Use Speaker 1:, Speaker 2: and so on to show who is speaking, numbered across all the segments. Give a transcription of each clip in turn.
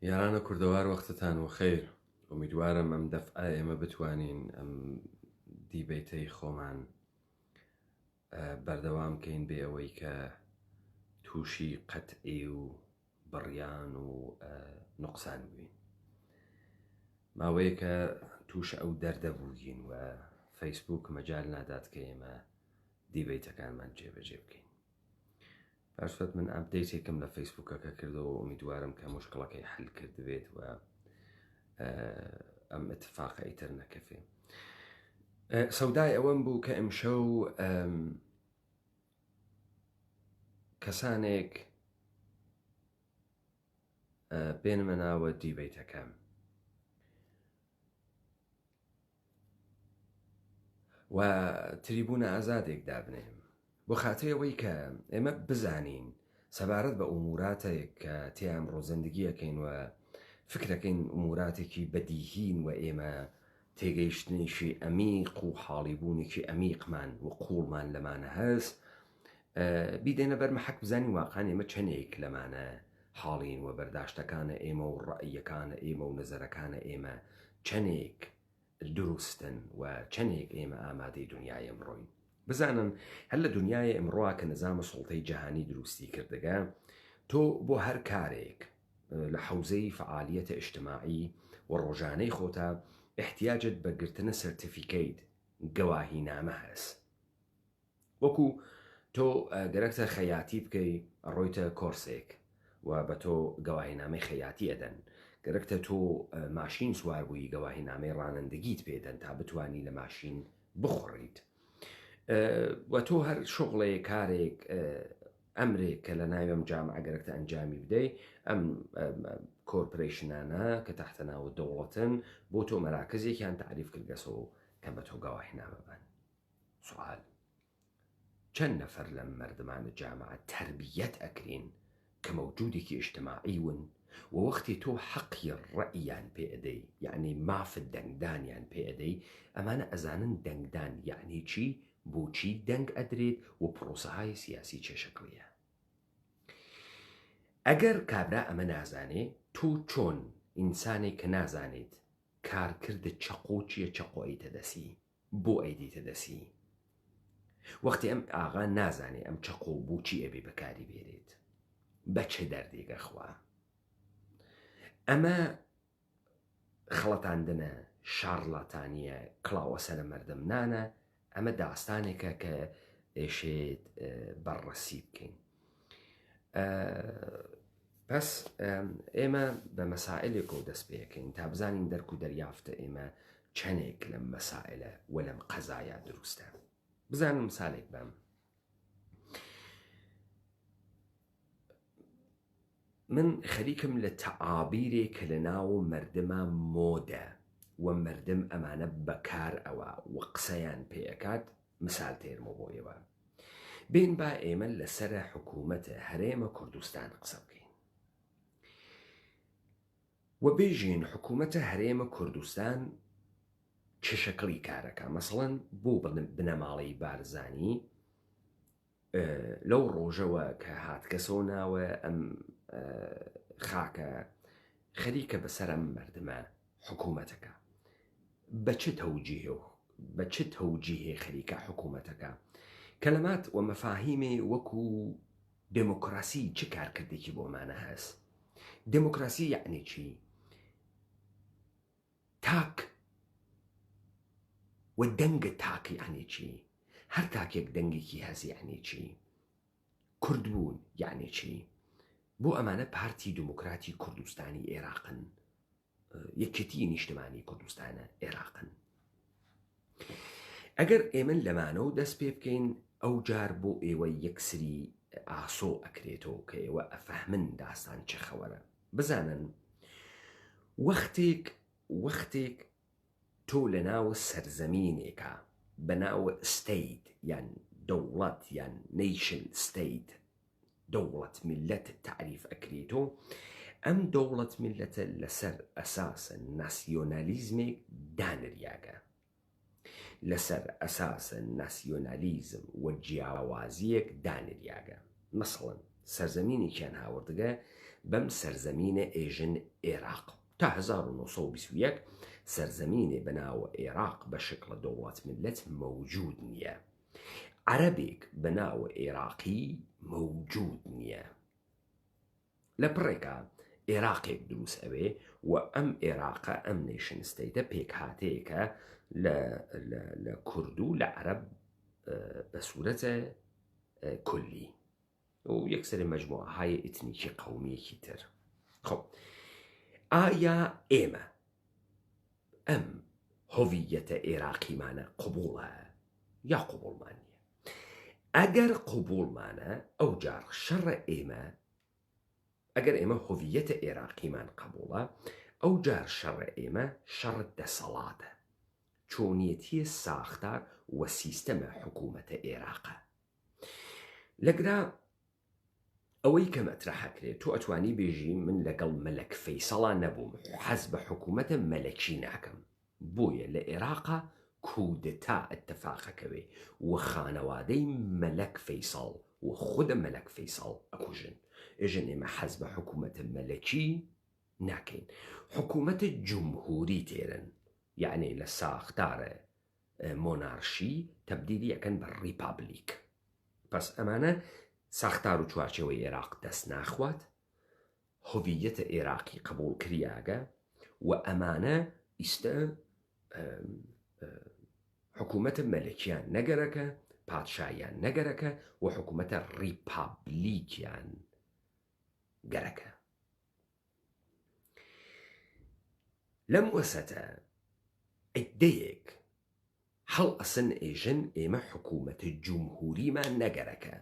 Speaker 1: یارانە کوردەوار وەختتان وەخەیر ئومیدوارم ئەم دەفعە ئێمە بتوانین ئەم دیبەیتەی خۆمان بەردەوام کەین بێ ئەوەی کە تووشی قەتعی و بڕیان و نوقسان بووین ماوەیەکە تووش ئەو دەردە بووین و فەیسبوک مەجال نادات کە ئێمە دیبەیتەکانمان جێبەجێ بکەین پاشفەت من ئەپدەیتێکم لە فەیسبوکەکە کردەوە ئومیدوارم کە مشکڵەکەی حل کردبێت و ئەم اتفاقە ئیتر نەکەفێ سەودای ئەوەم بوو کە ئەمشەو کەسانێک بێنمە ناوە دیبەیتەکەم و تریبوونە ئازادێک دابنێم بۆ خاتری ئەوەی کە ئێمە بزانین سەبارەت بە ئوموراتێک کە تێ ئەمڕۆ زندگیەکەین و فکرەکەین ئوموراتێکی بەدیهین و ئێمە تێگەیشتنێکی ئەمیق و حاڵیبوونێکی ئەمیقمان و قوڵمان لەمانە هەست بیدەینە بەر مەحەک بزانین واقعا ئێمە چەندێک لەمانە حاڵین و بەرداشتەکانە ئێمە و ڕەئیەکانە ئێمە و نەزەرەکانە ئێمە چەندێک دروستن و چەندێک ئێمە ئامادەی دنیای ئەمڕۆین. بزانن هەر لە دنیای ئمڕۆ کە نظام سوڵتەی جەهانی دروستی کردگە تۆ بۆ هەر کارێک لە حەوزەی فەعالیەتە ئیجتماعی و ڕۆژانەی خۆتا ئیحتیاجت بە گرتنە certificate گەواهینامە هەس. وەکو تۆ گەرەکتە خەیاتی بکەی ئەڕۆیتە کۆرسێک و بە تۆ گەواهینامەی خەیاتی ئەدەن گەرەکتە تۆ ماشین سوار بووی گەواهینامەی ڕانەندگیت پێدەن تا بتانی لە ماشین بخوڕیت و تۆ هەر شغڵێ کارێک ئەمرێک کە لە ناوێم جامعە گەرەکتە ئەنجامی بدەی ئەم corporation انە کە تەحتە ناوە دەوڵەتن بۆ تۆ مەراکزێکیان تعریف کردگەسەوە کە بە تۆ گەواهینامە بن سوال، چەند نەفەر لەم مەردمانە جامعە تەربیەت ئەکرین کە مەوجودێکی ئیجتماعی ون و وەختی تۆ حەقی ڕەئیان پێ ئەدەی یەعنی ماف دەنگدانیان پێ ئەدەی ئەمانە ئەزانن دەنگدان یەعنی چی بۆچی دەنگ ئەدرێت و پڕۆسەهای سیاسی چێ شکڵیە؟ ئەگەر کابرا ئەمە نازانێ تۆ چۆن ئینسانێک کە نازانێت کارکرد چەقۆ چیە چەقۆ ئەیتە دەسی بۆ ئەیدەیتە دەسی وەختی ئەم ئاغا نازانێ ئەم چەقۆ بۆچی ئەبێ بەکاری بێنێت بە چ دەردێک ئەخوا ئەمە خەڵەتاندنە شارلاتانیە کڵاوە سەرە مەردم نانە ئەمە داستانێکە کە ئێشێت بەڕەسی بکەین پس ئێمە بە مەسائلێکەوە دەست پێەکەین تا بزانین دەرک و دەریافتە ئێمە چەنێک لەم مەسائلە و لەم قەزایا دروستە بزانم مسالێک بەم من خەریکم لە تەعابیرێک کە لە ناو مردمە مۆدە و مردم ئەمانە بەکار ئەوە و قسەیان پێ ئەکات مسال تێرمەوە بۆ ئێوە بێن با ئێمە لەسەر حکوومەتە هەرێمە کوردستان قسە بکەین و بێژین حکوومەتە هەرێمە کوردستان چ شکڵی کارەکە مەسەڵەن بۆ بنەماڵەی بارزانی لەو ڕۆژەوە کە هاتگەسەوە ناوە ئەم خاکە خەریکە بەسەر ئەم مردمە حکوومەتەکە بە چ تەوجیه و بە چ تەوجیهێ خەریکە حکوومەتەکە کەلەمات و مەفاهیمێ وەکو دێمۆکراسی چ کارکردێکی بۆمانە هەس دێمۆکراسی یەعنی چی تاک و دەنگ تاک یەعنی چی هەر تاکێک دەنگێکی هەس یەعنی چی کوردبوون یەعنی چی بۆ ئەمانە پارتی دموکراتی کوردستانی ئێراقن یەکێتی نیشتمانی کوردستانە ئێراقن ئەگەر ئێمە لەمانەوە دەست پێ بکەین ئەو جار بۆ ئێوە یەکسری ئاسۆ ئەکرێتەوە کە ئێوە ئەفەهمن داستان چه خەوەرە بزانن وەختێک وەختێک تۆ لە ناو سەرزەمینێکا بە ناو state یان دەوڵەت یان nation state دەوڵەت میللەت تەعریف ئەکرێیتۆ، ئەم دەوڵەت میللەتە لەسەر ئەساسە ناسیۆنالیزمێک دانریاگە، لەسەر ئەساسە ناسیۆنالیزم و جیاوازیەک دانریاگە، مەسەڵەن سەرزەمینێکیان هاوردگە. بەم سەرزەمینە ئێژن ئێراق. تا 1921 سەرزەمینێ بە ناوە ئێراق بە شکڵە دەوڵەت ملەت مەوجود نییە. عەرەبێک بە ناوە ئێراقی مەوجود نییە. لە پڕێکا ئێراقێک دروس ئەوێ و ئەم ئێراقە ئەم nation state ە پێکهاتەیەکە لە لە کورد و لە عەرەب بە سوورەتە کولی و یەکسەر مەجموعەهای ئیتنیکی قەومیەکی تر. خب ئایا ئێمە ئەم هۆڤیەتە ئێراقیمانە قبوڵە یا قبوڵمان نییە؟ ئەگەر قبوڵمانە ئەوجار شەڕە ئێمە ئەگەر ئێمە هۆڤیەتە ئێراقیمان قبوڵە ئەوجار شەڕە ئێمە شەڕ دەسەڵاتە چۆنیەتیە ساختار و سیستەمە حکوومەتە ئێراقە لەگرا ئەوەی کە مەترەح ئەکرێ تۆ ئەتوانی بێژی من لەگەڵ مەلەک فەیسەڵا نەبووم حەز بە حکوومەتە مەلەکی ناکەم بۆیە لە ئێراقا کودتا ئەتەفاق ئەکەوێ و خانەوادەی مەلەک فەیسەڵ و خودە مەلەک فەیسەڵ ئەکوژن ئێژن ئێمە حەز بە حکوومەتە مەلەکی ناکەین حکوومەتە جمهوری تێرن یەعنی لە ساختارە مۆنارشی تەبدیلی ئەکەن بە ڕیپابلیک. پەس ئەمانە ساختار و چوارچێوەی ئێراق دەس ناخوات، هویەت ئێراقی قەبووڵ کریاگە و ئەمانە ئیستە حکوومەتە مەلەکیان نەگەرەکە، پادشایان نەگەرەکە و حکوومەتە ڕیپابلیکیان گەرەکە. لەم وەسەتە عیددەیەک هەڵئەسن ئێژن ئێمە حکوومەت جومهووریمان نەگەرەکە،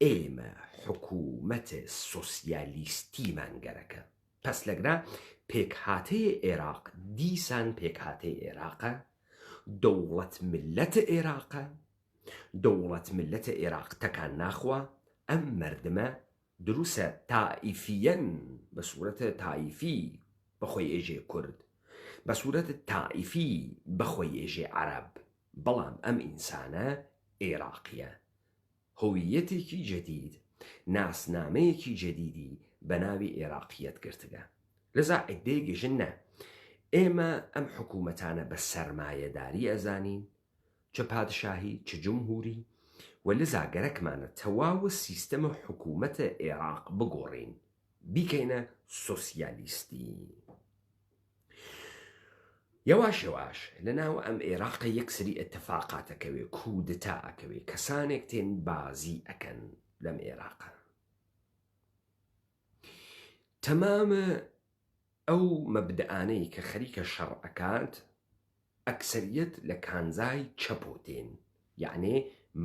Speaker 1: ئێمە حکوومەت سۆسیالیستیمان گەرەکە. پەس لەگرا پێکهاتەێ ئێراق دیسان پێکهاتەی ئێراقە، دەوڵەت مللەت ئێراقە، دەوڵەت مللەت ئێراق تەکان ناخوا، ئەم مەردمە دروسە تائیفیەن بە سورەت تایفی بە خۆی ئێژێ کورد، بە سورەت تائیفی بە خۆی ئێژێ عەرەب، بەڵام ئەم ئینسانە ئێراقیە. هویەتێکی جەدید، ناسنامەیەکی جەدیدی بە ناوی ئێراقیەت گرتگە. لەزا عیددەیەک ئێژن نە، ئێمە ئەم حکوومەتانە بە سەرمایەداری ئەزانین، چ پادشاهی چ جمهوری و لذا گەرەکمانە تەواو سیستەم حکومەت ئێراق بگۆڕین بیکەینە سۆسیالیستی. یەواش یەواش لە ناو ئەم ئێراقە یەک سری ئتفاقات ئەکەوێ کودتا ئەکەوێ کەسانێک تێن بازی ئەکەن لەم ئێراقە تەمام ئەو مەبدەئانەی کە خەریکە شەڕ ئەکات ئەکسەریەت لە کانزای چەپۆ تێن یەعنێ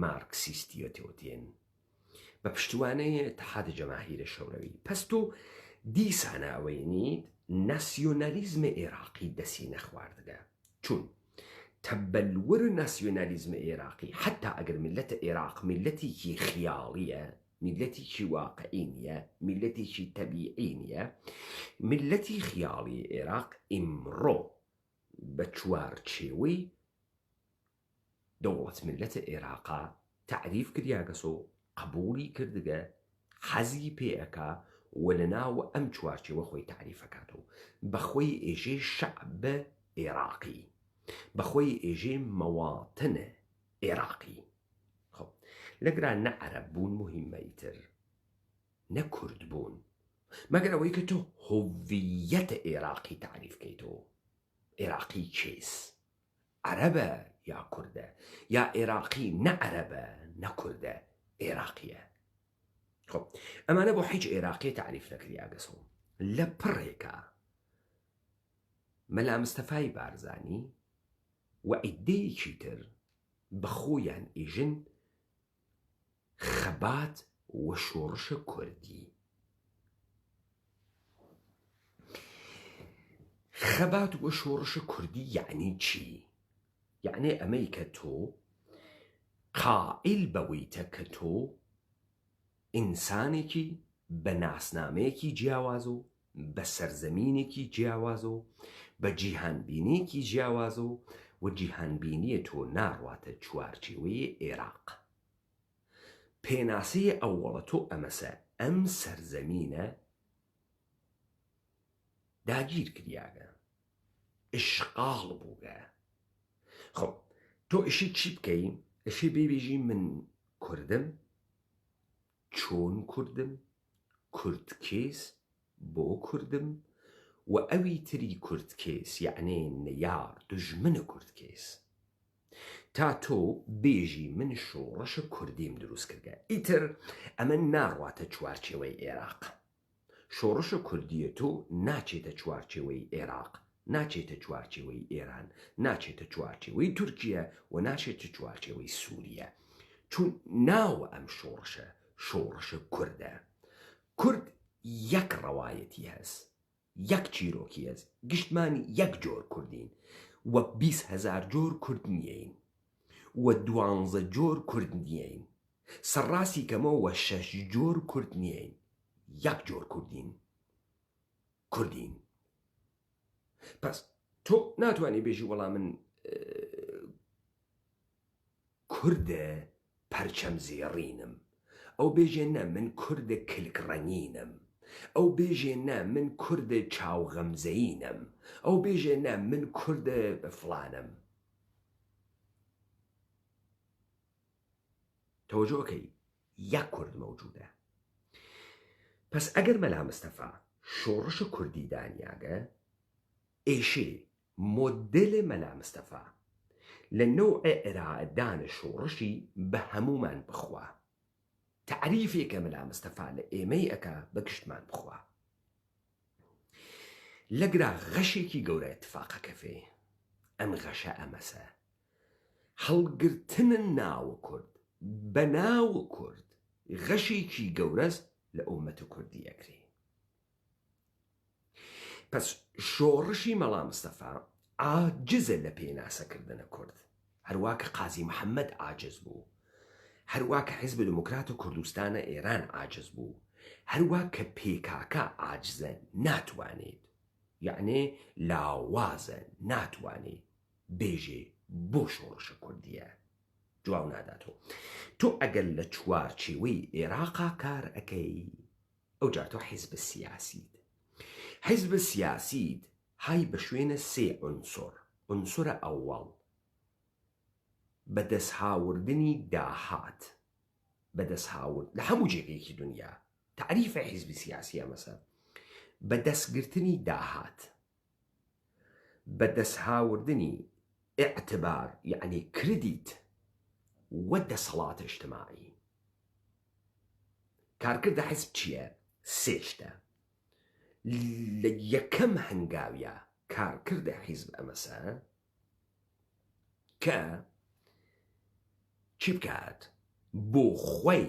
Speaker 1: مارکسیستیەتۆ تێن بە پشتوانەێ اتحاد جماهیر شوروی پەس تۆ دیسانە ئەوەینیت ناسیۆنالیزم ئێراقی دەسی نەخواردگە چون تەبەلور ناسیۆنالیزم ئێراقی حەتا ئەگەر میللەت ئێراق میللەتێکی خیاڵیە میللەتێکی واقعی نیە میللەتێکی تەبیعی نیە میللەتی خیاڵی ئێراق ئیمڕۆ بە چوارچێوەی دەوڵەت مللەت ئێراقا تەعریف کریاگەس و قەبووڵی کردگە، حەزی پێ ئەکا و لە ناو ئەم چوارچێوە خۆی تەعریف ئەکاتەوە. بە خۆی ئێژێ شەعب ئێراقی، بە خۆی ئێژێ مەواتن ئێراقی. خب لەگرا نە عەرەب بوون موهیمە ئیتر، نە کورد بوون، مەگەر ئەوەی کە تۆ هویەت ئێراقی تەعریف کەیتەوە. ئێراقی کێس؟ عەرەبە یا کوردە؟ یا ئێراقی نە عەرەبە نە کوردە ئێراقیە؟ خب ئەمانە بۆ هیچ ئێراقی تەعریف نەکریاگەسەوە. لە پڕێکا مەلا مستەفای بارزانی و عیدەیەکی تر بە خۆیان ئیژن خەبات و شۆڕش کوردی. خەبات و شۆڕش کوردی یەعنی چی؟ یەعنی ئەمەی کە تۆ قائیل بەوەیتە کە تۆ ئینسانێکی بە ناسنامەیەکی جیاواز و بە سەرزەمینێکی جیاواز و بە جیهانبینیەکی جیاواز و و جیهانبینیە تۆ ناڕواتە چوارچێوەی ئێراق. پێناسەی ئەوەڵە تۆ ئەمەسە ئەم سەرزەمینە. داگیر کریاگە، ئشقاڵ بووگە. خب تۆ ئشی چی بکەی؟ ئشی بێ من کوردم، چۆن کوردم، کورد کێس، بۆ کوردم و ئەوی تری کورد کێس، یەعنێ نەیار، دوژمن کورد کێس. تا تۆ بێژی من شۆڕش کوردیم دروست کردگە ئیتر ئەمە ناڕواتە چوارچێوەی ئێراق. شۆڕش کوردیە تۆ ناچێتە چوارچێوەی ئێراق، ناچێتە چوارچێوەی ئێران، ناچێتە چوارچێوەی تورکیە و ناچێتە چوارچێوەی سوریە. چون ناو ئەم شۆڕشە شۆڕش کوردە. کورد یەک ڕەوایەتی هەس، یەک چیرۆکی هەس، گشتمان یەک جۆر کوردین و 20 هەزار جۆر کورد نیین و دوانزە جۆر کورد نیین. سەرڕاستی کەمەوە وە شەش جۆر کورد نیین، یەک جۆر کوردین. کوردین. پس تۆ ناتوانی بێژی وەڵا من کوردە پەرچەم زێڕینم، ئەو بێژێ نە من کوردە کلک ڕەنگینم، ئەو بێژێ نە من کوردە چاو غەمزەیینم، ئەو بێژێ نە من کوردە فڵانم. تەوەجۆ ئەکەی یەک کورد مەوجودە. پەس ئەگەر مەلا مستەفا شۆڕش کوردی دانیاگە، ئێشێ مۆدێل مەلا مستەفا لە نەوع ئرائەدان شۆڕشی بە هەموومان بخوا. تەعریفێ کە مەلا مستەفا لە ئێمەی ئەکا بە گشتمان بخوا. لەگرا غەشێکی گەورە ئتفاق ئەکەفێ. ئەم غەشە ئەمەسە. هەڵگرتن ناو کورد بە ناو کورد غەشێکی گەورەس لە ئوممەت کوردی ئەکرێ. پەس شۆڕشی مەڵا مستەفا عاجزە لە پێناسەکردنە کورد، هەروا کە قازی محەممەد عاجز بوو، هەروا کە حیزب دموکرات کوردستانە ئێران عاجز بوو، هەروا کە پێکاکا عاجزە ناتوانێت، یەعنێ لاوازە ناتوانێ بێژێ بۆ شۆڕشە کوردیە جواو ناداتۆ. تۆ ئەگەر لە چوارچێوەی ئێراقا کار ئەکەی، ئەوجا تۆ حیزب سیاسیت. حیزب سیاسیت های بە شوێنە سێ عونسور. عونسورە ئەوەڵ بەدەستهاوردنی داهات، بەدەستهاورد لە هەموو جێگەیەکی دونیا تەعریفە حیزبی سیاسی ئەمەسە، بەدەستگرتنی داهات، بەدەستهاوردنی ئیعتبار یەعنی کردیت و دەسەڵات ئیجتماعی. کارکردە حیزب چییە؟ سێ شتە. لە یەکەم هەنگاویا کارکردە حیزب ئەمەسە کە چی بکات؟ بۆ خۆی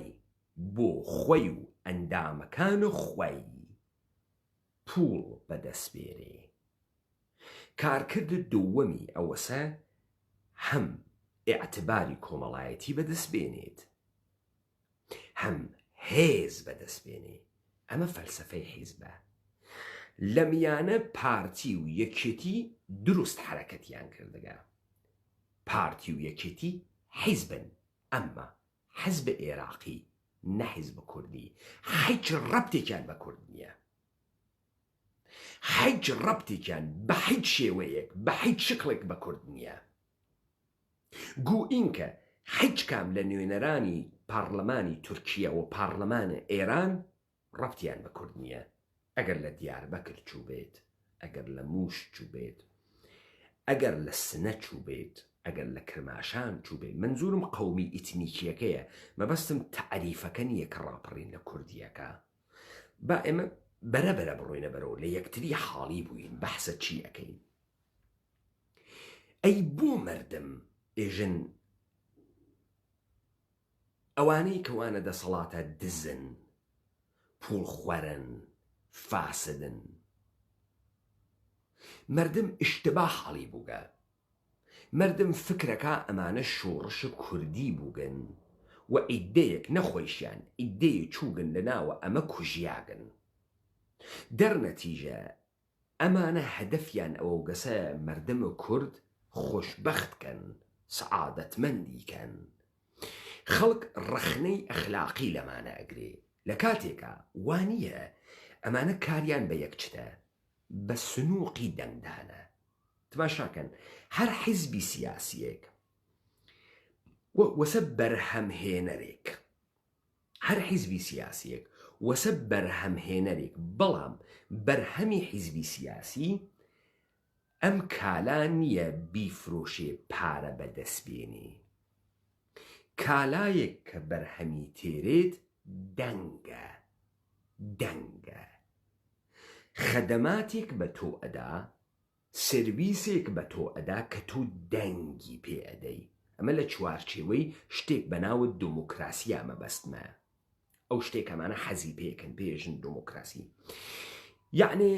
Speaker 1: بۆ خۆی و ئەندامەکان خۆی پووڵ بەدەس بێنێ. کارکرد دووەمی ئەوەسە هەم ئیعتباری کۆمەڵایەتی بەدەس بێنێت، هەم هێز بەدەس بێنێ. ئەمە فەلسەفەی حیزبە. لە میانە پارتی و یەکێتی دروست حەرەکەتیان کردگە. پارتی و یەکێتی حیزبن، ئەمما حزب ئێراقی نە حزب کوردی حیچ ڕەبتێکیان بە کورد نییە. حیچ ڕەبتێکیان بە حیچ شێوەیەک بە حیچ شکڵێک بە کورد نییە. گوئین کە حیچ کام لە نوێنەرانی پاڕلەمانی تورکیە و پاڕلەمان ئێران ڕەبتیان بە کورد نییە، ئەگەر لە دیاربەکر چووبێت، ئەگەر لە مووش چووبێت، ئەگەر لە سنە چووبێت، ئەگەر لە کرماشان چووبێت، مەنزوورم قەومی ئیتنیکییەکەیە، مەبەستم تەعریفەکە نییە کە ڕاپەڕین لە کوردییەکە. با ئێمە بەرە بەرە بڕۆینە بەرەوە، لە یەکتری حاڵی بووین، بەحسە چی ئەکەین؟ ئەی بۆ مەردم ئێژن ئەوانەی کە وانە دەسەڵاتە دزن، پوڵخوەرن، فاسدن. مەردم ئشتبا حاڵی بووگە. مەردم فکرەکا ئەمانە شوڕش کوردی بووگن و عیدەیەک نە خوەیشیان عیدەیە چووگن لە ناوە ئەمە کوژیاگن. دەر نەتیژە ئەمانە هەدەفیان ئەوەوگەسە مەردم کورد خوشبەخت کەن، سەعادەتمەندی کەن. خەڵک ڕەخنەی ئەخلاقی لەمانە ئەگرێ، لە کاتێکا وا نییە، ئەمانە کاریان بە یەک چتە. بە سنوقی دەنگدانە. تماشاکەن هەر حیزبی سیاسیەک وەسە بەرهەمهێنەرێک هەر حیزبی سیاسیەک وەسە بەرهەمهێنەرێک بەڵام بەرهەمی حیزبی سیاسی ئەم کالا نییە بیفرۆشێ پارە بەدەست بێنێ کالایەک کە بەرهەمی تێرێت دەنگە دەنگە خەدەماتێک بە تۆ ئەدا سێرڤیسێک بە تۆ ئەدا کە تۆ دەنگی پێ ئەدەی. ئەمە لە چوارچێوەی شتێک بە ناوە دۆمۆکراسیا مەبەستمە. ئەو شتێک ئەمانە حەزی پێکەن پێژن دۆمۆکراسی. یەعنێ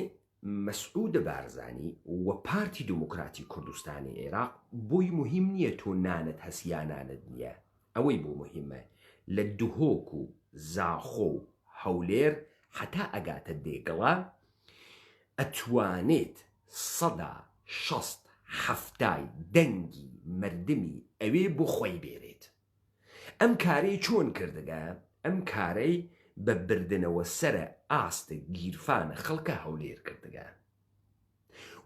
Speaker 1: مەسعود بارزانی و پارتی دۆمۆکراتی کوردستانی عێراق بۆی موهیم نییە تۆ نانت هەس یا نانت نییە. ئەوەی بۆ موهیمە لە دهۆک و زاخۆ و هەولێر هەتا ئەگاتە دێگڵە ئەتوانێت سەدا 60 حەفتای دەنگی مەردمی ئەوێ بۆ خۆی بێرێت. ئەم کارەی چۆن کردگە؟ ئەم کارەی بە بردنەوە سەرە ئاست گیرفانە خەڵکە هەولێر کردگە.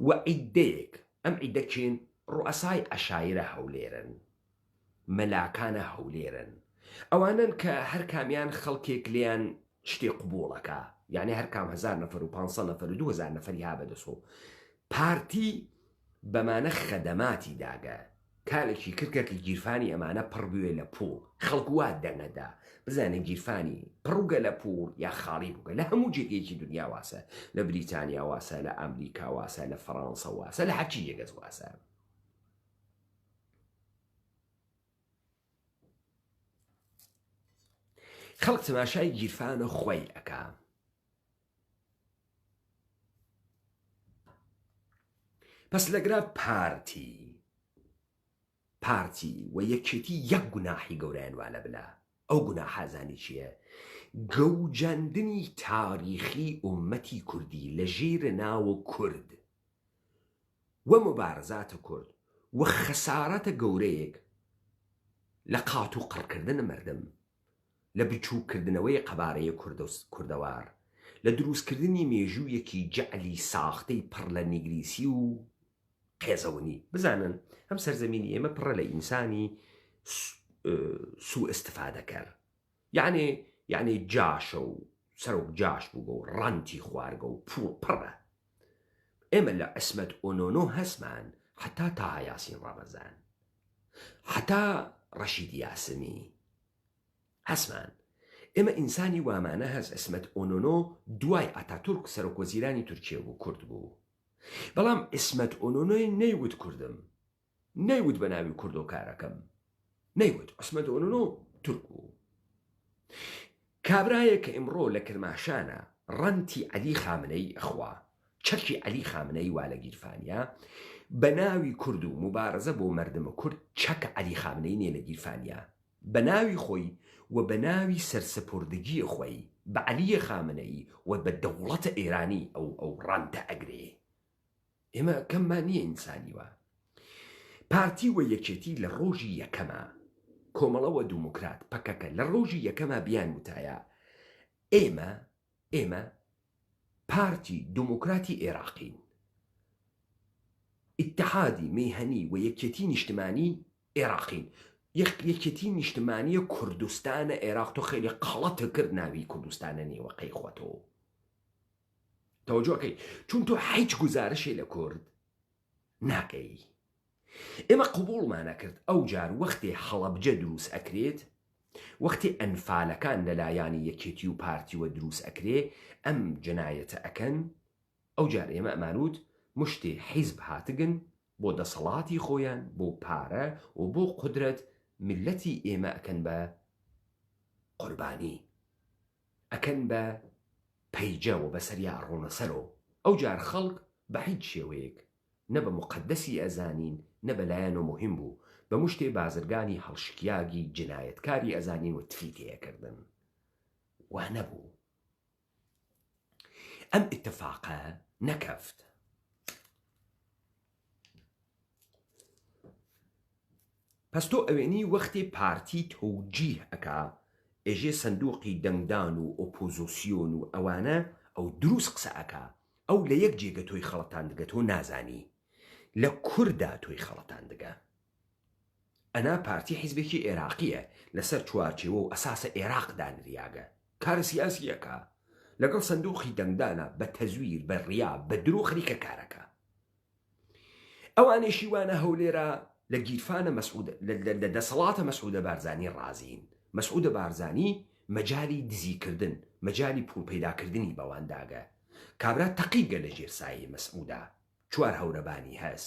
Speaker 1: وە عیدەیەک، ئەم عیدە کێن؟ ڕوئەسای عەشایرە هەولێرن. مەلاکانە هەولێرن ئەوانەن کە هەرکامیان خەڵکێک لێیان شتێ قبوڵەکا یعنی هەرکام هەزار نەفەر و 500 نەفەر و 2000 نەفەری ها بەدەسۆ پارتی بەمانە خەدەماتی داگە کارێکی کردگە کە گیرفانی ئەمانە پڕ بوێ لە پوڵ خەڵک وا دەنگەدا بزانێ گیرفانی پڕوگە لە پوڵ یا خاڵی بووگە لە هەموو جێگەیەکی دنیا واسە لە بریتانیا واسە لە ئەمریکا واسە لە فەڕانسە واسە لە هەرچی جێگەز واسە خەڵک تەماشای گیرفانە خۆی ئەکا پس لەگرا پارتی پارتی و یەکێتی یەک گوناحی گەورەیان وا لە بلا ئەو گوناحە زانی چییە؟ گەوجاندنی تاریخی ئومەتی کوردی لە ژیر ناوە کورد و موبارزات کورد و خەسارەتە گەورەیەک لە قات و قڕکردن مەردم، لە بچووک کردنەوەی قەبارەی کوردەوار، لە دروست کردنی مێژوویەکی جەعلی ساختەی پڕ لە نیگریسی و قێزەونی. بزانن ئەم سەرزەمینی ئێمە پڕە لە ئینسانی سوئستفادەکەر. یەعنی یەعنی جاشە و سەرۆک جاش بووگە و ڕانتی خوارگە و پووڵ پڕە. ئێمە لە عیسمەت ئۆنۆنۆ هەسمان حەتا تاها یاسین ڕەمەزان حەتا ڕەشید یاسمی هەسمان ئێمە ئینسانی وامانە هەس عیسمەت ئۆنۆنۆ دوای ئاتاتورک سەرۆک وەزیرانی تورکیە بوو کورد بوو بەڵام عیسمەت ئۆنۆنۆی نەیوت کوردم نەیوت بە ناوی کوردۆ کارەکەم نەیوت عیسمەت ئۆنۆنۆ تورک بوو کابرایەک کە ئیمڕۆ لە کرماشانە ڕەنتی عەلی خامنەیی ئەخوا، چەکی عەلی خامنەیی وا لە گیرفانیا، بە ناوی کورد و موبارزە بۆ مەردم کورد چەک عەلی خامنەیی نێ لە گیرفانیا، بە ناوی خۆی و بە ناوی سەرسپوردگی خوەی بە عەلی خامنەیی و بە دەوڵەت ئێرانی ئەو ئەو ڕەنتە ئەگرێ. ئێمە کەممان نییە ئینسانی وا. پارتی و یەکێتی لە ڕۆژی یەکەما، کۆمەڵە و دوموکرات، پەکەکە، لە ڕۆژی یەکەما بیان وتایە ئێمە ئێمە پارتی دوموکراتی ئێراقین، ئیتحادی میهەنی و یەکێتی نیشتمانی ئێراقین، یەکێتی نیشتمانیە کوردستانە ئێراق تۆ خەیلی قەڵەتە کرد ناوی کوردستانە نێوە قەی خۆتۆ. تەوەجۆ ئەکەی چون تۆ هیچ گوزارشێ لە کورد ناکەی ئێمە قبوڵمان ئەکرد ئەو جار وەختێ هەڵەبجە دروست ئەکرێت وەختی ئەنفالەکان لەلایانی یەکێتی و پارتیوە دروست ئەکرێ ئەم جەنایەتە ئەکەن ئەو جار ئێمە ئەمانوت مشتێ حیزب هاتگن بۆ دەسەڵاتی خۆیان بۆ پارە و بۆ قودرەت میللەتی ئێمە ئەکەن بە قوربانی ئەکەن بە پەیجە و بەسەریا ئەڕۆنە سەرۆ، ئەوجار خەڵک بە هیچ شێوەیەک نە بە موقەدەسی ئەزانین نە بە لایانۆ موهیم بوو، بە مشتێ بازرگانی هەڵشکیاگی جنایەتکاری ئەزانین و تفی تێ ئەکردن. وا نەبوو. ئەم ئیتفاقە نەکەفت. پەس تۆ ئەوێنی وەختێ پارتی تەوجیه ئەکا ئێژێ سەندوقی دەنگدان و ئۆپۆزۆسیۆن و ئەوانە ئەو دروس قسە ئەکا. ئەو لە یەک جێگە تۆی خەڵەتاندگە تۆ نازانی لە کوردا تۆی خەڵەتاندگە. ئەنا پارتی حیزبێکی ئێراقیە لەسەر چوارچێوە و ئەساسە ئێراق دانریاگە کارە سیاسیەکە لەگەڵ سندوقی دەنگدانا بە تەزویر بە ڕیا بە درۆ خەریکە کارەکە ئەوانەیشی وانە هەولێرا لە گیرفانە مەسعود لە دەسەڵاتە مەسعودە بارزانی ڕازین مەسعودە بارزانی مەجالی دزیکردن مەجالی پوڵ پەیداکردنی بەوان داگە کابرا تەقیگە لە ژێر سایەی مەسعودا چوار هەورەبانی هەس،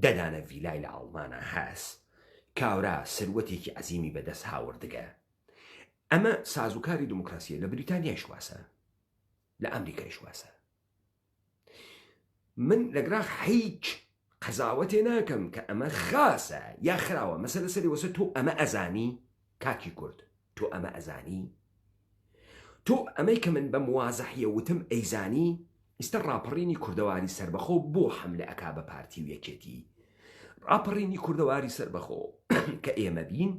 Speaker 1: دە دانە ڤیلای لە ئاڵمانا هەس، کاورا سەروەتێکی عەزیمی بە دەس هاوردگە. ئەمە سازوکاری دموکراسیە لە بریتانیایش واسە، لە ئەمریکایش واسە. من لەگراخ هیچ قەزاوەتێ ناکەم کە ئەمە خاسە یا خراوە، مەسەلە سەری وەسە تۆ ئەمە ئەزانی کاکی کورد، تۆ ئەمە ئەزانی؟ تۆ ئەمەی کە من بە موازحیە وتم ئەیزانی؟ ئیستە ڕاپەڕینی کوردەواری سەربەخۆ بۆ حەملە ئەکا بە پارتی و یەکێتی؟ ڕاپەڕینی کوردەواری سەربەخۆ کە ئێمە بین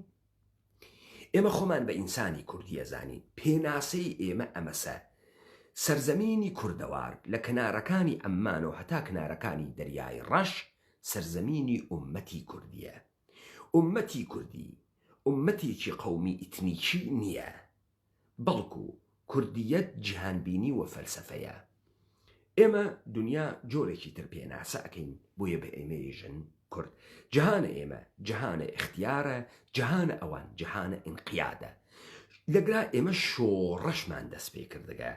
Speaker 1: ئێمە خۆمان بە ئینسانی کوردی ئەزانین پێناسەی ئێمە ئەمەسە سەرزەمینی کوردەوار لە کەنارەکانی عەممانەوە هەتا کنارەکانی دەریای ڕەش سەرزەمینی ئوممەتی کوردیە ئوممەتی کوردی ئوممەتێکی قەومی ئیتنیکی نییە، بەڵکو کوردییەت جیهانبینی و فەلسەفەیە. ئێمە دونیا جۆرێکی تر پێناسە ئەکەین بۆیە بە ئێمەی ژن کورد. جەهانە ئێمە جەهانە ئیختیارە، جەهانە ئەوان جەهانە ئینقیادە. لەگرا ئێمە شۆڕشمان دەست پێ کردگە،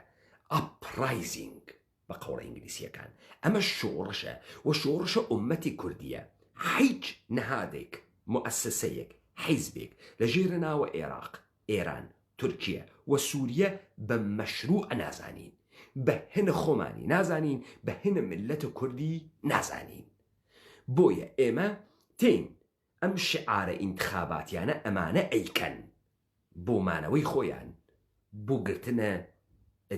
Speaker 1: Uprising. بە قەوڵە ئینگلیسیەکان ئەمە شۆڕشە و شۆڕشە ئوممەتی کوردیە حیچ نەهادێک موئەسەسەیەک حیزبێک لە ژێرە ناوە ئێراق ئێران تورکیە و سوریە بە مەشروع نازانین بە هنە خۆمانی نازانین بە هنە مللەتە کوردی نازانین بۆیە ئێمە تێین ئەم شعارە ئینتخاباتیانە ئەمانە ئەیکەن بۆ مانەوەی خۆیان، بۆ گرتنە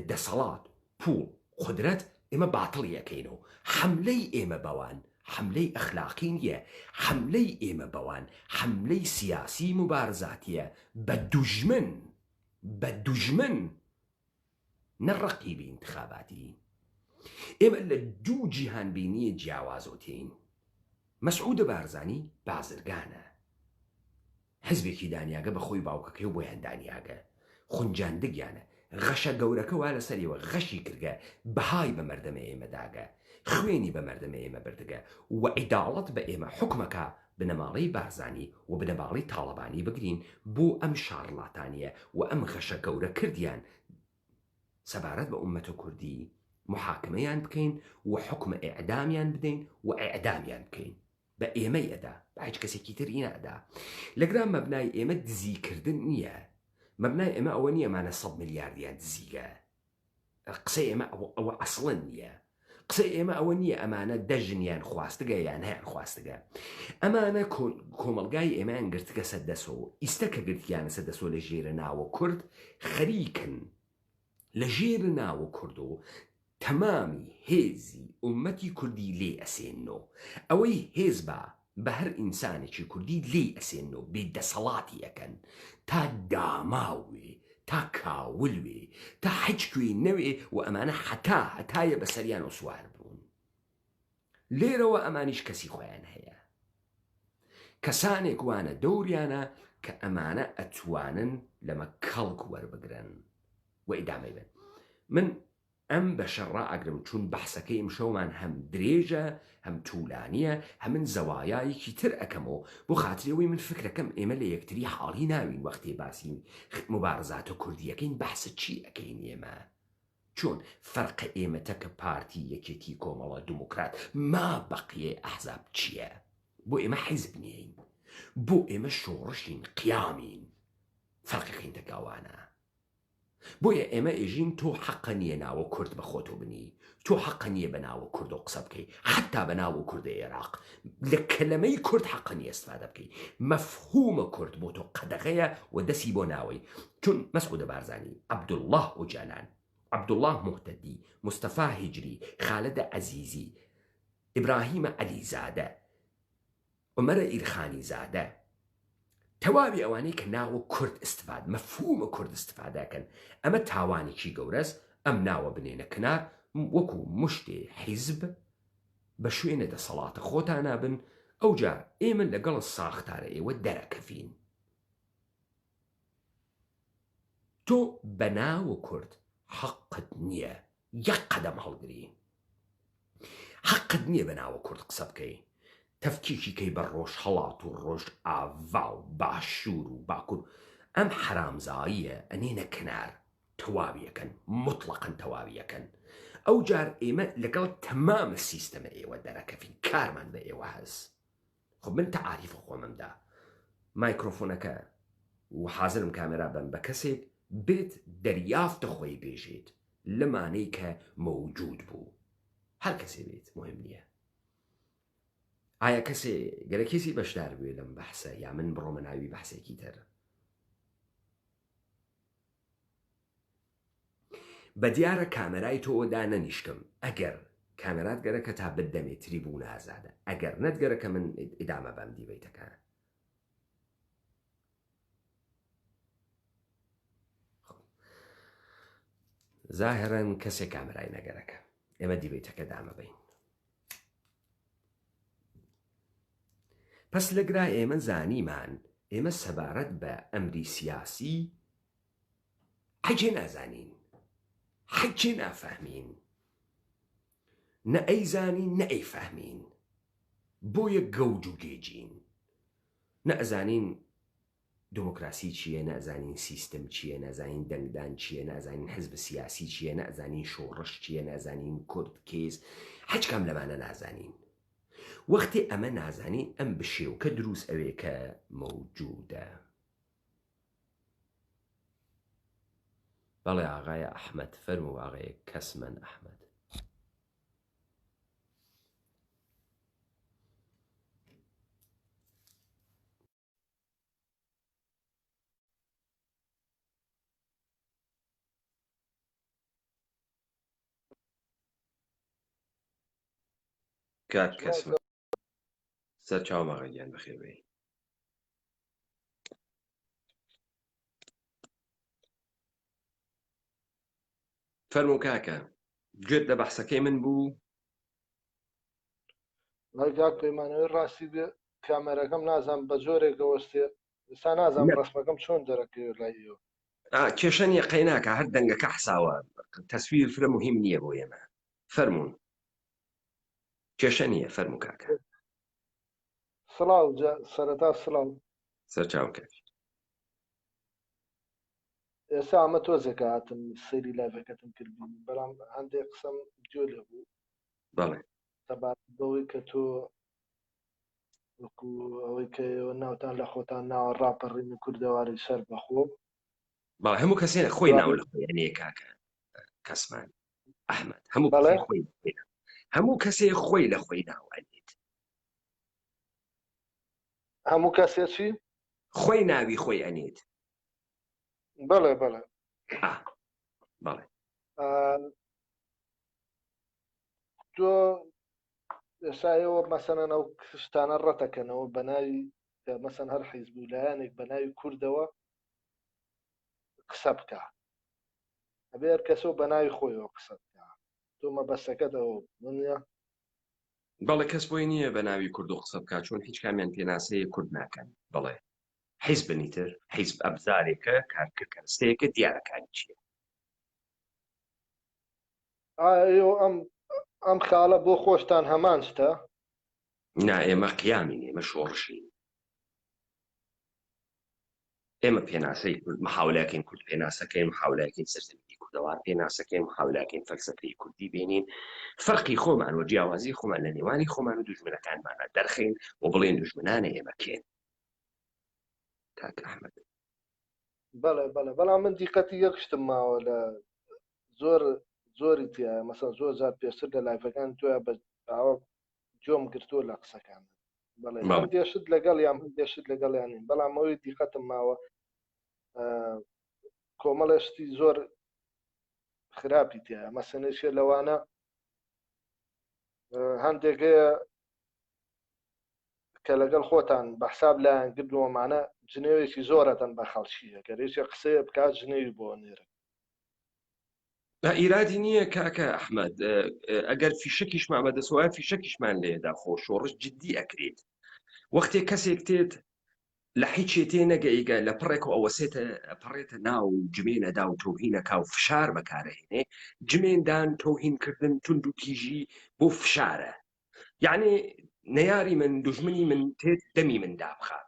Speaker 1: دەسەڵات، پوڵ، قودرەت، ئێمە باتڵی ئەکەینەوە. حەملەی ئێمە بەوان حەملەی ئەخلاقی نیە، حەملەی ئێمە بەوان حەملەی سیاسی موبارزاتیە بە دوژمن، بە دوژمن نە ڕەقیبی ئینتخاباتی. ئێمە لە دوو جیهانبینیی جیاوازەوە تێین. مەسعود بارزانی بازرگانە. حزبێکی دانیاگە بە خۆی باوکەکەی و بۆیان دانیاگە. خونجاندگیانە. غەشە گەورەکە وا لەسەریەوە غەشی کردگە، بەهای بە مەردەمە ئێمە داگە. خوێنی بە مەردەمە ئێمە بردگە و عیداڵەت بە ئێمە حوکمەکا بنەماڵەی بارزانی و بنەماڵەی تاڵەبانی بگرین بۆ ئەم شاڕلاتانیە و ئەم غەشە گەورە کردیان سەبارەت بە ئوممەتە کوردی محاکمەیان بکەین و حوکمە ئیعدامیان بدەین و ئیعدامیان بکەین بە ئێمەی ئەدا بە هیچ کەسێکی تر ی نەئەدا لەگرا مەبنای ئێمە دزی کردن نییە مەبنای ئێمە ئەوە نییە مانە سەد ملیاردیان دزیگە قسەی ئێمە ئەوە ئەسڵەن نییە قسەی ئێمە ئەوە نییە ئەمانە دە ژنیان خواستگە یان هەیان خواستگە ئەمانە کۆمەلگای ئێمەیان گرتگە سەر دەسەوە ئیستە کە گرتیانە سەر دەسەوە لە ژێرە ناوە کورد خەریکن لە ژێرە ناوە کورد و تەمامی هێزی ئوممەتی کوردی لێ ئەسێننۆ. ئەوەی هێز با بە هەر ئینسانێکی کوردی لێی ئەسێننۆ بێ دەسەڵاتی ئەکەن تا داماو وێ تا کاول وێ تا حچ کوێی نەوێ و ئەمانە حەتا هەتایە بە سەریانۆ سوار بوون. لێرەوە ئەمانیش کەسی خۆیان هەیە. کەسانێک وانە دەوریانە کە ئەمانە ئەتوانن لەمە کەڵک وەربگرن و ئیدامەی بەن. من ئەم بەشە ڕائەگرم چون بەحسەکەی ئمشەومان هەم درێژە هەم تولانیە هە من زەوایایەکی تر ئەکەمەوە بۆ خاتری ئەوەی من فکرەکەم ئێمە لە یەکتری حاڵی ناوین وەختێ باسی موبارزاتە کوردیەکەین بەحسە چی ئەکەین ئێمە چۆن فەرقە ئێمە تەکە پارتی یەکێتی کۆمەڵە دموکرات ما بەقیەی ئەحزاب چیە بۆ ئێمە حیزب نیین بۆ ئێمە شۆڕشین قیامین فەرقەکەین تەکە ئەوانە بۆیە ئێمە ئێژین تۆ حەقە نیە ناوە کورد بە خۆتۆ بنی تۆ حەقە نیە بە ناوە کوردۆ قسە بکەی حەتا بە ناوە کوردە ئێراق لە کەلەمەی کورد حەقە نیە استفادە بکەی مەفهومە کورد بۆ تۆ قەدەغەیە و دەسی بۆ ناوەی چون مەسعودە بارزانی عەبدوڵڵاه ئۆجالان عەبدوڵڵاه موهتەدی مستەفا هیجری خالدە عەزیزی ئیبراهیمە عەلیزادە عومەرە ئیلخانی زادە تەواوی ئەوانەی کە ناوە کورد استفاد مەفهومە کورد استفادە کەن ئەمە تاوانێکی گەورەس ئەم ناوە بنێنە کنار. وەکو مشتێ حیزب بە شوێنە دەسەڵاتە خۆتانا بن ئەوجا ئێمە لەگەڵ ساختارە ئێوە دەرەکەڤین. تۆ بەناو کورد حەقت نییە یەک قەدەم هەڵگری. حەقت نییە بە ناوە کورد قسە بکەی. تەفکیکی کەی بە ڕۆژهەڵات و ڕۆژئاڤا و باشوور و باکوور. ئەم حەرامزاییە ئەنێنە کنار تەواوی ئەکەن موتڵەقەن تەواوی ئەکەن. ئەوجار ئێمە لەگەڵ تەمام سیستەمە ئێوە دەرەکەفین کارمان بە ئێوە هەس. خۆ من تەعاریف خۆمم دا مایکرۆفۆنەکە و حازرم کامێرا بەم بە کەسێک بێت دەریافتە خۆی بێژێت لەمانەی کە مەوجود بوو هەر کەسێ بێت مهم نییە ئایا کەسێ گەرە کەسی بەشدار بوێ لەم بەحسە یا من بڕۆمە ناوی بەحسێکی تر بەدیارە کامێرای تۆ دانەنیشتم ئەگەر کامێرات گەرەکە تا بتدەمێ تریبوون ئازادە ئەگەر نەت گەرەکە من ئیدامە بەم دیبەیتەکە زاهرەن کەسێک کامێرای نەگەرەکە ئێمە دیبەیتەکە دامەبین پس لەگرا ئێمە زانیمان ئێمە سەبارەت بە ئەمری سیاسی حەجێ نازانین حەجێ نافەهمین نە ئەیزانین نە ئەیفەهمین بۆیە گەوج و گێجین نە ئەزانین دموکراسی چییە نە ئەزانین سیستم چییە نە ئەزانین دەنگدان چییە نە ئەزانین حزب سیاسی چییە نە ئەزانین شۆڕش چییە نە ئەزانین کورد کێس هەچ کام لەمانە نازانین وەختی ئەمە نازانین ئەم بشێوکە دروست ئەوێ کە مەوجودە بەڵێ ئاغای ئەحمەد فەرموو ئاغای کەسمەن ئەحمەد. کاک کەسمەن سەرچاوم ئاغا گیان بەخێر بێی. فەرموو کاکە گوێت لە بەحسەکەی من بوو؟
Speaker 2: وەڵای کاک پەیمانەوەی ڕاستی بێ کامێرەکەم نازانم بە جۆرێک ئەوەستێ ئێستا نازانم ڕەسمەکەم چۆن دەرەکەوێت لای ئێوە.
Speaker 1: کێشە نییە قەیناکە هەر دەنگەکە حساوە تەسویر فرە مهم نییە بۆ ئێمە فەرموون کێشە نییە فەرموو کاکە.
Speaker 2: سڵاو جا سەرەتا سڵاو.
Speaker 1: سەرچاوم کاک.
Speaker 2: ئێستا ئەمە تۆزێکە هاتم سەیری لایڤەکەتم کرد بینیم بەڵام هەندێک قسەم گوێ لێ بوو.
Speaker 1: بەڵێ.
Speaker 2: سەبارەت بەوەی کە تۆ وەکو ئەوەی کە ئێوە ناوتان لە خۆتان ناوە ڕاپەڕینی کوردەواری سەربەخۆ.
Speaker 1: بەڵێ هەموو کەسێ خۆی ناو لە خۆی ئەنێ کاکە کەسمان ئەحمەد هەموو کەسێ خۆی هەموو کەسێ خۆی لە خۆی ناو ئەنێت.
Speaker 2: هەموو کەسێ چی؟
Speaker 1: خۆی ناوی خۆی ئەنێت.
Speaker 2: بەڵێ بەڵێ.
Speaker 1: بەڵێ.
Speaker 2: تۆ ئێستا ئێوە مەسەلەن ئەو شتانە ڕەتەکەنەوە بە ناوی مەسەن هەر حیزب و لایەنێک بە ناوی کوردەوە قسە بکە ئەبێ هەر کەسەوە بە ناوی خۆیەوە قسە بکە تۆ مەبەستەکەت ئەوە نیە؟
Speaker 1: بەڵێ کەس بۆی نییە بە ناوی کورد و قسە بکات چون هیچ کامیان پێناسەیە کورد ناکەن بەڵێ حیزبن ئیتر حیزب ئەبزارێکە کارکرد کەرەستەیەکە دیارە کاری چییە.
Speaker 2: ئایا ئەم ئەم خاڵە بۆ خۆشتان هەمان شتە؟
Speaker 1: نا ئێمە قیامین ئێمە شۆڕشین ئێمە پێناسەی کورد محاولەکەین کورد پێناسەکەین محاولەکەین سەرزەمینی کوردەوار پێناسەکەین محاولەکەین فەلسەفەی کوردی بێنین فەرقی خۆمان و جیاوازی خۆمان لە نێوانی خۆمان و دوژمنەکانمانە دەرخین و بڵێن دوژمنانە ئێمە کێن کاک ئەحمەد
Speaker 2: بەڵێ بەڵێ بەڵام من دیقەتی یەک شتم ماوە لە زۆر زۆری تایە مەسەن زۆر جار پێشتر لە لایڤەکان تۆیا بە ئاوە جۆم گرتووە لە قسەکان بەڵێ هەندێ شت لەگەڵ یان هەندێ شت لەگەڵیان نین بەڵام ئەوەی دیقەتم ماوە کۆمەڵێ شتی زۆر خراپی تایە مەسەنێکێ لەوانە هەندێک هەیە کە لەگەڵ خۆتان بە حساب لایان گردووەمانە جنێوێکی زۆرەدەن بە خەڵکی ئەگەر یەکێ قسەیە بکات جنێوی بۆ نێرن.
Speaker 1: ئیرادی نییە کاکە ئەحمد ئەگەر فیشەکیشمان بەدەسەوە فیشەکیشمان لێدا خۆ شۆڕش جددی ئەکرێت وەختێ کەسێک تێت لە حیچێ تێ نەگەیگە لە پڕێک و ئەوەسێتە پەڕێتە ناو جمێنەدا و تۆهینەکا و فشار بەکارەهێنێ جمێندان تۆهینکردن تونند و تیژی بۆ فشارە یعنی نەیاری من دوژمنی من تێت دەمی من دابخە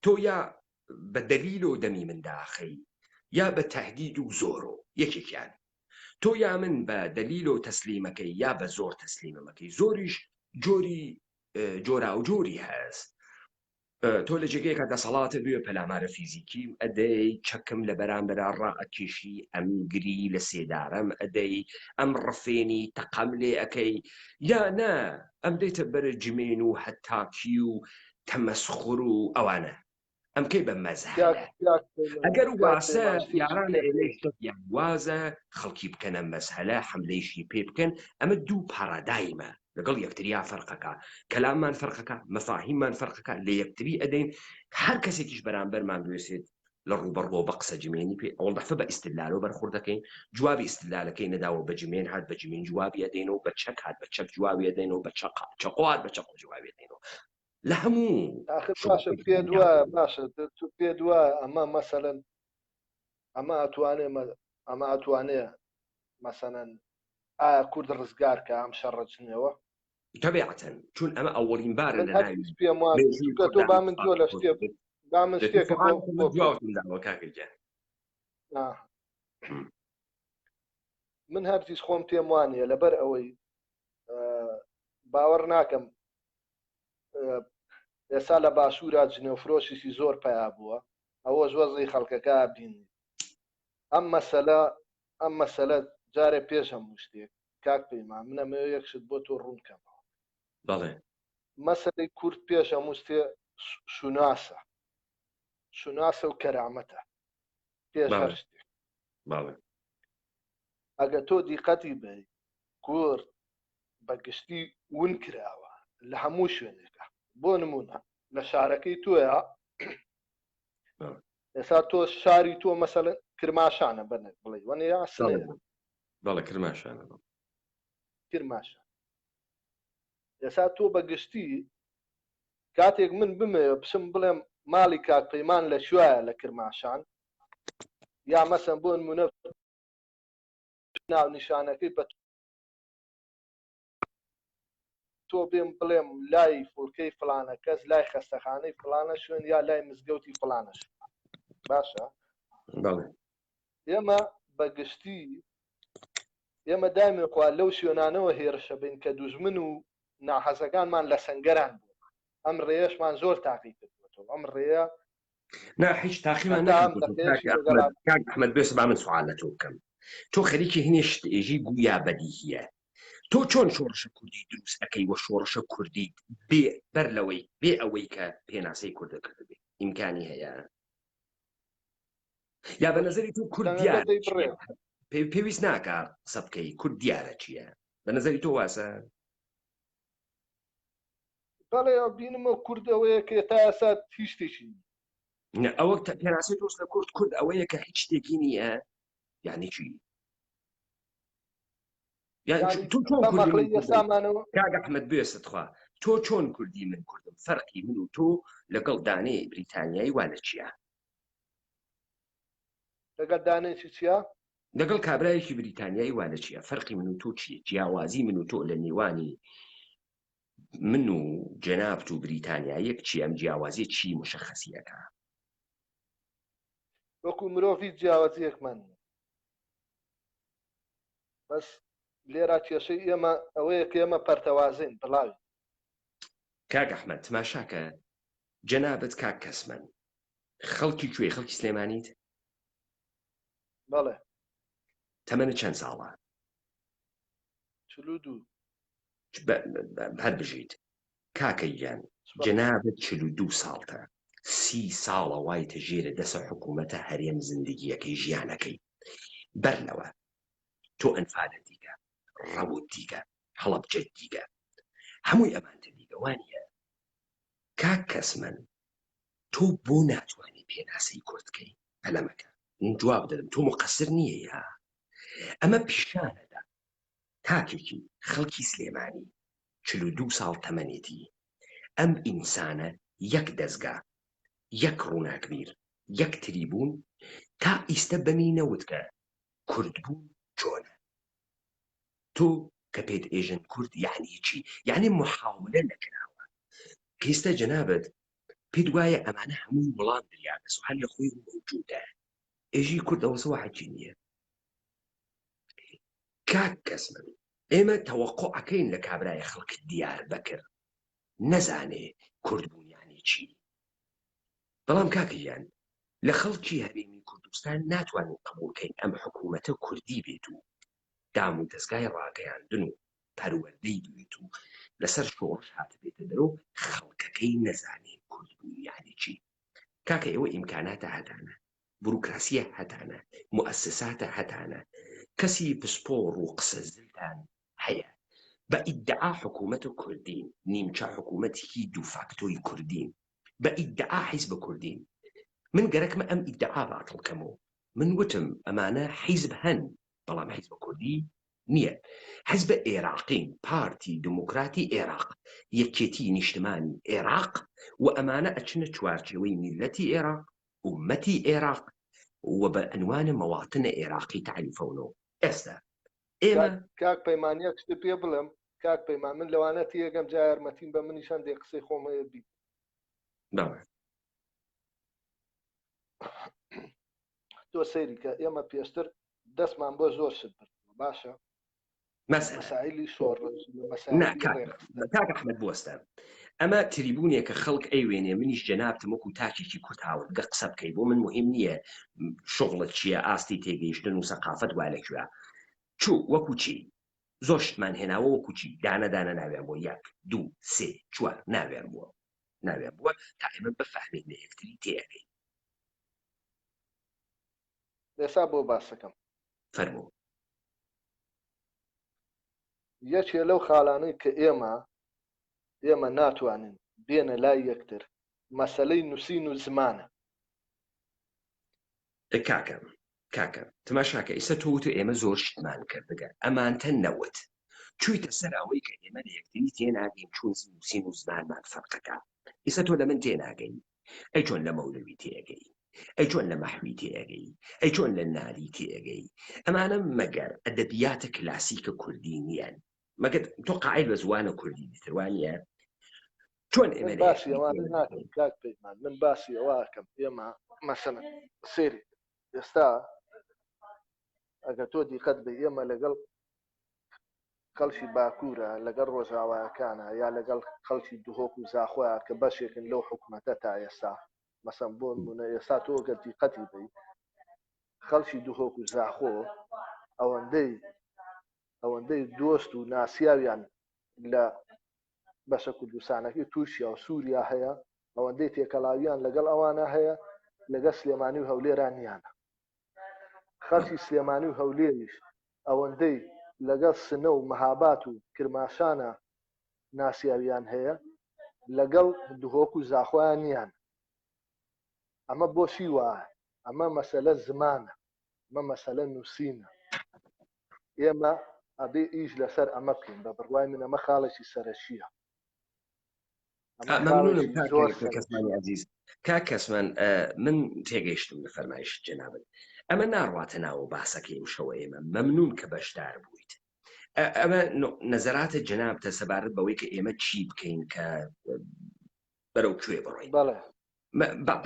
Speaker 1: تۆ یا بە دەلیل و دەمی من داخەی یا بە تهدید و زۆرۆ یەکێکیان تۆ یا من بە دەلیل و تەسلیمەکەی یا بە زۆر تەسلیمەکەی زۆریش جۆری جۆراوجۆری هەست تۆ لە جێگەیەکە دەسەڵاتت بوێ پەلامارە فیزیکیم ئەدەی چەکم لە بەرامبەرا ڕائەکێشی ئەم گری لە سێدارەم ئەدەی ئەم ڕفێنی تەقەم لێ ئەکەی یا نا ئەم دێتە بەرە جمێن و هەتاکی و تەمەسخور و ئەوانە ئەم کەی بە مەزهەلە ئەگەر واسە یاران یان وازە خەڵکی بکەنە مەزهەلە حملەیشی پێ بکەن ئەمە دوو پارادایمە لەگەڵ یەکتریا فەرقەکە کەلاممان فەرقەکە مەفاهیممان فەرقەکە لە یەکتری ئەدەین هەر کەسێکیش بەرامبەرمان بوێسێت لە ڕووبەڕووە بە قسە جمێنی پێ ئەوڵ دەفە بە ئیستدلالەوە بەرخورد دەکەین جوابی ئیستدلالەکەی نەداوە بە جمێن هات بە جمێن جوابی ئەدەینەوە بە چەک هات بە چەک جوابی ئەدەینەوە بە چەق چەقۆ هات بە چەقۆ جوابی ئەدەینەوە لە هەموو
Speaker 2: ئاخر باشە پێ دوایە باشە تو پێ دوایە ئەمە مەسەلەن ئەمە ئەتوانێ ئەمە ئەتوانێ مەسەلەن ئایا کورد ڕزگار کە ئەم شەڕە جنێوە؟
Speaker 1: تەبیعەتەن چون ئەمە ئەوەڵین بارە
Speaker 2: من
Speaker 1: لە
Speaker 2: هەر
Speaker 1: ناوی
Speaker 2: پێم وا نییە
Speaker 1: مێژووی
Speaker 2: چونکە تۆ
Speaker 1: کوردان
Speaker 2: با من جۆ لە شتێ با من
Speaker 1: دە
Speaker 2: شتێکە بۆ
Speaker 1: سوال من
Speaker 2: بۆ پێ
Speaker 1: جوابتم داوە کاکە گیان
Speaker 2: آه. من هەرگیز خۆم پێم وا نییە لەبەر ئەوەی باوەڕ ناکەم ئێستا لە باشوورا جنێوفرۆشیشی زۆر پیا بووە ئەوەش وەزی خەڵکەکە بینی ئەم مەسەلە ئەم مەسەلە جارێ پێش هەموو شتێک کاک پەیمان من ئەمەوێ یەک شت بۆ تۆ ڕوون کەمەوە.
Speaker 1: بەڵێ.
Speaker 2: مەسەلەی کورد پێش هەموو شتێ شوناسە. شوناسە و کەرامەتە پێش هەر
Speaker 1: بەڵێ.
Speaker 2: شتێک.
Speaker 1: بەڵێ.
Speaker 2: ئەگە تۆ دیقەتی بەی کورد بە گشتی ون کراوە لە هەموو شوێنێکا. بۆ نموونە لە شارەکەی تۆیا ئێستا تۆ شاری تۆ مەسەلەن کرماشانە بەنە بڵێ وەنە یا سنەیە
Speaker 1: بەڵێ کرماشانە
Speaker 2: کرماشان ئێستا تۆ بە گشتی کاتێک من بمەوێ بچم بڵێم ماڵی کاک پەیمان لە کوایە لە کرماشان یا مەسەن بۆ نمونە ناونیشانەکەی بە تۆ بێم بڵێم لای فڵکەی فلانە کەس لای خەستەخانەی فلانە شوێن یا لای مزگەوتی فلانە شوێن باشە ئێمە بە گشتی ئێمە دایمێکوا لەو شوێنانەوە هێرشە بین کە دوژمن و ناحەزەکانمان لە سەنگەران بوو ئەم ڕێیەشمان زۆر تاقی کردوەتەوە ئەم ڕێیە
Speaker 1: نا هیچ تاقیمان کاک ئەحمد بێسە با من سوال لە تۆ بکەم تۆ خەریکی هینێ شت ئێژی گویا بەدیهیە تۆ چۆن شۆڕشە کوردی دروست ئەەکەی وە شۆڕشە کوردی بێ بەر لەوەی بێ ئەوەی کە پێناسەی کوردە کردبێ ئیمکانی هەیە یا بە نظری تۆ کورد دیار پێویست ناکە قسە بکەی کورد دیارە چییە بە نظری تۆ واسە
Speaker 2: بەڵێ بینمە کورد ئەوەیە کە تا ئێستا هیچ شتێکی
Speaker 1: نییە. ئەوە پێناسەی تۆش لە کورد کورد ئەوەیە کە هیچ شتێکی نییە یعنی چی تۆ چۆن کاک ئەحمد بێست خوا تۆ چۆن کوردی من کوردم فەرقی من و تۆ لەگەڵ دانەی بریتانیایی وا لە چییە
Speaker 2: لەگەڵ دانێکی چیا؟
Speaker 1: لەگەڵ کابرایەکی بریتانیایی وا لە چییە فەرقی من و تۆ چییە جیاوازی من و تۆ لە نێوانی من و جەنابت و بریتانیایەک چی ئەم جیاوازیە چی مشەخەسیەکە
Speaker 2: وەکو مرۆڤ هیچ جیاوازیەکمان نیە بەس لێرا کێشەی ئێمە ئەوەیە کە ئێمە پەرتەوازین بڵاوی
Speaker 1: کاک ئەحمد تماشاکە جەنابت کاک کەسمەن خەڵکی کوێ خەڵکی سلێمانیت
Speaker 2: بەڵێ
Speaker 1: تەمەنت چەند ساڵە
Speaker 2: 42
Speaker 1: هەر بژیت کاکە گیان جەنابت 42 ساڵتە سی ساڵە وایتە ژێرە دەسە حکوومەتە هەرێم زندگیەکەی ژیانەکەی بەر لەوە تۆ ئەنفالە دیگە ڕەوت دیگە هەڵەبجە دیگە هەمووی ئەمانتە دیگە وانە کاک کەسمەن تۆ بۆ ناتوانی پێناسەی کورد کەی پەلەمەکە من جواب دەدەم تۆ مقصر نییە یا. ئەمە پیشانەدا تاکێکی خەڵکی سلێمانی 42 ساڵ تەمەنێتی ئەم ئینسانە یەک دەزگا یەک ڕووناکبیر یەک تریبوون تا ئیستە بەمی نەوتگە کوردبوون چۆنە؟ تۆ کە پێت ئێژن کورد یەعنی چی؟ یەعنی محاولە نەکراوە. کەیستە جەنابت پێت وایە ئەمانە هەمووی وڵام دریاگەس و هەر لە خۆی مەوجودە. ئێژی کورد ئەوەسە وا حەکی نییە. کاک کەسمن ئێمە تەوەقوع ئەکەین لە کابرای خەڵک دیاربەکر نەزانێ کورد بوون یەعنی چی؟ بەڵام کاکە گیان لە خەڵکی هەرێمی کوردستان ناتوانین قبوڵ کەین ئەم حکوومەتە کوردی بێت و دام و دەزگای ڕاگەیاندن و پەروەردەی بوێت و لەسەر شۆڕش هاتبێتە دەرو خەڵکەکەی نەزانێ کورد بوون یانی چی کاکە ئێوە ئیمکاناتە هەتانە بوروکراسیە هەتانە موئەسساتە هەتانە کەسی پسپۆڕ و قسە زلتان هەیە بە ئیدعا حکوومەت کوردین نیمچە حکوومەتێکی دوفاکتۆی کوردین بە ئیدعا حیزب کوردین من گەرەکمە ئەم ئیدعا باتڵ کەم و من وتم ئەمانە حیزب هەن بەڵام حیزب کوردی نییە حیزب ئێراقین پارتی دموکراتی ئێراق یەکێتی نیشتمانی ئێراق و ئەمانە ئەچنە چوارچێوەی میلەتی ئێراق ئومەتی ئێراق و بە ئەنوانە مەواتنە ئێراقی تەعریفەونەوە ئێستا ئێمە
Speaker 2: کاک پەیمان یەک شت پێ بڵێم کاک پەیمان من لەوانە تێگەم جا یارمەتیم بە منیش هەندێک قسەی خۆم هەیە بی
Speaker 1: بەڵێ
Speaker 2: تۆ سەیری کە ئێمە پێشتر دەستمان بۆ زۆر شت برد باشە مەسائلی شۆڕش
Speaker 1: کاک ئەحمد بوەستە ئەمە تریبونێکە خەڵک ئەیوێنێ منیش جەنابتم وەکو تاکێکی کورت هاوردگە قسە بکەی بۆ من مهم نییە شغڵت چییە ئاستی تێگەیشتن و سەقافەت وا لەکوێ چوو وەکو چی زۆر شتمان هێناوە وەکو چی دانە دانە ناویان بۆ یەک دوو سێ چوار ناویان بووە ناویان بووە تا ئێمە بفەهمین لە یەکتری تێئەگەین.
Speaker 2: ئێستا بۆ باسەکەم.
Speaker 1: فەرموو.
Speaker 2: یەکێ لەو خاڵانەی کە ئێمە ئێمە ناتوانین بێنە لای یەکتر مەسەلەی نووسین و زمانە.
Speaker 1: کاکە کاکە تماشاکە ئیسە تۆ وتو ئێمە زۆر شتمان کردگە ئەمانتە نەوت چویتە سەر ئەوەی کە ئێمە لە یەکتری تێناگەین چون نووسین و زمانمان فەرقەکە ئیسە تۆ لە من تێناگەی ئەی چۆن لە مەولەوی تێئەگەی ئەی چۆن لە مەحوی تێئەگەی ئەی چۆن لە نالی تێئەگەی ئەمانە مەگەر ئەدەبیاتە کلاسیکە کوردی نییەن مەگەر تۆ قایل بە زوانە کوردی دیتر وانە چۆن ئێمە
Speaker 2: من باسی ئەوانە ناکەم کاک پەیمان من باسی ئەوە ئەکەم ئێمە مەسەلەن سێری ئێستا ئەگەر تۆ دیقەت بە ئێمە لەگەڵ خەڵکی باکوورە لەگەڵ ڕۆژاوایەکانە یا لەگەڵ خەڵکی دهۆک و زاخۆیە کە بەشێکن لەو حکومەتە تا ئێستا مەسەن بۆ نمونە ئێستا تۆ گەر دیقەتی بی خەڵکی دهۆک و زاخۆ ئەوەندەی ئەوەندەی دۆست و ناسیاویان لە بەشە کوردستانەکەی تورکیا و سووریا هەیە ئەوەندەی تێکەڵاویان لەگەڵ ئەوانە هەیە لەگەڵ سلێمانی و هەولێران نیانە خەڵکی سلێمانی و هەولێریش ئەوەندەی لەگەڵ سنە و مەهابات و کرماشانە ناسیاویان هەیە لەگەڵ دهۆک و زاخۆیان نیان ئەمە بۆچی وایە ئەمە مەسەلە زمانە ئەمە مەسەلە نووسینە ئێمە ئەبێ ئیش لەسەر ئەمە بکەین بە بڕوای من ئەمە خاڵێکی سەرەکییە
Speaker 1: کەسمانی عزیز کاک کەسمان من تێگەیشتم لە فەرمایش جەنابت ئەمە ناڕواتە ناوە باسەکەی ئەمشەوە ئێمە مەمنون کە بەشدار بوویت ئەمە نەزەراتە جەنابتە سەبارەت بەوەی کە ئێمە چی بکەین کە بەرەو کوێ بڕۆین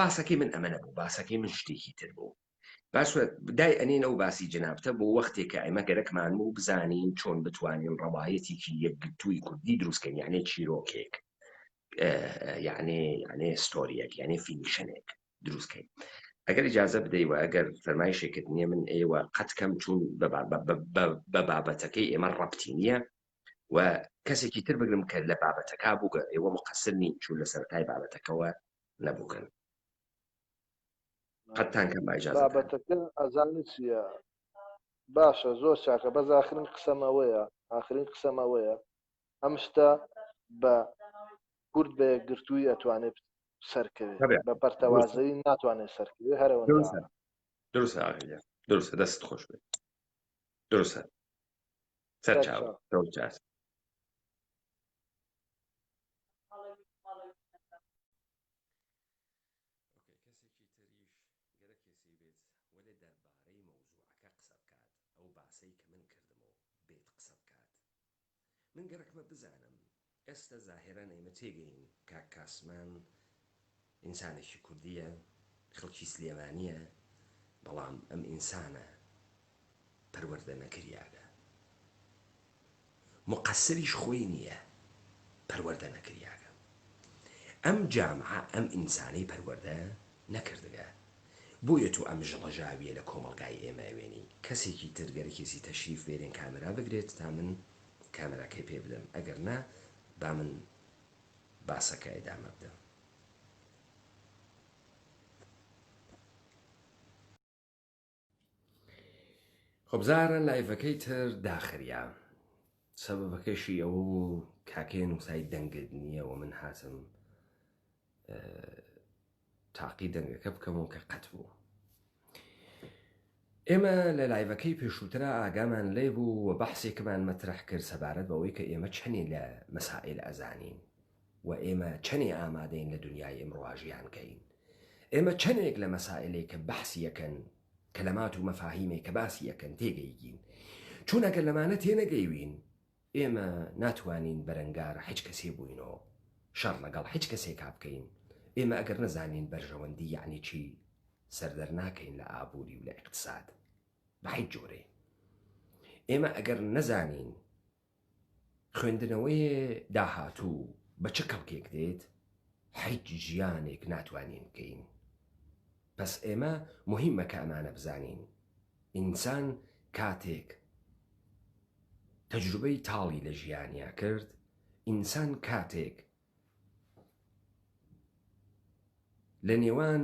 Speaker 1: باسەکەی من ئەمە نەبوو باسەکەی من شتێکی تر بوو باشە دای ئەنێن ئەو باسی جەنابتە بۆ وەختێک کە ئێمە گەرەکمان بوو بزانین چۆن بتوانین ڕەوایەتێکی یەکگرتووی کوردی دروستکەین یانێ چیرۆکێک یانێ یانێ story یەک یانێ fiction ێک دروستکەین ئەگەر ئجازە بدەی و ئەگەر فەرمایشێکت نییە من ئێوە قەت کەم چون بە بابەتەکەی ئێمە ڕەبتی نییە و کەسێکی تر بگرم کە لە بابەتەکە بووگە ئێوە مقصر نین چون لە سەرەتای بابەتەکەوە نەبووگەن قەتتان کەم با ئیجازەتان.
Speaker 2: بابەتەکە ئەزانی چییە باشە زۆر چاکە بەس ئاخرین قسەم ئەوەیە ئاخرین قسەم ئەوەیە ئەم شتە بە کورد بە یەکگرتووی ئەتوانێت سەرکەوێت
Speaker 1: طبعا.
Speaker 2: بە پەرتەوازەیی ناتوانێت سەرکەوێت هەرەوەندە
Speaker 1: دروستە دروستە ئاغا گیان دروستە دەست خۆش بێت. دروستە سەرچاو چاو. کەسێکی تریش گەرەکێسی بێت وەلێ دەربارەی مەوزوعەکە قسە بکات ئەو باسەی کە من کردم و بێت قسە بکات من گەرەکمە بزانم ئێستە زاهیرەن ئێمە تێگەین کاک کاسمان ئینسانێکی کوردیە خەڵکی سلێمانیە بەڵام ئەم ئینسانە پەروەردە نەکریاگە مقەسریش خۆی نییە پەروەردە نەکریاگە ئەم جامعە ئەم ئینسانەی پەروەردە نەکردگە بۆیە تۆ ئەم ژڵەژاویە لە کۆمەڵگای ئێمە ئەوێنی کەسێکی تر گەرەکێسی تەشریف بێنێن کامێرا بگرێت تا من کامێراکەی پێ بدەم ئەگەر نا با من باسەکە ئیدامە بدەم. خب زارە لایڤەکەی تر داخریا سەبەبەکەشی ئەوە بوو کاکەی نووسای دەنگت نییە و من هاتم تاقی دەنگەکە بکەمەوە کە قەت بوو. ئێمە لە لایڤەکەی پێشووترا ئاگامان لێ بوو و بەحسێکمان مەترەح کرد سەبارەت بەوەی کە ئێمە چەنێ لە مەسائیل ئەزانین و ئێمە چەنێ ئامادەین لە دنیای ئیمڕۆا ژیان کەین. ئێمە چەنێک لە مەسائلێ کە بەحسی ئەکەن، کەلەمات و مەفاهیمێ کە باسی ئەکەن تێگەیگین. چون ئەگەر لەمانە تێنەگەیوین، ئێمە ناتوانین بەرەنگار حیچ کەسێ بووینۆ شەڕ لەگەڵ حیچ کەسێکا بکەین، ئێمە ئەگەر نەزانین بەرژەوەندی یەعنی چی سەر دەرناکەین لە ئابووری و لە ئیقتساد بە حیچ جۆرێ. ئێمە ئەگەر نەزانین خوێندنەوەێ داهاتوو بە چ کەڵکێک دێت حیچ ژیانێک ناتوانین بکەین. پەس ئێمە موهیمە کە ئەمانە بزانین. ئینسان کاتێک تەجروبەی تاڵی لە ژیانیا کرد، ئینسان کاتێک لە نێوان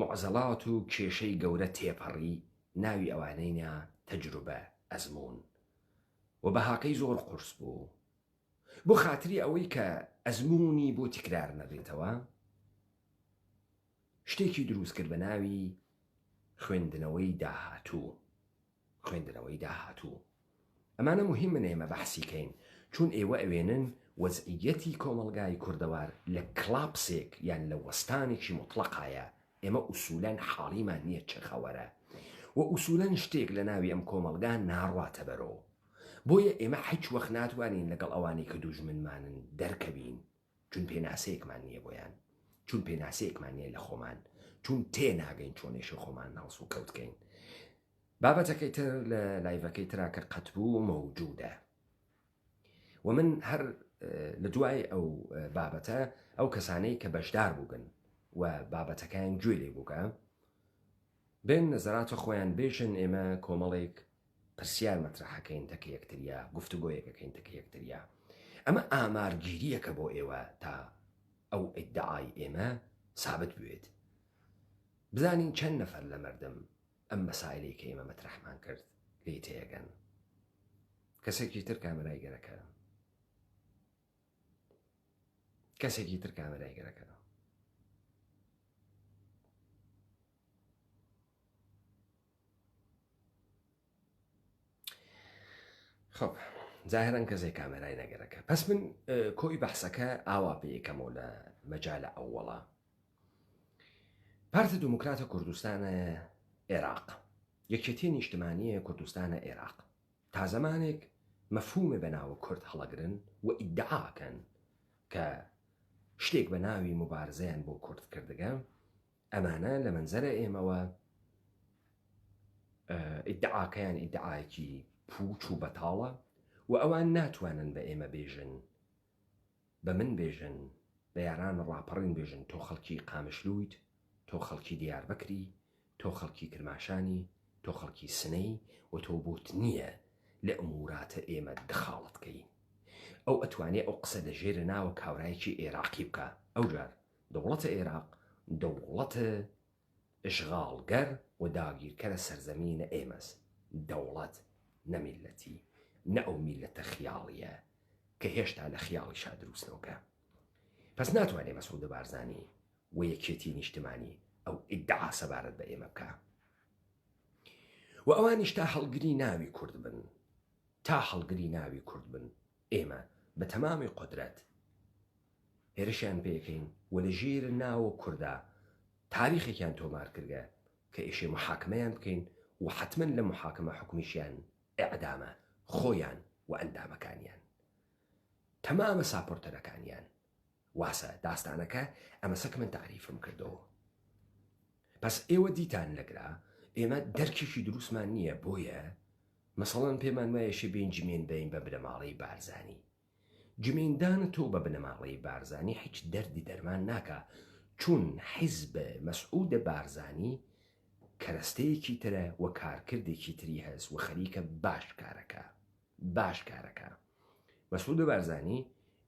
Speaker 1: موعزەڵات و کێشەی گەورە تێپەڕی، ناوی ئەوانەی نا تەجروبە، ئەزموون. و بەهاکەی زۆر قورس بوو. بۆ خاتری ئەوەی کە ئەزموونی بۆ تیکرار نەبێتەوە، شتێکی دروست کرد بە ناوی خوێندنەوەی داهاتوو. خوێندنەوەی داهاتوو. ئەمانە موهیمن ئێمە بەحسی کەین چون ئێوە ئەوێنن وەزعیەتی کۆمەڵگای کوردەوار لە کڵاپسێک یان لە وەستانێکی موتڵەقایە ئێمە ئوسولەن حاڵیمان نیە چ خەوەرە و ئوسولەن شتێک لە ناوی ئەم کۆمەڵگا ناڕواتە بەرۆ بۆیە ئێمە حیچ وەخت ناتوانین لەگەڵ ئەوانەی کە دوژمنمانن دەرکەوین چون پێناسەیەکمان نییە بۆیان، چون پێناسەیەکمان نییە لە خۆمان، چون تێناگەین چۆنێشی خۆمان هەڵسوکەوت کەین. بابەتەکەی تر لە لایڤەکەی ترا کە قەت بوو مەوجودە و من هەر لە دوای ئەو بابەتە ئەو کەسانەی کە بەشدار بووگن و بابەتەکەیان گوێ لێ بووگە بێن نەزەراتە خۆیان بێژن ئێمە کۆمەڵێک پرسیار مەترەحەکەین تەکە یەکتریا گفتوگۆیەک ئەکەین تەکە یەکتریا ئەمە ئامارگیریەکە بۆ ئێوە تا ئەو ئیدعای ئێمە سابت بوێت بزانین چەند نەفەر لە مەردم ئەم مەسایلەی کە ئێمە مەترەحمان کرد لێی تێگەن کەسێکی تر کامێرای گەرەکە کەسێکی تر کامێرای گەرەکە خب زاهرەن کەسێک کامێرای نەگەرەکە پس من کۆی بەحسەکە ئاوا پێیکەمەوە لە مەجالە ئەوەڵە پارتە دموکراتە کوردستانە عێراق یەکێتی نیشتمانیە کوردستانە عێراق تا زەمانێک مەفهومێ بە ناوە کورد هەڵەگرن و ئیدعاکەن کە شتێک بە ناوی مبارزەیان بۆ کورد کردگە ئەمانە لە مەنزەرە ئێمەوە ئیدعاکەیان ئیدعایەکی پوچ و بەتاڵە و ئەوان ناتوانن بە ئێمە بێژن بە من بێژن بە یاران ڕاپەڕین بێژن تۆ خەڵکی قامشلویت تۆ خەڵکی دیاربەکری تۆ خەڵکی کرماشانی تۆ خەڵکی سنەی و تۆ بۆت نییە لە ئوموراتە ئێمە دخاڵت کەی ئەو ئەتوانێ ئەو قسە لە ژێرە ناوە کاورایەکی ئێراقی بکا ئەوجار دەوڵەتە ئێراق دەوڵەتە ئشغاڵگەر و داگیرکەرە سەرزەمینە ئێمەس دەوڵەت نە میللەتی نە ئەو میللەتە خیاڵیە کە هێشتا لە خیاڵیشا دروست نەوگە پەس ناتوانێ مەسعود بارزانی و یەکێتی نیشتمانی ئەو ئیدعا سەبارەت بە ئێمە بکا. و ئەوانیش تا هەڵگری ناوی کورد بن، تا هەڵگری ناوی کورد بن ئێمە بە تەمامی قودرەت هێرشیان پێکەین و لە ژیر ناو کوردا تاریخێکیان تۆمار کردگە کە ئێشێ محاکمەیان بکەین و حەتمەن لە محاکمە حوکمیشیان ئێعدامە خۆیان و ئەندامەکانیان تەمامە ساپۆرتەرەکانیان واسە داستانەکە ئەمەسە کە من تەعریفم کردەوە پس ئێوە دیتان لەگرا ئێمە دەرکێکی دروستمان نییە بۆیە مەسەڵەن پێمان وایە شێ بێین جمێن بەین بە بنەماڵەی بارزانی جمێندان تۆ بە بنەماڵەی بارزانی هیچ دەردی دەرمان ناکا چون حیزب مەسعود بارزانی کەرەستەیەکی ترە و کارکردێکی تری هەس و خەریکە باش کارەکە باش کارەکە مەسعود بارزانی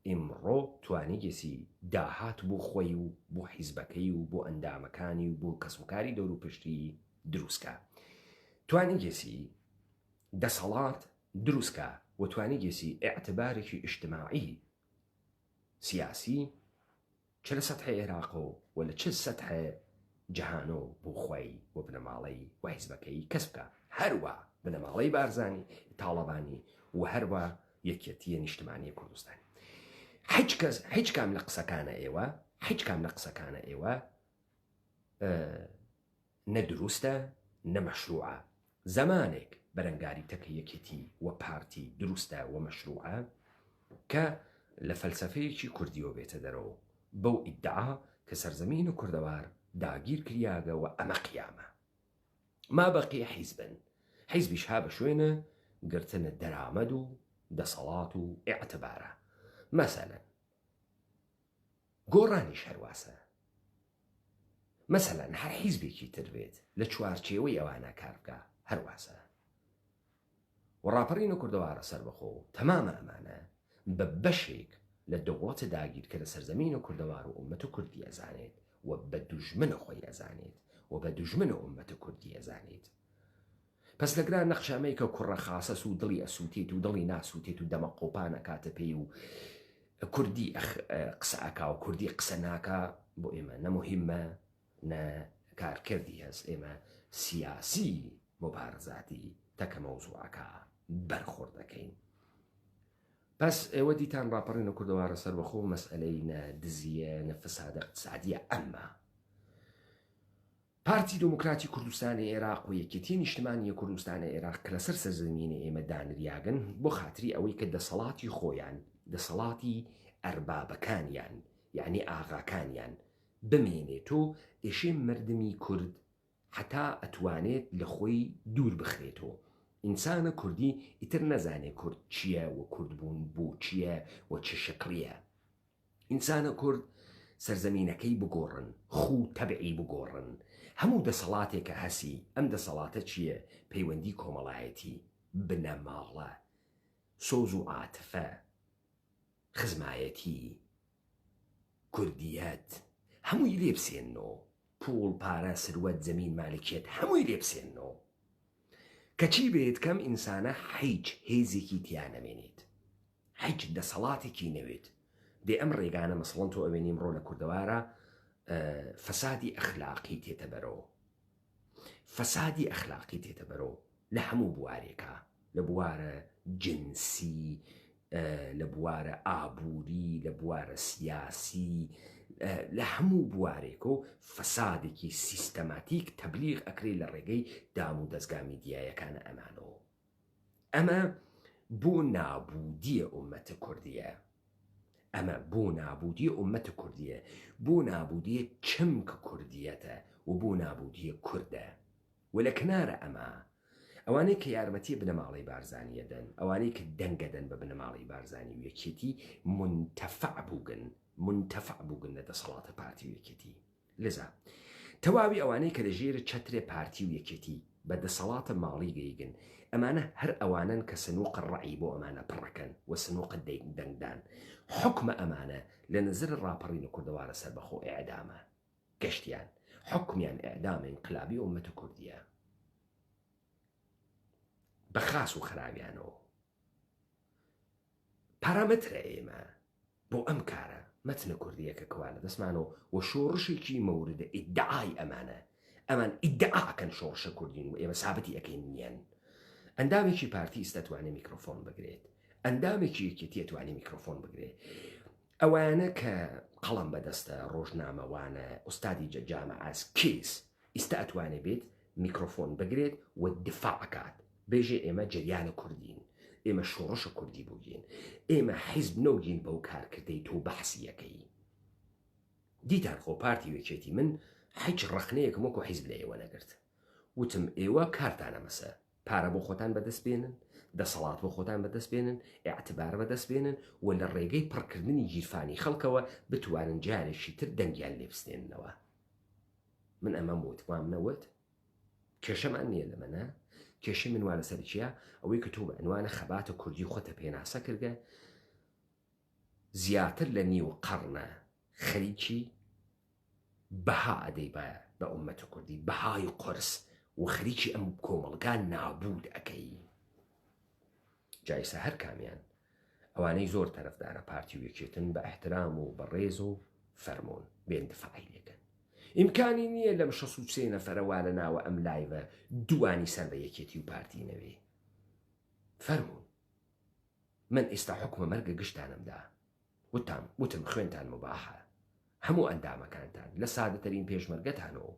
Speaker 1: ئیمڕۆ توانیگێسی داهات بۆ خۆی و بۆ حیزبەکەی و بۆ ئەندامەکانی و بۆ کەسوکاری دەوروپشتی دروستکا توانیگێسی دەسەڵات دروستکا و توانیگێسی ئیعتبارێکی ئیجتماعی سیاسی چ لە سەتحی عێراقۆ و لە چ سەتحێ جەهانۆ بۆ خوەی و بنەماڵەی و حیزبەکەی کەسب کا هەروا بنەماڵەی بارزانی تاڵەبانی و هەروا یەکیەتیە نیشتمانیە کوردستانی حیچ کەس حیچ کام لە قسەکانە ئێوە حیچ کام لە قسەکانە ئێوە نە دروستە نە مەشروعە. زەمانێک بەرەنگاری تەکە یەکێتی و پارتی دروستە و مەشروعە کە لە فەلسەفەیەکی کوردیەوە بێتە دەرەوە بەو ئیدعا کە سەرزەمین و کوردەوار داگیر کریاگە و ئەمە قیامە. ما بەقیە حیزبن. حیزبیش ها بە شوێنە گرتنە دەرامەد و دەسەڵات و ئیعتبارە. مەسەلەن. گۆڕانیش هەر واسە. مەسەلەن هەر حیزبێکی تر بێت لە چوارچێوەی ئەوانە کار بکا هەر واسە. و ڕاپەڕین و کوردەوارە سەربەخۆ و تەمامە ئەمانە بە بەشێک لە دەوڵەتە داگیرکەرە سەرزەمین و کوردەوار و ئوممەت کوردی ئەزانێت و بە دوژمن خۆی ئەزانێت و بە دوژمن ئوممەت کوردی ئەزانێت. پەس لەگرا نەخشە ئەمەی کە کوڕە خاسەس و دڵی ئەسووتێت و دڵی ناسووتێت و دەمە قۆپان ئەکاتە پێی و کوردی قسە ئەکا و کوردی قسە ناکا بۆ ئێمە نە موهیمە نە کارکردی هەس ئێمە سیاسی موبارزاتی تەکە مەوزوعەکە بەرخۆرد ئەکەین. پس ئێوە دیتان ڕاپەڕین و کوردەوارە سەربەخۆ مەسئەلەی نە دزیە نە فسادە اقتصادیە ئەمما پارتی دێموکراتی کوردستانی عێراق و یەکێتیی نیشتمانیی کوردستانی عێراق کە لەسەر سەرزەمینی ئێمە دانریاگن بۆ خاتری ئەوەی کە دەسەڵاتی خۆیان، دەسەڵاتی ئەربابەکانیان یەعنی ئاغاکانیان بمێنێت و ئێشێ مەردمی کورد هەتا ئەتوانێت لە خۆی دوور بخرێتۆ. ئینسانە کوردی ئیتر نەزانێ کورد چییە و کوردبوون بۆ چییە و چ شکڵییە. ئینسانە کورد سەرزەمینەکەی بگۆڕن خوو تەبعی بگۆڕن هەموو دەسەڵاتێکە هەسی ئەم دەسەڵاتە چیە پەیوەندی کۆمەڵایەتی بنەماڵە سۆز و عاتفە خزمایەتی کوردیەت هەمووی لێ بسێننۆ پوڵ پارە سروەت زەمین مالکیەت هەمووی لێ بسێننۆ کەچی بێت کەم ئینسانە حیچ هێزێکی تیا نەمێنێت هیچ دەسەڵاتێکی نەوێت دێ ئەم ڕێگانە مەسەڵەن تۆ ئەوێنی ئمڕۆ لە کوردەوارە فەسادی ئەخلاقی تێتە بەرەوە فەسادی ئەخلاقی تێتە بەرەوە لە هەموو بوارێکا لە بوارە جنسی لە بوارە ئابووری لە بوارە سیاسی لە هەموو بوارێک و فەسادێکی سیستەماتیک تەبلیغ ئەکرێ لە ڕێگەی دام و دەستگا میدیایەکانە ئەمانەوە ئەمە بۆ نابودیە ئومەتە کوردیە ئەمە بۆ نابودیە ئومەتە کوردیە بۆ نابودیە چمک کوردیەتە و بۆ نابودیە کوردە و لە کنارە ئەمە ئەوانەی کە یارمەتی بنەماڵەی بارزانیە دەن ئەوانەی کە دەنگە دەن بە بنەماڵەی بارزانی و یەکێتی مونتەفع بووگن مونتەفع بووگن لە دەسەڵاتە پارتی و یەکێتی لذا تەواوی ئەوانەی کە لە ژێر چەترێ پارتی و یەکێتی بە دەسەڵاتە ماڵی گەیگن ئەمانە هەر ئەوانەن کە سنوقە ڕەئی بۆ ئەمانە پڕەکەن و سنوقە دەنگدان حوکمە ئەمانە لە نەزر ڕاپەڕین و کوردەوارە سەربەخۆ ئێعدامە گەشتیان حوکمیان ئێعدامە ئینقلابی ئوممەتە کوردیە بە خاس و خراویانەوە پارامەترە ئێمە بۆ ئەم کارە مەتنە کوردییەکە کوا لە دەستمانەوە و شۆڕشێکی مەورد ئیدعای ئەمانە. ئەمان ئیدعا ئەکەن شۆڕشە کوردین و ئێمە سابتی ئەکەین نییەن. ئەندامێکی پارتی ئیستا توانێ میکرۆفۆن بگرێت، ئەندامێکی یەکێتی ئەتوانێ میکرۆفۆن بگرێ. ئەوانە کە قەڵەم بەدەستە، ڕۆژنامەوانە، ئوستادی جامعەس، کیس ئیستا ئەتوانێ بێت میکرۆفۆن بگرێت و دفاع ئەکات بێژێ ئێمە جەریانە کوردین، ئێمە شۆڕشە کوردی بووگین، ئێمە حیزب نەوگین بەو کارکردەی تۆ بەحسی ئەکەی. دیتان خۆ پارتی و یەکێتی من حیچ ڕەخنەیەکم وەکو حیزب لە ئێوە نەگرت. وتم ئێوە کارتانە مەسە پارە بۆ خۆتان بەدەست بێنن، دەسەڵات بۆ خۆتان بەدەست بێنن، ئیعتبار بەدەست بێنن و لە ڕێگەی پڕکردنی گیرفانی خەڵکەوە بتوانن جارێکی تر دەنگیان لێ بستێننەوە. من ئەمەم وت، وام نەوت؟ کێشەمان نییە لەمە نا؟ کێشەی من وا لەسەر چییە؟ ئەوەی کە تۆ بە عنوانە خەباتە کوردی خۆتە پێناسە کردگە، زیاتر لە نیو قەڕنە خەریکی بەها ئەدەی بە بە ئوممەت کوردی بەهای قورس و خەریکی ئەم کۆمەڵگا نابوود ئەکەی جا ئیستا هەر کامیان ئەوانەی زۆر تەرەفدارە پارتی و یەکێتن بە ئەحترام و بە ڕێز و فەرموون بێن دفاعی لێکەن ئیمکانی نییە لەم 63 نەفەرە وا لە ناوە ئەم لایڤە دووانی سەر بە یەکێتی و پارتی نەوێ فەرموون من ئیستا حوکمە مەرگە گشتانم دا وتم وتم خوێنتان موباحە هەموو ئەندامەکانتان لە سادەترین پێشمەرگەتانەوە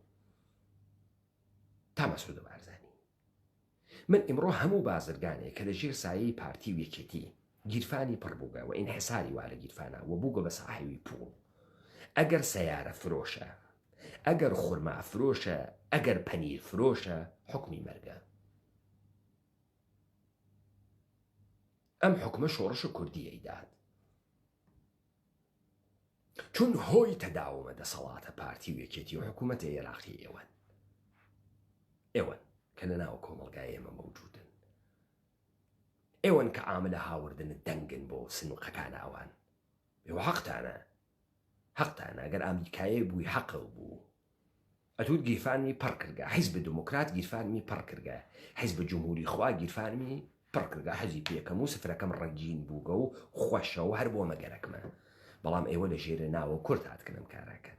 Speaker 1: تا مەسعود بارزانی من ئیمڕۆ هەموو بازرگانێک کە لە ژێر سایەی پارتی و یەکێتی گیرفانی پڕ بووگە و ئینحساری وا لە گیرفانا و بووگە بە ساحێوی پووڵ ئەگەر سەیارە فرۆشە ئەگەر خورما فرۆشە ئەگەر پەنیر فرۆشە حوکمی مەرگە ئەم حوکمە شۆڕش کوردی ئەیدات چون هۆی تەداومە دەسەڵاتە پارتی و یەکێتی و حکوومەتە عێراقی ئێوەن ئێوەن کە لە ناو کۆمەڵگای ئێمە مەوجودن ئێوەن کە عاملە هاوردن دەنگن بۆ سنوقەکان ئەوان ئێوە حەقتانە حەقتانە گەر ئامریکایێ بووی حەقەو بوو ئەتوت گیرفانمی پڕ کردگە حیزب دموکرات گیرفانمی پڕ کردگە حیزب جمهوری خوا گیرفانمی پڕ کردگە حەزی پێکەم و سفرەکەم ڕەنگین بووگە و خوەشە و هەر بۆمە گەرەکمە بەڵام ئێوە لە ژێرە ناوە کورد هاتکن ئەم کارەکەن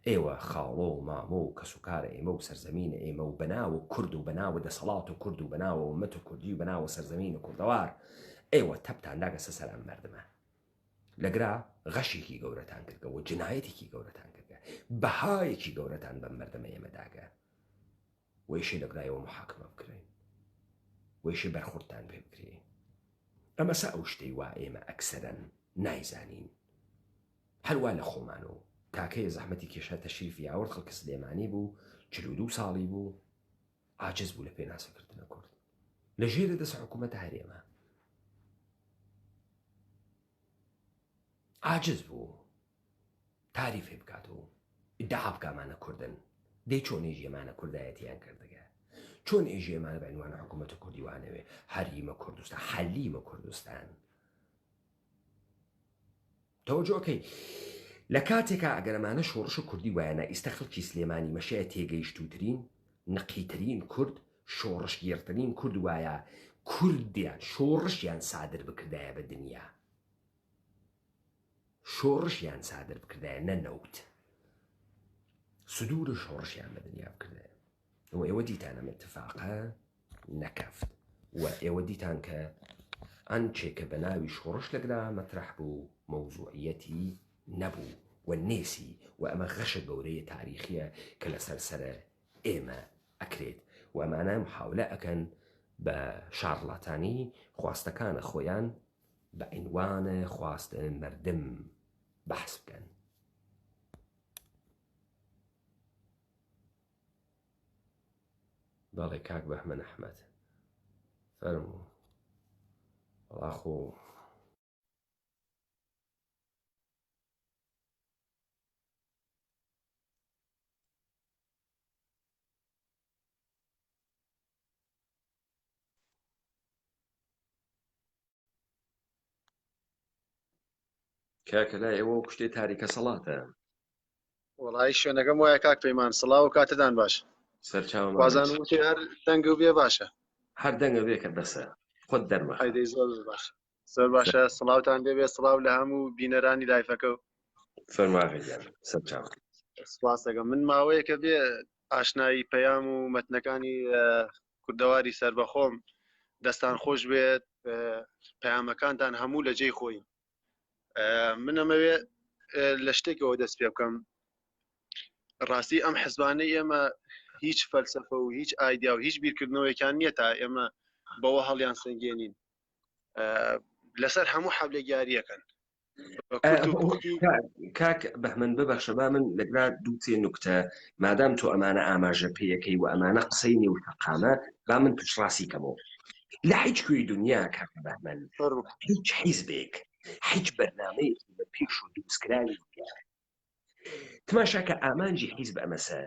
Speaker 1: ئێوە خاڵۆ و مامۆ و کەسوکارە ئێمە و سەرزەمینە ئێمە و بەناوە کورد و بەناوە دەسەڵات و کورد و بەناوە ئومەت و کوردی و بەناوە سەرزەمین و کوردەوار ئێوە تەپتان داگەسە سەر ئەم مەردمە لەگرا غەشێکی گەورەتان کردگە و جنایەتێکی گەورەتان کردگە بەهایەکی گەورەتان بەم مەردەمە ئێمە داگە وەیشێ لەگرایەوە محاکمە بکرێن وەیشێ بەرخوردتان پێ بکرێ ئەمەسە ئەو شتەی وا ئێمە ئەکسەرەن نایزانین هەروا لە خۆمان و کاکەیە زەحمەتی کێشا تەشریفی ئاورد خەڵکە سلێمانی بوو 42 ساڵی بوو عاجز بوو لە پێناسەکردنە کورد لە ژێرە دەست حکوومەتە هەرێمە عاجز بوو تاریفێ بکات و ئیدعا بکا ئەمانە کوردن دەی چۆن ئێژی ئەمانە کوردایەتیان کردگە چۆن ئێژی ئەمانە بە عنوان حکوومەت کوردی وانەوێ هەریمە کوردستان حەلیمە کوردستان تەوەجۆکەی لە کاتێکا ئەگەر ئەمانە شۆڕش کوردی وایەنە ئیستا خەڵکی سلێمانی مەشەیە تێگەیشتووترین نەقیترین کورد شۆڕشگێڕترین کورد وایە کوردیان شۆڕشیان سادر بکردایە بە دنیا شۆڕشیان سادر بکردایە نە نەوت سدور شۆڕشیان بە دنیا بکردایە و ئێوە دیتان ئەم اتفاقە نەکەفت و ئێوە دیتان کە ئەنچێ کە بە ناوی شۆڕش لەگرا مەترح بوو مەوزوعیەتی نەبوو و نێسی و ئەمە غەشە گەورەیە تاریخیە کە لەسەر سەرە ئێمە ئەکرێت و ئەمانە محاولە ئەکەن بە شارڵاتانی خواستەکانە خۆیان بە عینوانە خواست مردم بەحس بکەن. بەڵێ کاک بەهمەن ئەحمەد فەرموو وەڵا خۆ کاکە لای ئێوە کوشتێ تاریکە سەڵاتە.
Speaker 2: وەڵی شوێنەکەم وایە کاک پەیمان سڵاو و کاتتان باش.
Speaker 1: سەرچاوم
Speaker 2: وازان وتی هەر دەنگە و بێ باشە.
Speaker 1: هەر دەنگە بێ کە بەسە خۆت دەرمە.
Speaker 2: هەیدەی زۆر باش. زۆر باشە سڵاوتان لێبێ سڵاو لە هەموو بینەرانی لایفەکە و
Speaker 1: فەرماغە گیان سەرچاو.
Speaker 2: سپاس دەکەم من ماوەیەکە بێ.
Speaker 3: ئاشنایی پەیام و مەتنەکانی کوردەواری سەربەخۆم دەستان خۆش بێت پەیامەکانتان هەموو لە جێی خۆی من ئەمەوێ لە شتێکەوە دەست پێ بکەم ڕاستی ئەم حزبانەی ئێمە هیچ فەلسفە و هیچ ئایدیا و هیچ بیرکردنەوەیان نییە تا ئێمە بەوە هەڵیان سەنگێنین لەسەر هەموو حەبلێک یاریەکەن
Speaker 1: کاک بەهمەن ببەخشە با من لەگرا دووتێ نوکتە مادام تۆ ئەمانە ئاماژە پێیەکەی و ئەمانە قسەی نێو شەقامە با من پشتڕاستی کەمەوە لە هیچ کوێی دنیا کاک بەهمەن هیچ حیزبێک هیچ بەرنامەیەکی بە پێش و دروستکراوی تماشاکە ئامانجی حیزب ئەمەسە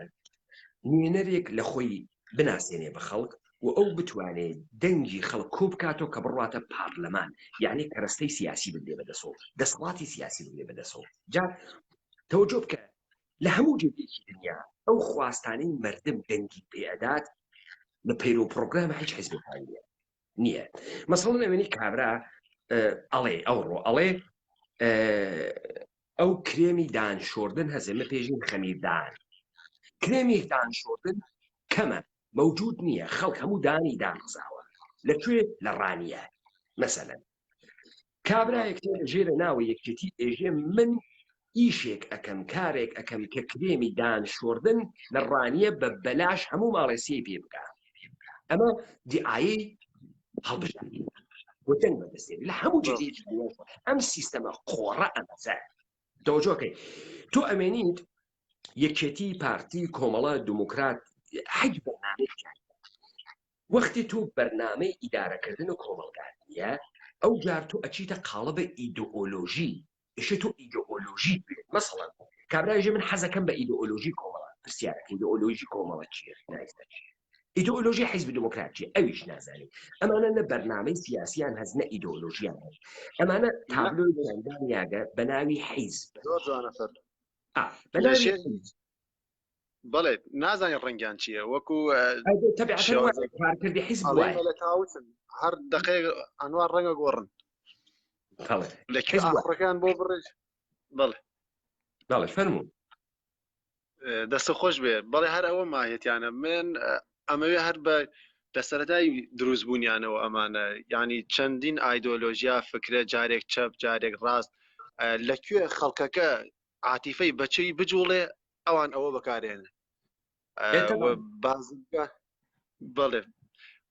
Speaker 1: نوێنەرێک لە خۆی بناسێنێ بە خەڵک و ئەو بتوانێ دەنگی خەڵک کۆ بکاتەوە کە بڕواتە پارلەمان یعنی کەرەستەی سیاسی بگرێ بەدەسەوە دەسەڵاتی سیاسی بگرێ بەدەسەوە جا تەوەجۆ بکە لە هەموو جێگەیەکی دنیا ئەو خواستانەی مردم دەنگی پێ ئەدات لە پەیرو پرۆگرامە هیچ حیزبێک نییە نییە مەسەڵەن ئەوێنی کابرا ئەڵێ ئەوڕۆ ئەڵێ ئەو کرێمی دان شۆردن هەزێ مە پێژین خەمیردان کرێمی دان شۆردن کەمە مەوجود نییە خەڵک هەموو دانی داڕزاوە لەکوێ لە ڕانیە مەسەلەن کابرایەک ژێرە ناوە یەکێتی ئێژێ من ئیشێک ئەکەم کارێک ئەکەم کە کرێمی دان شۆردن لە ڕانیە بە بەلاش هەموو ماڵێ سێ پێ بکە ئەمە دیعاەی هەڵبژاردن بۆ دەنگ بەدەستێن لە هەموو جێگەیەکی ئەم سیستەمە قۆڕە ئەمەزە دەوجۆکەی تۆ ئەمێنیت یەکێتی پارتی کۆمەڵە دموکرات حەج بەرنامەیەکیان وەختی تۆ بەرنامەی ئیدارەکردن و کۆمەڵگات نییە ئەو جار تۆ ئەچیتە قاڵبە ئیدۆلۆژی ئیشە تۆ ئیدۆلۆژی بێت مەسەڵەن کابرایژە من حەزەکەم بە ئیدۆلۆژی کۆمەڵە پرسیارەکە ئیدۆلۆژی کۆمەڵە چییە نایستە ئیدۆلۆژی حیزب دموکرات چیە ئەویش نازانی ئەمانە نە بەرنامەی سیاسیان هەز نە ئیدۆلۆژیان هەیە ئەمانە تابلۆی دانیاگە بە ناوی حیزب
Speaker 3: زۆر جوانە فەر
Speaker 1: بە ناوی حیزب
Speaker 3: بەڵێ نازانین ڕەنگیان چییە وەکو
Speaker 1: کارکردی حیزب
Speaker 3: لە تاوتن هەر دقەیەک ئەنوار ڕەنگە گۆڕن لە حیزبەکان بۆ بڕێژ بەڵێ
Speaker 1: بەڵێ فەرموو
Speaker 3: دەستە خۆش بێ بەڵێ هەر ئەوە ماهێتیانە من ئەمەوێ هەر بە لە سەرەتای دروست بوونیانەوە ئەمانە ینی چەندین ئایدۆلۆژیا فکرە جارێک چەپ جارێک ڕاست لەکوێ خەڵکەکە عاتیفەی بەچەی بجوڵێ ئەوان ئەوە بەکارێنن بازرگان بەڵێ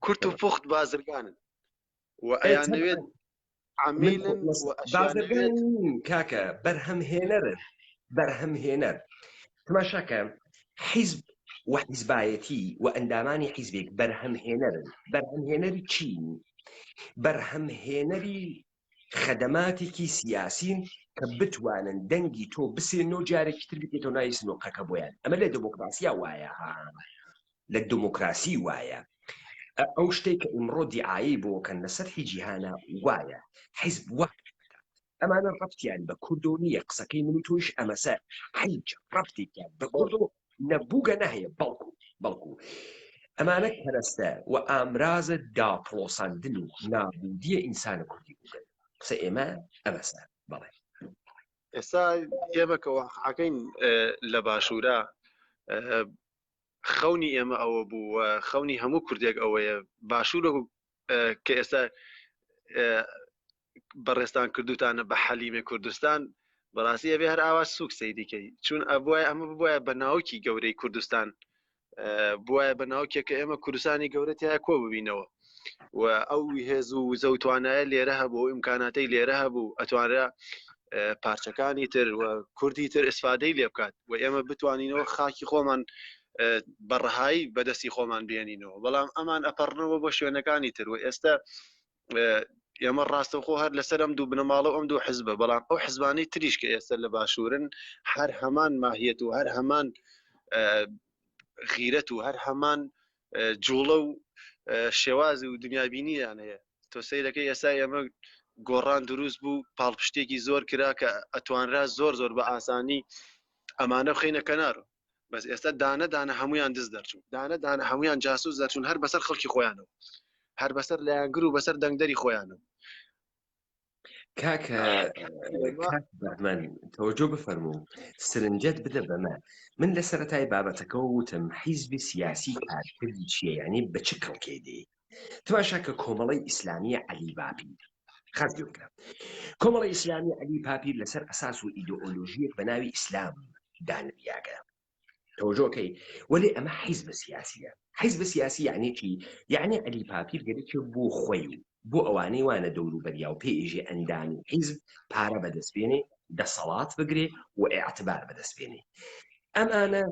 Speaker 3: کورت و پوخت بازرگانن و ئەیانەوێت عمیلن
Speaker 1: بازرگان کاکە بەرهەمهێنەرن بەرهەمهێنەر تماشاکە حیزب و حیزبایەتی و ئەندامانی حیزبێک بەرهەمهێنەرن بەرهەمهێنەری چین بەرهەمهێنەری خەدەماتێکی سیاسین کە بتوانن دەنگی تۆ بسێنن و جارێکی تر بکەیتەوە ناوی سنوقەکە بۆیان ئەمە لە دموکراسیا وایە ها لە دموکراسی وایە ئەو شتێک کە ئیمڕۆ دیعایی بۆکەن لە سەرحی جیهانە وایە حیزب وە ئەمانە ڕەبتیان بە کوردۆ نییە قسەکەی من و تۆیش ئەمەسە هیچ ڕەبتێکیان بە کوردۆ نەبووگە نەهەیە بەڵکو بەڵکو ئەمانە کەرەستە و ئامرازە داپڵۆساندن و نابودیە ئینسانە کوردی بووگەن قسە ئێمە ئەمەسە بەڵێ
Speaker 3: ئێستا ئێمە کە واقعەکەین لە باشوورە خەونی ئێمە ئەوە بوو و خەونی هەموو کوردێک ئەوەیە باشوور کە ئێستا بەڕێزتان کردوتانە بە حەلیمێ کوردستان بەڕاستی ئەبێ هەر ئاوا سوک سەیریکەی چون ئەبواە ئەمە ببواە بە ناوکی گەورەی کوردستان بواە بە ناوکێک کە ئێمە کوردستانی گەورە تیا کۆ ببینەوە و ئەو هێز و وزە و توانایە لێرە هەبوو و ئیمکاناتەی لێرە هەبوو ئەتوانرا پارچەکانی تر و کوردی تر ئیسفادەی لێ بکات و ئێمە بتوانینەوە خاکی خۆمان بەڕەهایی بەدەستی خۆمان بێنینەوە بەڵام ئەمان ئەپەڕنەوە بۆ شوێنەکانی تر و ئێستا ئێمە ڕاستەوخۆ هەر لەسەر ئەم دوو بنەماڵە ئەم دوو حزبە بەڵام ئەو حزبانەی تریش کە ئێستا لە باشوورن هەر هەمان ماهیەت و هەر هەمان غیرەت و هەر هەمان جوڵە و شێواز و دنیابینیان هەیە تۆ سەیرەکەی ئێستا ئێمە گۆڕان دروست بوو پاڵپشتێکی زۆر کرا کە ئەتوانرا زۆر زۆر بە ئاسانی ئەمانە بخینە کەنار بەس ئێستا دانە دانە هەمویان دز دەرچوون دانە دانە هەمویان جاسوس دەرچوون هەر بەسەر خەڵکی خۆیانەوە هەر بەسەر لایەنگر و بەسەر دەنگدەری خۆیانەوە.
Speaker 1: کاکە بەهمەن تەوەجۆ بفەرموو سرنجت بدە بەمە من لە سەرەتای بابەتەکەەوە وتم حیزبی سیاسی کارکردی چییە یعنی بە چ کەڵکێ دێ تماشا کە کۆمەڵی ئیسلامیە عەلی باپیر خاس گوێ بگرە کۆمەڵی ئیسلامی عەلی باپیر لەسەر ئەساس و ئیدۆلۆژیەک بە ناوی ئیسلام دانریاگە تەوەجۆکەی وەلێ ئەمە حیزب سیاسیە حیزب سیاسی یعنی چی یعنی عەلی پاپیر گەرەکێ بۆ خۆی و بۆ ئەوانەی وانە دەوروبەریا و پێ ئێژێ ئەندامی حیزب پارە بەدەست بێنێ دەسەڵات بگرێ و ئیعتبار بەدەست بێنێ ئەمانە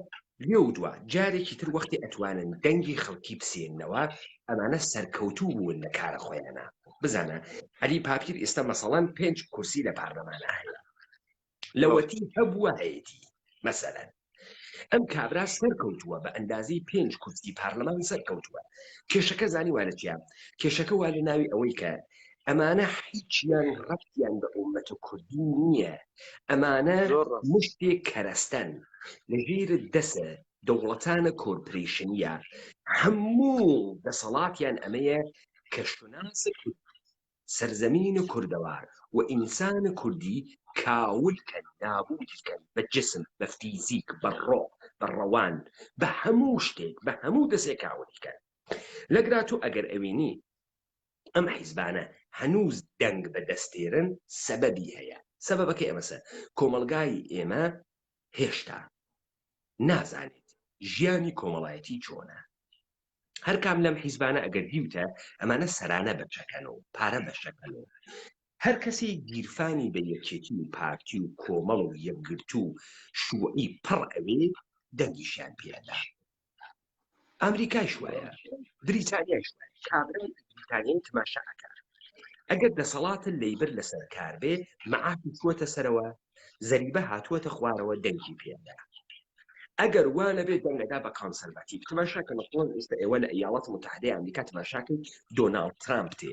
Speaker 1: لێو دوا جارێکی تر وەختی ئەتوانن دەنگی خەڵکی بسێننەوە ئەمانە سەرکەوتوو بوون لە کارە خۆیانە بزانە عەلی پاپیر ئێستا مەسەڵەن پێنج کورسی لە پارلەمانە هەیە لەوەتی هەبووە هەیەتی مەسەلەن ئەم کابرا سەرکەوتووە بە ئەندازەی پێنج کورسی پارلەمان سەرکەوتووە کێشەکە زانی وا لە چیا کێشەکە وا لە ناوی ئەوەی کە ئەمانە هیچیان ڕەبتیان بە ئومەتە کوردی نییە ئەمانە مشتێک کەرەستەن لە ژیر دەسە دەوڵەتانە کۆرپرەیشنیە هەموو دەسەڵاتیان ئەمەیە کە شوناس کورد سەرزەمین کوردەوار و ئینسان کوردی کاول کەن نابوود کەن بە جسم بە فیزیک بە ڕۆح بە ڕەوان بە هەموو شتێک بە هەموو دەسێ کاولی کەن لەگرا تۆ ئەگەر ئەوینی ئەم حیزبانە هەنووز دەنگ بە دەستێرن سەبەبی هەیە سەبەبەکەی ئەمەسە کۆمەڵگای ئێمە هێشتا نازانێت ژیانی کۆمەڵایەتی چۆنە هەرکام لەم حیزبانە ئەگەر دیوتە ئەمانە سەرانە بەشەکەن و پارە بەشەکەن و هەر کەسی گیرفانی بە یەکێتی و پارتی و کۆمەڵ و یەکگرتوو و شوعی پڕ ئەوێ دەنگیشیان پێدا ئەمریکایش وایە بریتانیایش وایە کابرای بریتانیای تماشا ئەکات ئەگەر دەسەڵاتە لەیبر لەسەر کار بێ مەعاشی چووەتە سەرەوە زەریبە هاتووەتە خوارەوە دەنگی پێدا ئەگەر وا نەبێ دەنگەدا بە کانسەرڤاتیڤ تماشا کە مەسەڵەن ئێستا ئێوە لە ئیاڵات متحدەی ئەمریکا تماشاکەی دۆناڵد ترامپ تێ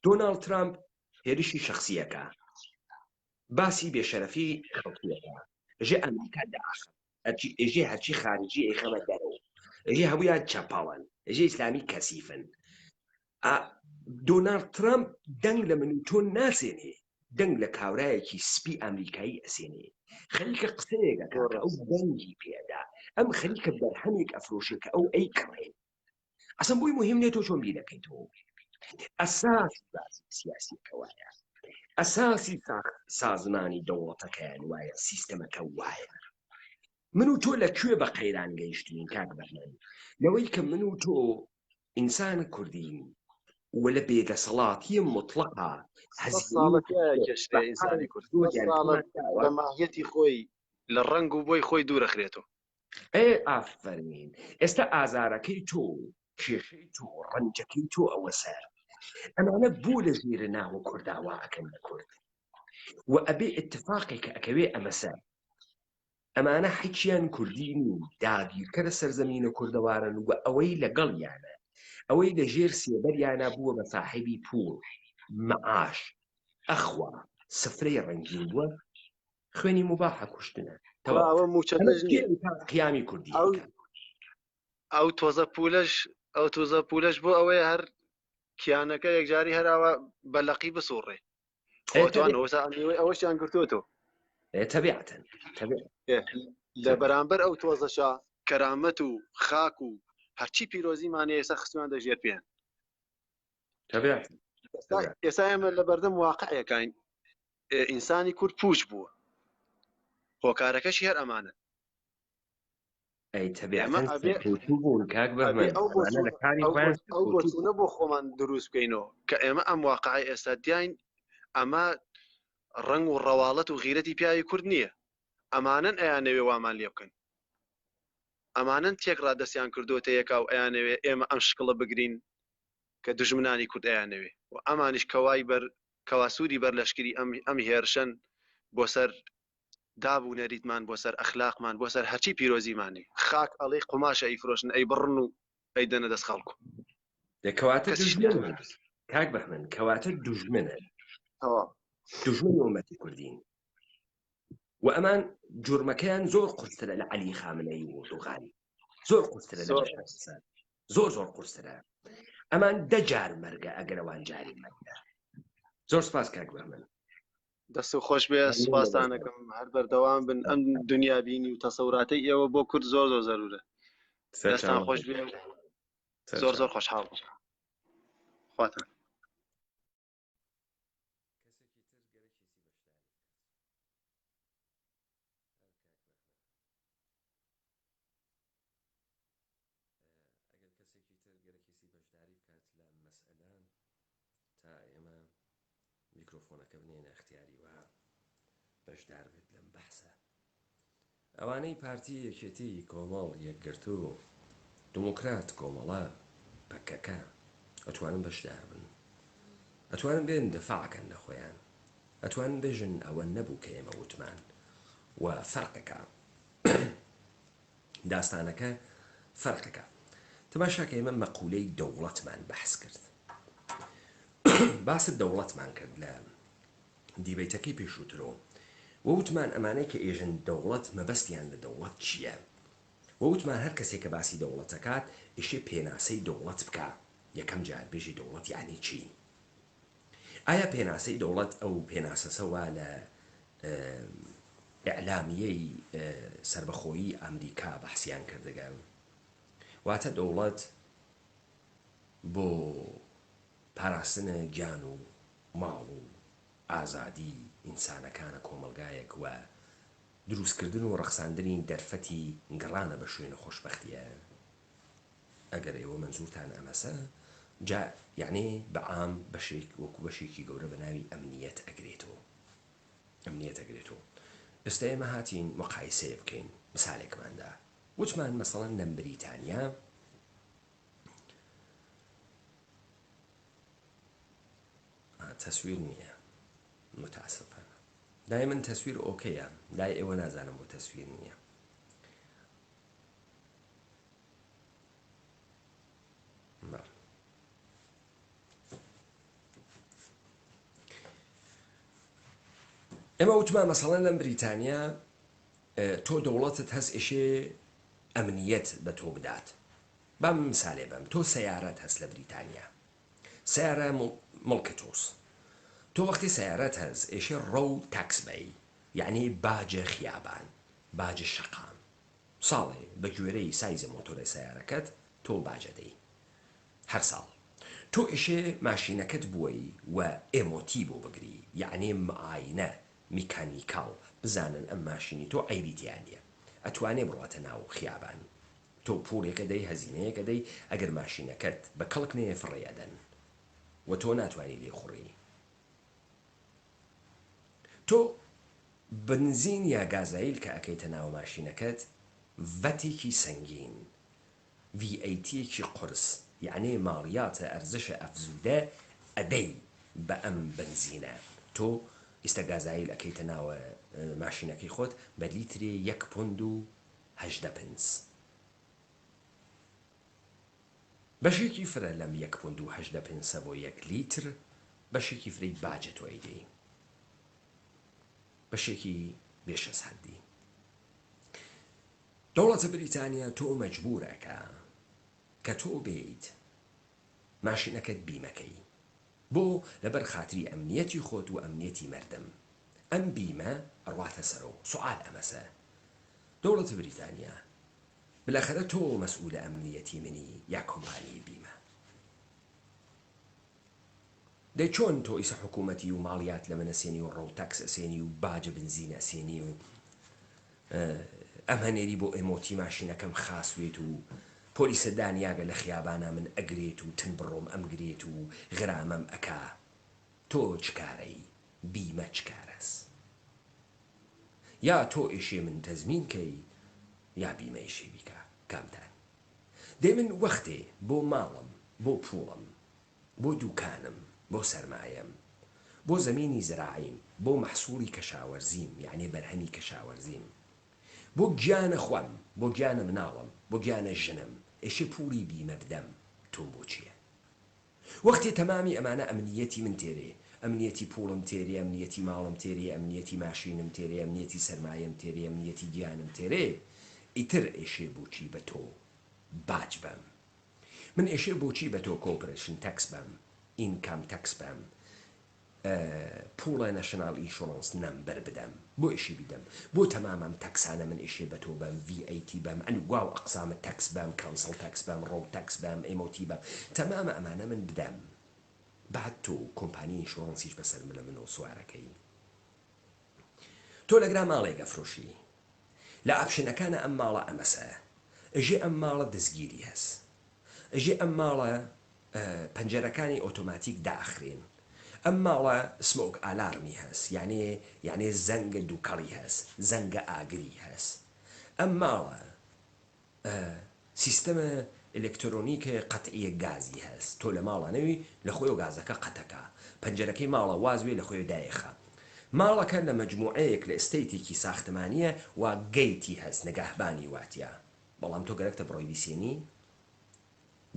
Speaker 1: دۆناڵد ترامپ هێرشی شخصیەکە باسی بێشەرەفی خەڵکیەکە ژێ ئەمریکا داخە هەرچی ئێژێ هەرچی خارجی ئەیخەمە دەرەوە ئێژێ هەموویان چەپەڵن ئێژێ ئیسلامی کەسیفن دۆناڵد ترامپ دەنگ لە من و تۆ ناسێنێ دەنگ لە کاورایەکی سپی ئەمریکایی ئەسێنێ خەریکە قسەیەک ئەکا کە ئەو دەنگی پێدا ئەم خەریکە بەرهەمێک ئەفرۆشێ کە ئەو ئەیکڕێ ئەسەن بۆی مهم نیە تۆ چۆن بیرەکەیتەوە ئەساسی بازی سیاسیەکە وایە ئەساسی سازمانی دەوڵەتەکەیان وایە سیستەمەکە وایە من و تۆ لە کوێ بە قەیران گەیشتین کاک بەهمەن لەوەی کە من و تۆ ئینسان کوردین و لە بێدەسەڵاتیە مطلقا
Speaker 3: ئینسانی کورد لە ماهیەتی خۆی لە ڕەنگ و بۆی خۆی دوورەخرێتەوە
Speaker 1: ئێ ئافەرین ئێستا ئازارەکەی تۆ کێشەی تۆ ڕەنجەکەی تۆ ئەوەسە ئەمانە بۆ لە ژێر ناوە کورداوا ئەکەن لە کورد و ئەبێ اتفاقێک ئەکەوێ ئەمەسە ئەمانە حیچیان کوردی نین داگیرکەرە سەرزەمینە کوردەوارن و ئەوەی لەگەڵیانە ئەوەی لە ژێر سێبەریانە بووە بە ساحێبی پوڵ مەعاش ئەخوا سفرەی ڕەنگین بووە خوێنی مباحە کوشتنە
Speaker 3: تەواوە موچە
Speaker 1: قیامی کوردی
Speaker 3: ئەو تۆزە پولەش ئەو تۆزە پولەش بۆ ئەوەیە هەر کیانەکە یەکجاری هەراوە بە لەقی بسوڕێ خۆتوان ئەوسا ئەمیوەی ئەوەشیان گرتووەتەوە
Speaker 1: تەبیعەتەن
Speaker 3: لە بەرامبەر ئەو تۆزەشە کەرامەت و خاک و هەرچی پیرۆزیمانە ئێستا خستویان دەژێر پێیان ئێستا ئێمە لە بەردەم واقعەکەین ئینسانی کورد پوچ بووە هۆکارەکەشی هەر ئەمانە
Speaker 1: ئەی تەبیعەتەن سەرکەوتوو بوون کاک بەهمەن ئەمانە لە کاری خۆیان
Speaker 3: ئەو بۆچوونە بۆ خۆمان دروست بکەینەوە کە ئێمە ئەم واقعی ئێستا دیاین ئەمە ڕەنگ و ڕەواڵەت و غیرەتی پیاوی کورد نییە ئەمانەن ئەیانەوێ وامان لێ بکەن ئەمانەن تێکڕا دەستیان کردوتە یەکا و ئەیانەوێ ئێمە ئەم شکڵە بگرین کە دوژمنانی کورد ئەیانەوێ و ئەمانیش کەوای بەر کەواسووری بەر لەشکری ئەم ئەم هێرشەن بۆ سەر داب و نەریتمان بۆ سەر ئەخلاقمان بۆ سەر هەرچی پیرۆزیمانی خاک ئەڵێی قوماشە ئەیفرۆشن ئەیبڕن و ئەیدەنە دەست خەڵک
Speaker 1: دە کەواتە دوژمنن کاک بەهمەن کەواتە دوژمنن
Speaker 3: تەواو
Speaker 1: دوژمنی ئومەتی کوردین و ئەمان جورمەکەیان زۆر قورسترە لە عەلی خامنەیی و ئۆردوغان زۆر قورسترە لە بەشار ئەسەد زۆر زۆر قورسترە ئەمان دە جار مەرگە ئەگەر ئەوان جاری مەرگە زۆر سپاس کاک بەهمەن.
Speaker 3: دەست خۆش بێ سوپاستانەکەم هەر بەردەوام بن ئەم دنیا بینی و تەسەوراتەی ئێوە بۆ کورد زۆر زۆر زەرورە دەستان خۆش بێ زۆر زۆر خۆشحاڵ بووم خواتان.
Speaker 1: ئەگەر کەسێکی تر گەرەکیسی بەشداری بکات لە مەسئلە تا ئێمە میکرۆفۆنەکە بنێنە اختیاری و بەشدار بێت لەم بەحسە. ئەوانەی پارتی یەکێتی کۆمەڵ یەکگرتوو دموکرات کۆمەڵە پەکەکە ئەتوانن بەشدار بن ئەتوانن بێن دفاع کەن لە خۆیان ئەتوانن بێژن ئەوە نەبوو کە ئێمە وتمان و فەرقەکە داستانەکە فەرقەکە تەماشاکە ئێمە مەقولەی دەوڵەتمان بەحس کرد باست دەوڵەتمان کرد لە دیبەیتەکەی پێشووترۆ و وتمان ئەمانەی کە ئێژن دەوڵەت مەبەستیان لە دەوڵەت چییە؟ و وتمان هەر کەسێک کە باسی دەوڵەت ئەکات ئێشێ پێناسەی دەوڵەت بکا یەکەم جار بێژی دەوڵەت یەعنی چی؟ ئایا پێناسەی دەوڵەت ئەو پێناسەسە وا لە ئیعلامیەی سەربەخۆیی ئامریکا بەحسیان کردگە؟ واتە دەوڵەت بۆ پاراستن گیان و ماڵ و ئازادی ئینسانەکانە کۆمەڵگایەک و دروستکردن و ڕەخساندنی دەرفەتی گەڕانە بە شوێن خۆشبەختیە ئەگەر ئێوە مەنزورتان ئەمەسە جا یەعنی بە عام بەشێک وەکو بەشێکی گەورە بە ناوی ئەمنیەت ئەگرێتەوە ئەمنیەت ئەگرێتەوە ئێستا ئێمە هاتین مقایسەیە بکەین مثالێکمان دا وتمان مەسەڵەن لەم بریتانیا تەسویر نییە متاسفانە لای من تەسویر ئۆکەیە لای ئێوە نازانم بۆ تەسویر نییە ئێمە وتمان مەسەڵەن لەم بریتانیا تۆ دەوڵەتت هەست ئێشێ ئەمنیەت بە تۆ بدات با من مسالێ بەم تۆ سەیارەت هەس لە بریتانیا سەیارە مڵکە تۆس تۆ وەختی سەیارەت هەس ئێشێ ڕەو تاکس بەی یەعنی باجە خیابان باجە شەقام ساڵێ بە گوێرەی سایزە مۆتۆرێ سەیارەکەت تۆ باج ئەدەی هەر ساڵ تۆ ئێشێ ماشینەکەت بوەی و MOT بۆ بگری یەعنی معاینە میکانیکاڵ بزانن ئەم ماشینی تۆ عەیبی تیا نیە ئەتوانێ بڕواتە ناو خیابان تۆ پوڵێک ئەدەی هەزینەیەک ئەدەی ئەگەر ماشینەکەت بە کەڵک نەیە فڕێی ئەدەن و تۆ ناتوانی لێی خوڕی تۆ بنزین یا گازایل کە ئەکەیتە ناو ماشینەکەت ڤەتێکی سەنگین VAT یەکی قورس یەعنی ماڵیاتە ئەرزشە ئەفزودە ئەدەی بە ئەم بنزینە تۆ ئیستە گازایل ئەکەیتە ناوە ماشینەکەی خۆت بە لیترێ یەک پوند و 18 پنس. بەشێکی فرە لەم یەک پوند و 18 پنسە بۆ یەک لیتر بەشێکی فرەی باجە تۆ ئەیدەی. بەشێکی بێشەس حەدی. دەوڵەتە بریتانیا تۆ مەجبور ئەکا کە تۆ بێیت ماشینەکەت بیمەکەی. بۆ؟ لەبەر خاتری ئەمنیەتی خۆت و ئەمنیەتی مەردم. ئەم بیمە ئەڕواتە سەرۆ. سوعال ئەمەسە دەوڵەتی بریتانیا بلەخەرە تۆ مەسئولە ئەمنیەتی منی یا کۆمپانیی بیمە؟ دەی چۆن تۆ ئیسە حکوومەتی و ماڵیات لە من ئەسێنی و road tax ئەسێنی و باجە بنزین ئەسێنی و ئەم هەنێری بۆ MOT ماشینەکەم خاس وێت و پۆلیسە دانیاگە لە خیابانا من ئەگرێت و تن بڕۆم ئەمگرێت و غرامەم ئەکا تۆ چ کارەی بیمە چ کارەس یا تۆ ئێشێ من تەزمین کەی یا بیمە ئێشێ بیکا کامتان دەی من وەختێ بۆ ماڵم بۆ پووڵم بۆ دووکانم بۆ سەرمایەم بۆ زەمینی زراعیم بۆ مەحسووڵی کەشاوەرزیم یەعنێ بەرهەمی کەشاوەرزیم بۆ گیانە خوەم بۆ گیانە مناڵم بۆ گیانە ژنم ئێشێ پووڵی بیمە بدەم تۆم بۆ چیە؟ وەختێ تەمامی ئەمانە ئەمنییەتی من تێرێ، ئەمنییەتی پووڵم تێرێ، ئەمنییەتی ماڵم تێرێ، ئەمنییەتی ماشینم تێرێ، ئەمنییەتی سەرمایەم تێرێ، ئەمنییەتی گیانم تێرێ، ئیتر ئێشێ بۆچی بە تۆ باج بەم؟ من ئێشێ بۆچی بە تۆ corporation tax بەم، income tax بەم؟ پوڵە national insurance number بدەم بۆ ئیشی بیدەم بۆ تەمام ئەم tax انە من ئیشێ بە تۆ بەم VAT بەم ئەنواو ئەقسامە tax بەم council tax بەم road tax بەم MOT بەم تەمامە ئەمانە من بدەم بعد تۆ کۆمپانی insurance یش بەسەر ملە منەوە سوارەکەی تۆ لەگرا ماڵێک ئەفرۆشی لە option ەکانە ئەم ماڵە ئەمەسە ئەژێ ئەم ماڵە دەستگیری هەس ئەژێ ئەم ماڵە پەنجەرەکانی ئۆتۆماتیک دائەخرێن ئەم ماڵە smoke alarm ی هەس یانێ یانێ زەنگە دوکەڵی هەس زەنگە ئاگری هەس ئەم ماڵە سیستەمە ئەلکترۆنیکە قەتعیە گازی هەس تۆ لە ماڵا نەوی لە خۆیەوە گازەکە قەتەکا پەنجەرەکەی ماڵە واز وێ لە خۆیەوە دایەخا ماڵەکە لە مەجموعەیەک لە estate ێکی ساختمانیە وا gate ی هەس نگاهبانی واتیا بەڵام تۆ گەرەکتە بڕۆی بیسێنی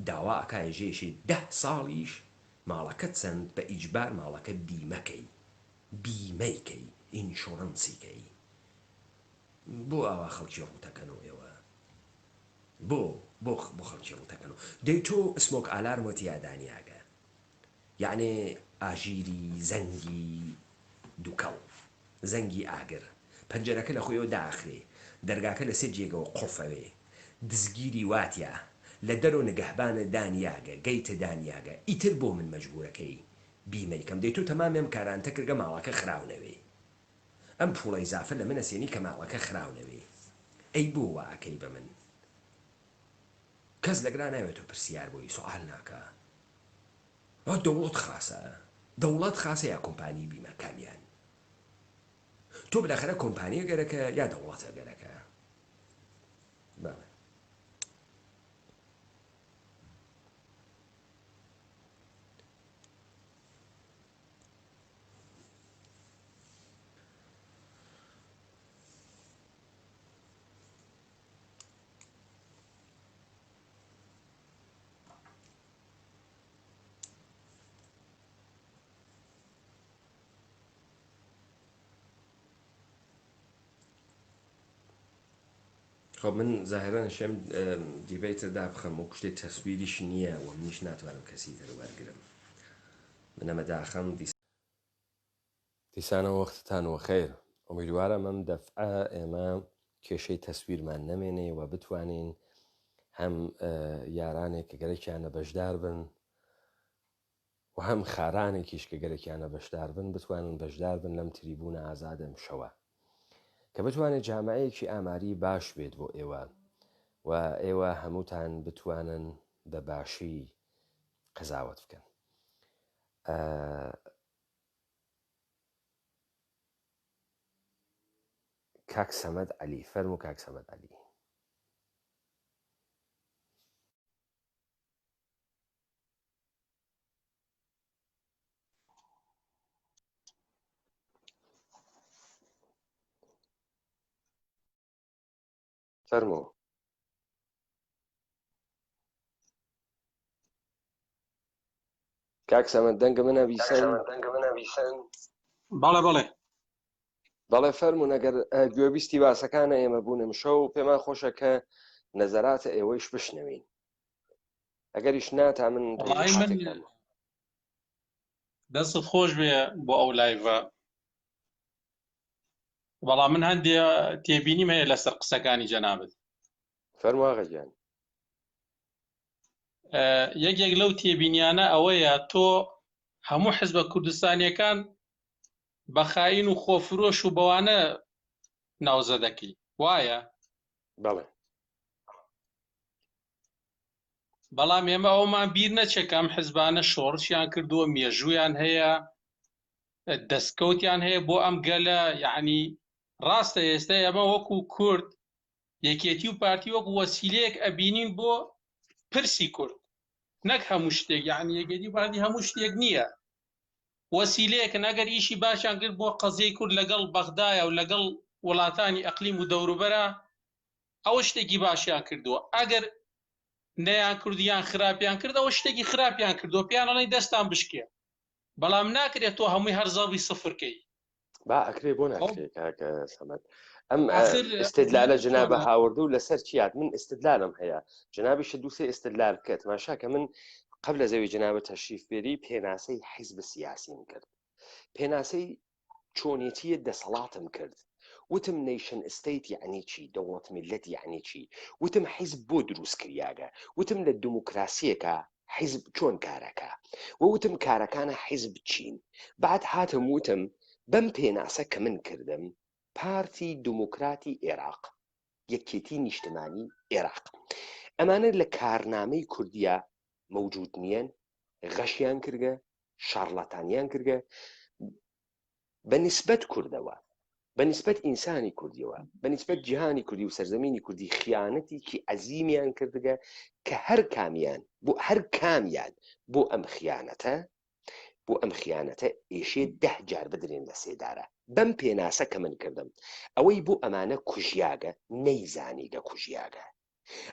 Speaker 1: داوا ئەکا ێژەیەشێ دە ساڵیش ماڵەکەت سەند بە ئیجبار ماڵەکە بیمە کەی بیمەی کەی insurance ی کەی بۆ ئاوا خەڵکی ڕووتەکەنۆ ئێوە بۆ بۆ بۆ خەڵکی ڕووتەکەنۆ دەی تۆ smoke alarm ە تیا دانیاگە یەعنێ ئاژیری زەنگی دوکەڵ زەنگی ئاگر پەنجەرەکە لە خۆیەوە دائەخرێ دەرگاکە لە سێ جێگەوە قوڵفەوێ دزگیری واتیا لە دەرۆ نگەهبانە دانیاگە gate ە دانیاگە ئیتر بۆ من مەجبورەکەی بیمەی کەم دەی تۆ تەمامی ئەم کارانتە کردگە ماڵەکە خراو نەوێ ئەم پوڵە ئیزافە لە من ئەسێنی کە ماڵەکە خراو نەوێ ئەی بۆ وا ئەکەی بە من کەس لەگرا ناوێتۆ پرسیار بۆی سوعال ناکا ئا دەوڵەت خاسە دەوڵەت خاسە یا کۆمپانی بیمە کامیان تۆ بلاخەرە کۆمپانیە گەرەکە یا دەوڵەتە گەرەکە بەڵێ. خب من زاهرا شم debate دابخەم و کوشتێ تەسویریش نییە و منیش ناتوانم کەسی تر وەرگرم من ئەمە داخەم دیسانەوە وەختتان وەخەیر ئومیدوارم ئەم دەفعە ئێمە کێشەی تەسویرمان نەمێنێ و بتوانین هەم یارانێک کە گەرەکیانە بەشدار بن و هەم خارانێکیش کە گەرەکیانە بەشدار بن بتوانن بەشدار بن لەم تریبوونە ئازادە ئەمشەوە کە بتوانێت جامعەیەکی ئاماری باش بێت بۆ ئێوە و ئێوە هەمووتان بتوانن بە باشی قەزاوەت بکەن. کاک سەمەد عەلی فەرموو کاک سەمەد عەلی. فەرموو. کاک سەمەد دەنگە منە بیسن؟
Speaker 4: بەڵێ بەڵێ.
Speaker 1: بەڵێ فەرموون ئەگەر گوێبیستی باسەکانە ئێمە بوون ئەمشەو پێمان خۆشە کە نەزەراتە ئێوەیش بشنەوین ئەگەریش نا تا من
Speaker 4: وەڵی من دەستت خۆش بێ بۆ ئەو live ە بەڵام من هەندێ تێبینیم هەیە لەسەر قسەکانی جەنابت
Speaker 1: فەرموو ئاغا گیان.
Speaker 4: یەکێک لەو تێبینیانە ئەوەیە تۆ هەموو حزبە کوردستانیەکان بە خاین و خۆفرۆش و بەوانە ناوزە دەکەی وایە؟
Speaker 1: بەڵێ.
Speaker 4: بەڵام ئێمە ئەومان بیر نەچێت کە ئەم حزبانە شۆڕشیان کردووە مێژوویان هەیە دەستکەوتیان هەیە بۆ ئەم گەلە یعنی ڕاستە ئێستا ئێمە وەکو کورد یەکێتی و پارتی وەکو وەسیلەیەک ئەبینین بۆ پرسی کورد نەک هەموو شتێک یعنی یەکێتی و پارتی هەموو شتێک نییە وەسیلەیەکن ئەگەر ئیشی باشیان کرد بۆ قەزیەی کورد لەگەڵ بەغدایە و لەگەڵ وڵاتانی ئەقلیم و دەوروبەرە ئەوە شتێکی باشیان کردووە ئەگەر نەیان کرد یان خراپیان کرد ئەوە شتێکی خراپیان کردووە پێیان ئەڵێن دەستان بشکێ بەڵام ناکرێت تۆ هەمووی هەر زەڕبی سفرکەی
Speaker 1: با ئەکرێ بۆ ناکرێ کاکە سەمەد ئەم استدلالە جنابە هاوردو لەسەر چیات من استدلالم هەیە جنابیشە دووسێ استدلال بکە تماشا کە من قبل لە زەوی جنابە تەشریف بێری پێناسەی حیزب سیاسیم کرد. پێناسەی چۆنێتیە دەسەڵاتم کرد وتم nation state یعنی چی دەوڵەت میلەت یعنی چی وتم حیزب بۆ دروست کریاگە وتم لە دموکراسیەکە حیزب چۆن کارەکە و وتم کارەکانە حیزب چین بعد هاتم وتم بەم پێناسە کە من کردم پارتی دموکراتی ئێراق یەکێتی نیشتمانی ئێراق ئەمانە لە کارنامەی کوردیا مەوجود نییەن غەشیان کردگە شارلاتانیان کردگە بە نیسبەت کوردەوە بە نیسبەت ئینسانی کوردیەوە بە نیسبەت جیهانی کوردی و سەرزەمینی کوردی خیانەتێکی عەزیمیان کردگە کە هەر کامیان بۆ هەر کامیان بۆ ئەم خیانەتە بۆ ئەم خیانەتە ئێشێ ده جار بدرێن لە سێدارە بەم پێناسە کە من کردم ئەوەی بۆ ئەمانە کوژیاگە نەیزانیگە کوژیاگە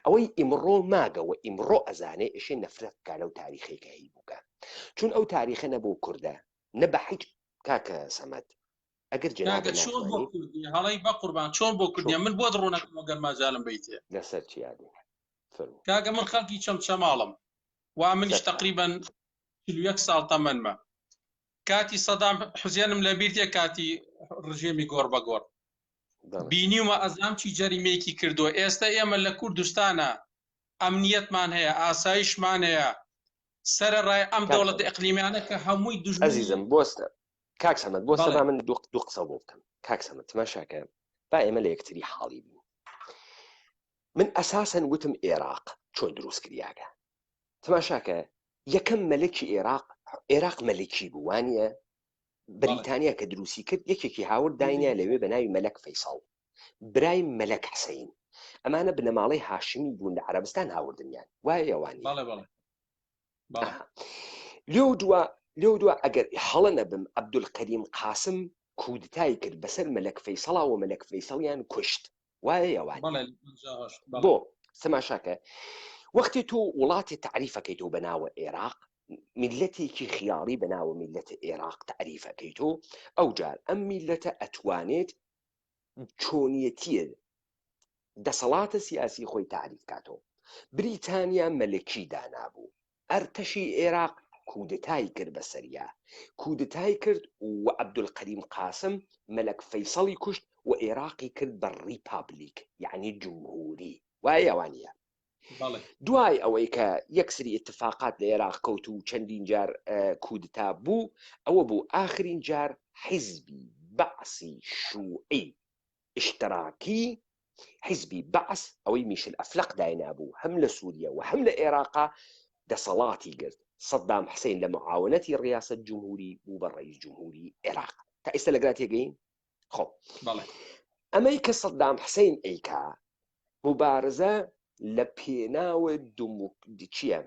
Speaker 1: ئەوەی ئیمڕۆ ماگە و ئیمڕۆ ئەزانێ ئێشێ نەفرەت بکا لەو تاریخەی کە هەیبووگە چون ئەو تاریخە نە بۆ کوردە نە بە حیچ کاکە سەمەد ئەگەر جەنابت
Speaker 4: کاکە چۆن بۆ
Speaker 1: ناتوانی
Speaker 4: کوردی هەڵەی بە قوربان چۆن بۆ کوردیە
Speaker 1: چۆن
Speaker 4: من بۆت ڕوونەکەمەوە گەر مەجالم بەیتێ
Speaker 1: لەسەر چیا دێ فەرموو
Speaker 4: کاکە من خەڵکی چەمچەماڵم وا منیش
Speaker 1: سەرچاوە
Speaker 4: تقریبا 41 ساڵ تەمەنمە کاتی سەدام حوسێنم لەبیر دێ کاتی ڕژێمی گۆڕ بە گۆڕ
Speaker 1: بەڵێ
Speaker 4: بینیومە ئەزام چی جەریمەیەکی کردووە ئێستا ئێمە لە کوردستانە ئەمنیەتمان هەیە ئاسایشمان هەیە سەرەڕای ئەم
Speaker 1: کاک
Speaker 4: دەوڵەتە
Speaker 1: سەمەد
Speaker 4: ئیقلیمیانە کە هەمووی دوژمنی
Speaker 1: ئەزیزم بۆستە کاک سەمەد بۆستە
Speaker 4: بەڵێ
Speaker 1: با من دوو دوو قسە بۆ بکەم کاک سەمەد تماشاکە با ئێمە لە یەکتری حاڵی بین من ئەساسەن وتم ئێراق چۆن دروست کریاگە تماشاکە یەکەم مەلەکی ئێراق ئێراق مەلەکی بوو وانە بریتانیا کە دروستی کرد یەکێکی هاورد داینیا لەوێ بە ناوی مەلەک فەیسەڵ برای مەلەک حسین ئەمانە بنەماڵەی هاشمی بوون لە عەرەبستان هاوردنیان وایە یاوانە لێو دوا لێو دوا ئەگەر هەڵە نەبم عەبدولکەریم قاسم کودتای کرد بەسەر مەلەک فەیسەڵا و مەلەک فەیسەڵیان کوشت وایە یاوان بۆ سەماشاکە وەختی تۆ وڵاتی تعریفەکەیتەوە بە ناوە عێراق میلەتێکی خیاڵی بە ناوە میلەتی عێراق تعریفەکەیتەوە ئەو جار ئەم میلەتە ئەتوانێت چۆنیەتیە دەسەڵاتە سیاسی خۆی تعریف کاتەوە بریتانیا مەلەکی دانابوو ئەرتەشی عێراق کودتای کرد بەسەریا کودتای کرد و عەبدولقەریم قاسم مەلەک فەیسەڵی کوشت و عێراقی کرد بە republic یعنی جمهوری وایە یا وانیە؟
Speaker 4: بەڵێ.
Speaker 1: دوای ئەوەی کە یەکسری ئیتفاقات لە عێراق کەوت و چەندین جار کودتا بوو ئەوە بوو ئاخرین جار حیزبی بەعسی شوعی ئیشتراکی حیزبی بەعس ئەوەی میشل ئەفلەق داینابوو هەم لە سووریە و هەم لە ئێراقا دەسەڵاتی گرت سەدام حسین لە معاونەتی ڕیاسەت جمهوری بوو بە ڕئیس جمهوری ئێراق تا ئێستا لەگرا تێگەین خۆ ئەمەی کە سەدام حسین ئەیکا مبارزە لە پێناوە چییە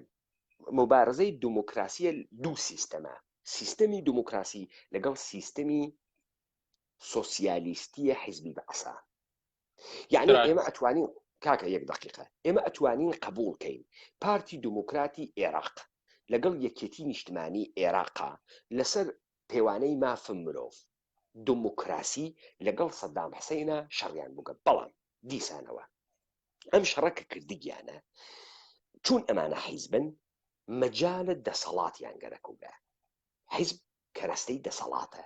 Speaker 1: مبارزەی دموکراسیە دوو سیستەمە سیستەمی دموکراسی لەگەڵ سیستەمی سۆسیالیستیە حیزبی بەعسە یعنی ئێمە ئەتوانین کاکە یەک دقیقە ئێمە ئەتوانین قبول کەین پارتی دموکراتی عێراق لەگەڵ یەکێتی نیشتمانی عێراقا لەسەر پێوانەی مافم مرۆڤ دموکراسی لەگەڵ سەدام حسینە شەڕیان بووگە بەڵام دیسانەوە ئەم شەڕە کە کردگیانە چون ئەمانە حیزبن مەجالە دەسەڵاتیان گەرەکوگە حیزب کەرەستەی دەسەڵاتە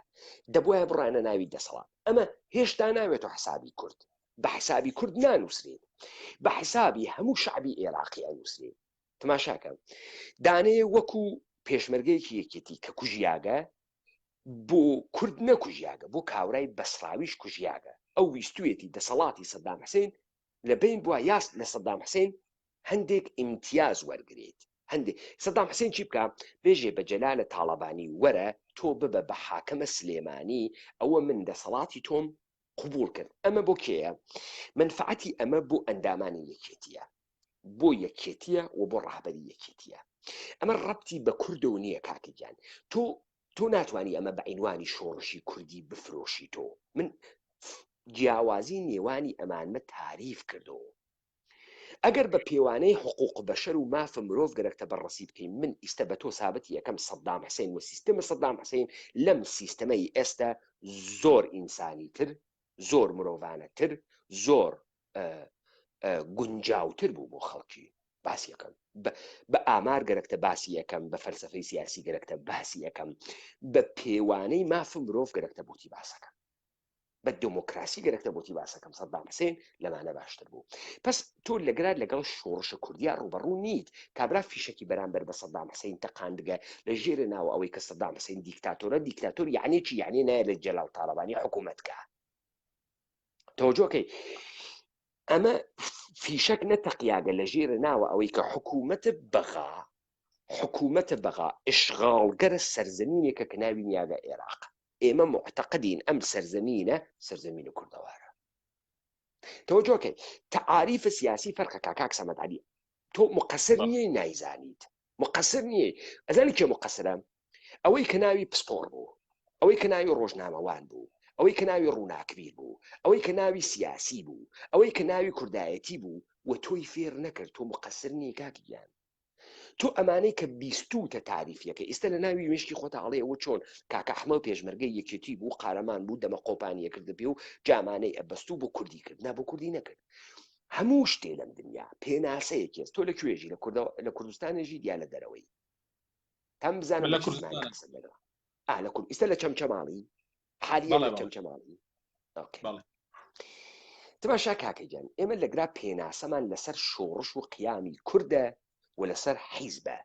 Speaker 1: دەبوایە بڕایەنە ناوی دەسەڵات ئەمە هێشتا ناوێتە حسابی کورد بە حسابی کورد نانووسرێت بە حسابی هەموو شعبی عێراقی ئەنووسرێت تماشاکە دانەیە وەکو پێشمەرگەیەکی یەکێتی کە کوژیاگە بۆ کورد نەکوژیاگە بۆ کاورای بەسراویش کوژیاگە ئەو ویستویەتی دەسەڵاتی سەدام حسین لە بین بووە یاست لە سەدام حسین هەندێک ئیمتیاز وەرگریت هەندێک سەدام حسێن چی بکا بێژێ بە جەلالە تاڵەبانی وەرە تۆ ببە بە حاکەمە سلێمانی ئەوە من دەسەڵاتی تۆم قبوڵ کرد ئەمە بۆ کێیە مەنفعەتی ئەمە بۆ ئەندامانی یەکێتیە بۆ یەکێتیە و بۆ ڕەهبەری یەکێتیە ئەمە ڕەبتی بە کوردەوە نییە کاکە گیان تۆ تۆ ناتوانی ئەمە بە عینوانی شۆڕشی کوردی بفرۆشی تۆ من جیاوازی نێوانی ئەمانمە تاریف کردەوە ئەگەر بە پێوانەی حقوق بەشەر و مافە مرۆڤ گەرەکتە بەڕەسی بکەی من ئیستە بە تۆ سابتی ئەکەم سەدام حسین و سیستەمە سەدام حسین لەم سیستەمەی ئێستە زۆر ئینسانی تر زۆر مرۆڤانە تر زۆر گونجاوتر بوو بۆ خەڵکی. باسی یەکەم بە ئامار گەرەکتە باسی یەکەم بە فەلسفەی سیاسی گەرەکتە باسی یەکەم بە پێوانەی ماف مرۆڤ گەرەکتە بۆتی باسەکەم بە دموکراسی گەرەکتە بۆتی باسەکەم سەدام حسێن لەمانە باشتر بوو پس تۆ لەگرا لەگەڵ شۆڕشە کوردیا ڕوبەڕوو نیت کابرا فیشەکی بەرامبەر بە سەدام حسین تەقاندگە لە ژێرە ناوە ئەوەی کە سەدام حسین دیکتاتۆرە دیکتاتۆر یعنی چی یعنی نایە لە جەلال تاڵەبانی حکوومەت کە تەوەجۆکەی ئەمە فیشەک نەتەقیاگە لە ژێرە ناوە ئەوەی کە حکوومەتە بەغا حکوومەتە بەغا ئشغاڵگەرە سەرزەمینێکە کە ناوی نیاگە عێراق ئێمە معتەقدین ئەم سەرزەمینە سەرزەمین و کوردەوارە تەوەجۆکەی تعاریف سیاسی فەرقە کاکاک سەمەد عەلی تۆ مقەسر نییە نایزانیت مقەسر نییە ئەزانی کێ مقەسرە ئەوەی کە ناوی پسپۆڕ بوو ئەوەی کە ناوی ڕۆژنامەوان بوو ئەوەی کە ناوی ڕووناکبیر بوو ئەوەی کە ناوی سیاسی بوو ئەوەی کە ناوی کوردایەتی بوو و تۆی فێر نەکرد تۆ مقەسر نییە کاک گیان تۆ ئەمانەی کە بیستوتە تاریفیەکە ئیستا لە ناوی مشکی خۆتە ئەڵێ ئەوە چۆن کاکە ئەحمە و پێشمەرگەی یەکێتی بوو قارەمان بوو دەمە قۆپانیە کردە پێ و جامانەی ئەبەستوو بۆ کوردی کرد نا بۆ کوردی نەکرد هەموو شتێ لەم دنیا پێناسەیەکێت تۆ لە کوێژی لە کوردە لە کوردستانێژی دیا لە دەرەوەی تەم بزانم
Speaker 4: لە کوردستان
Speaker 1: ئا لە کورد ئیستا لە چەمچەماڵی حالیە لە چەمچەماڵی تماشا کاکە گیان ئێمە لەگرا پێناسەمان لەسەر شۆڕش و قیامی کوردە و لەسەر حیزبە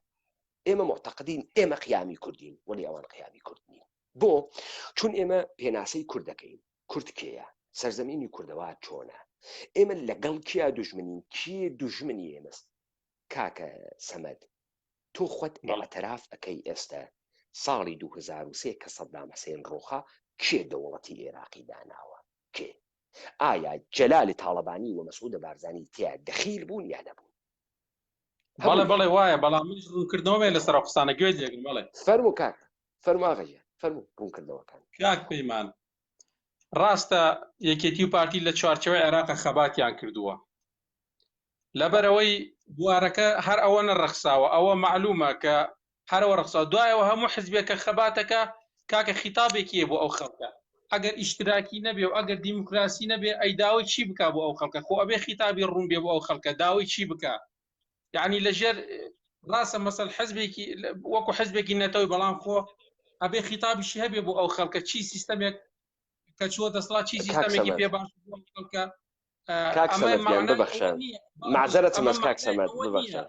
Speaker 1: ئێمە معتەقدین ئێمە قیامی کوردین وەلی ئەوان قیامی کورد نین بۆ چون ئێمە پێناسەی کورد دەکەین کورد کێیە سەرزەمینی کوردەوار چۆنە ئێمە لەگەڵ کیا دوژمنین کێ دوژمنی ئێمەست کاکە سەمەد تۆ خۆت ئیعتراف ئەکەی ئێستە ساڵی 2003 کە سەدام حسێن ڕوخا کێ دەوڵەتی ئێراقی داناوە کێ ئایا جەلالی تاڵەبانی و مەسعود بارزانی تیا دەخیل بوون یا نەبوون
Speaker 4: بەڵێ بەڵێ وایە بەڵام منیش ڕوونکردنەوە بێ لەسەر ئەو قسانە گوێ لێگرم بەڵێ
Speaker 1: فەرموو کاک فەرموو ئاغا گیان فەرموو ڕوونکردنەوەکان
Speaker 4: کاک پەیمان ڕاستە یەکێتی و پارتی لە چوارچێوەی عێراق خەباتیان کردووە لەبەرەوەی بوارەکە هەر ئەوە نەڕەخساوە ئەوە معلومە کە هەرەوە ڕەخساوە دوایەوە هەموو حزبێکە خەباتەکە کاکە خیتابێکی بۆ ئەو خەڵکە ئەگەر ئیشتراکی نەبێ و ئەگەر دیموکراسی نەبێ ئەی داوای چی بک بۆ ئەو خەڵکە خۆ ئەبێ خیتابی ڕوون بێ بۆ ئەو خەڵکە داوای چی بکە یعنی لەژێر ڕاستە مەسەل حزبێکی وەکو حزبێکی نەتەوەی بەڵام خۆ ئەبێ خیتابیشی هەبێ بۆ ئەو خەڵکە چی سیستەمێک کە چوە دەسەڵات چی سیستەمێکی پێ باش بۆ ئەو خەڵکە
Speaker 1: کاک سەمەد گیان ببەخشە مەعزەرەتم ئەز کاک سەمەد ببەخشە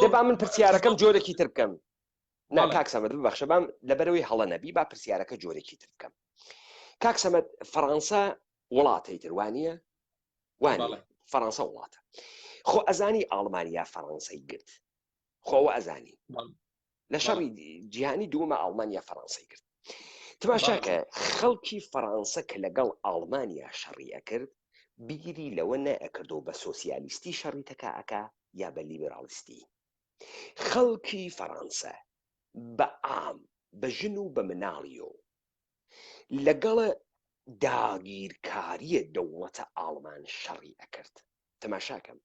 Speaker 1: دە با من پرسیارەکەم جۆرێکی تر بکەم نا کاک سەمەد ببەخشە بام لەبەرەوەی هەڵە نەبی با پرسیارەکە جۆرێکی تر بکەم کاک سەمەد فەڕەنسا وڵاتەی تر وانە وانە فەڕەنسا وڵاتە خۆ ئەزانی ئاڵمانیا فەڕەنسای گرت خۆوە ئەزانی لە شەڕی جیهانی دووەمە ئاڵمانیا فەڕەنسای کرد تماشاکە خەڵکی فەڕەنسە کە لەگەڵ ئاڵمانیا شەڕی ئەکرد بیری لەوە نەئەکردەوە بە سۆسیالیستی شەڕی تەکا ئەکا یا بە لیبرالیستی خەڵکی فەڕەنسە بە عام بە ژن و بە مناڵیۆ لەگەڵ داگیرکاریە دەوڵەتە ئاڵمان شەڕی ئەکرد تەماشاکەم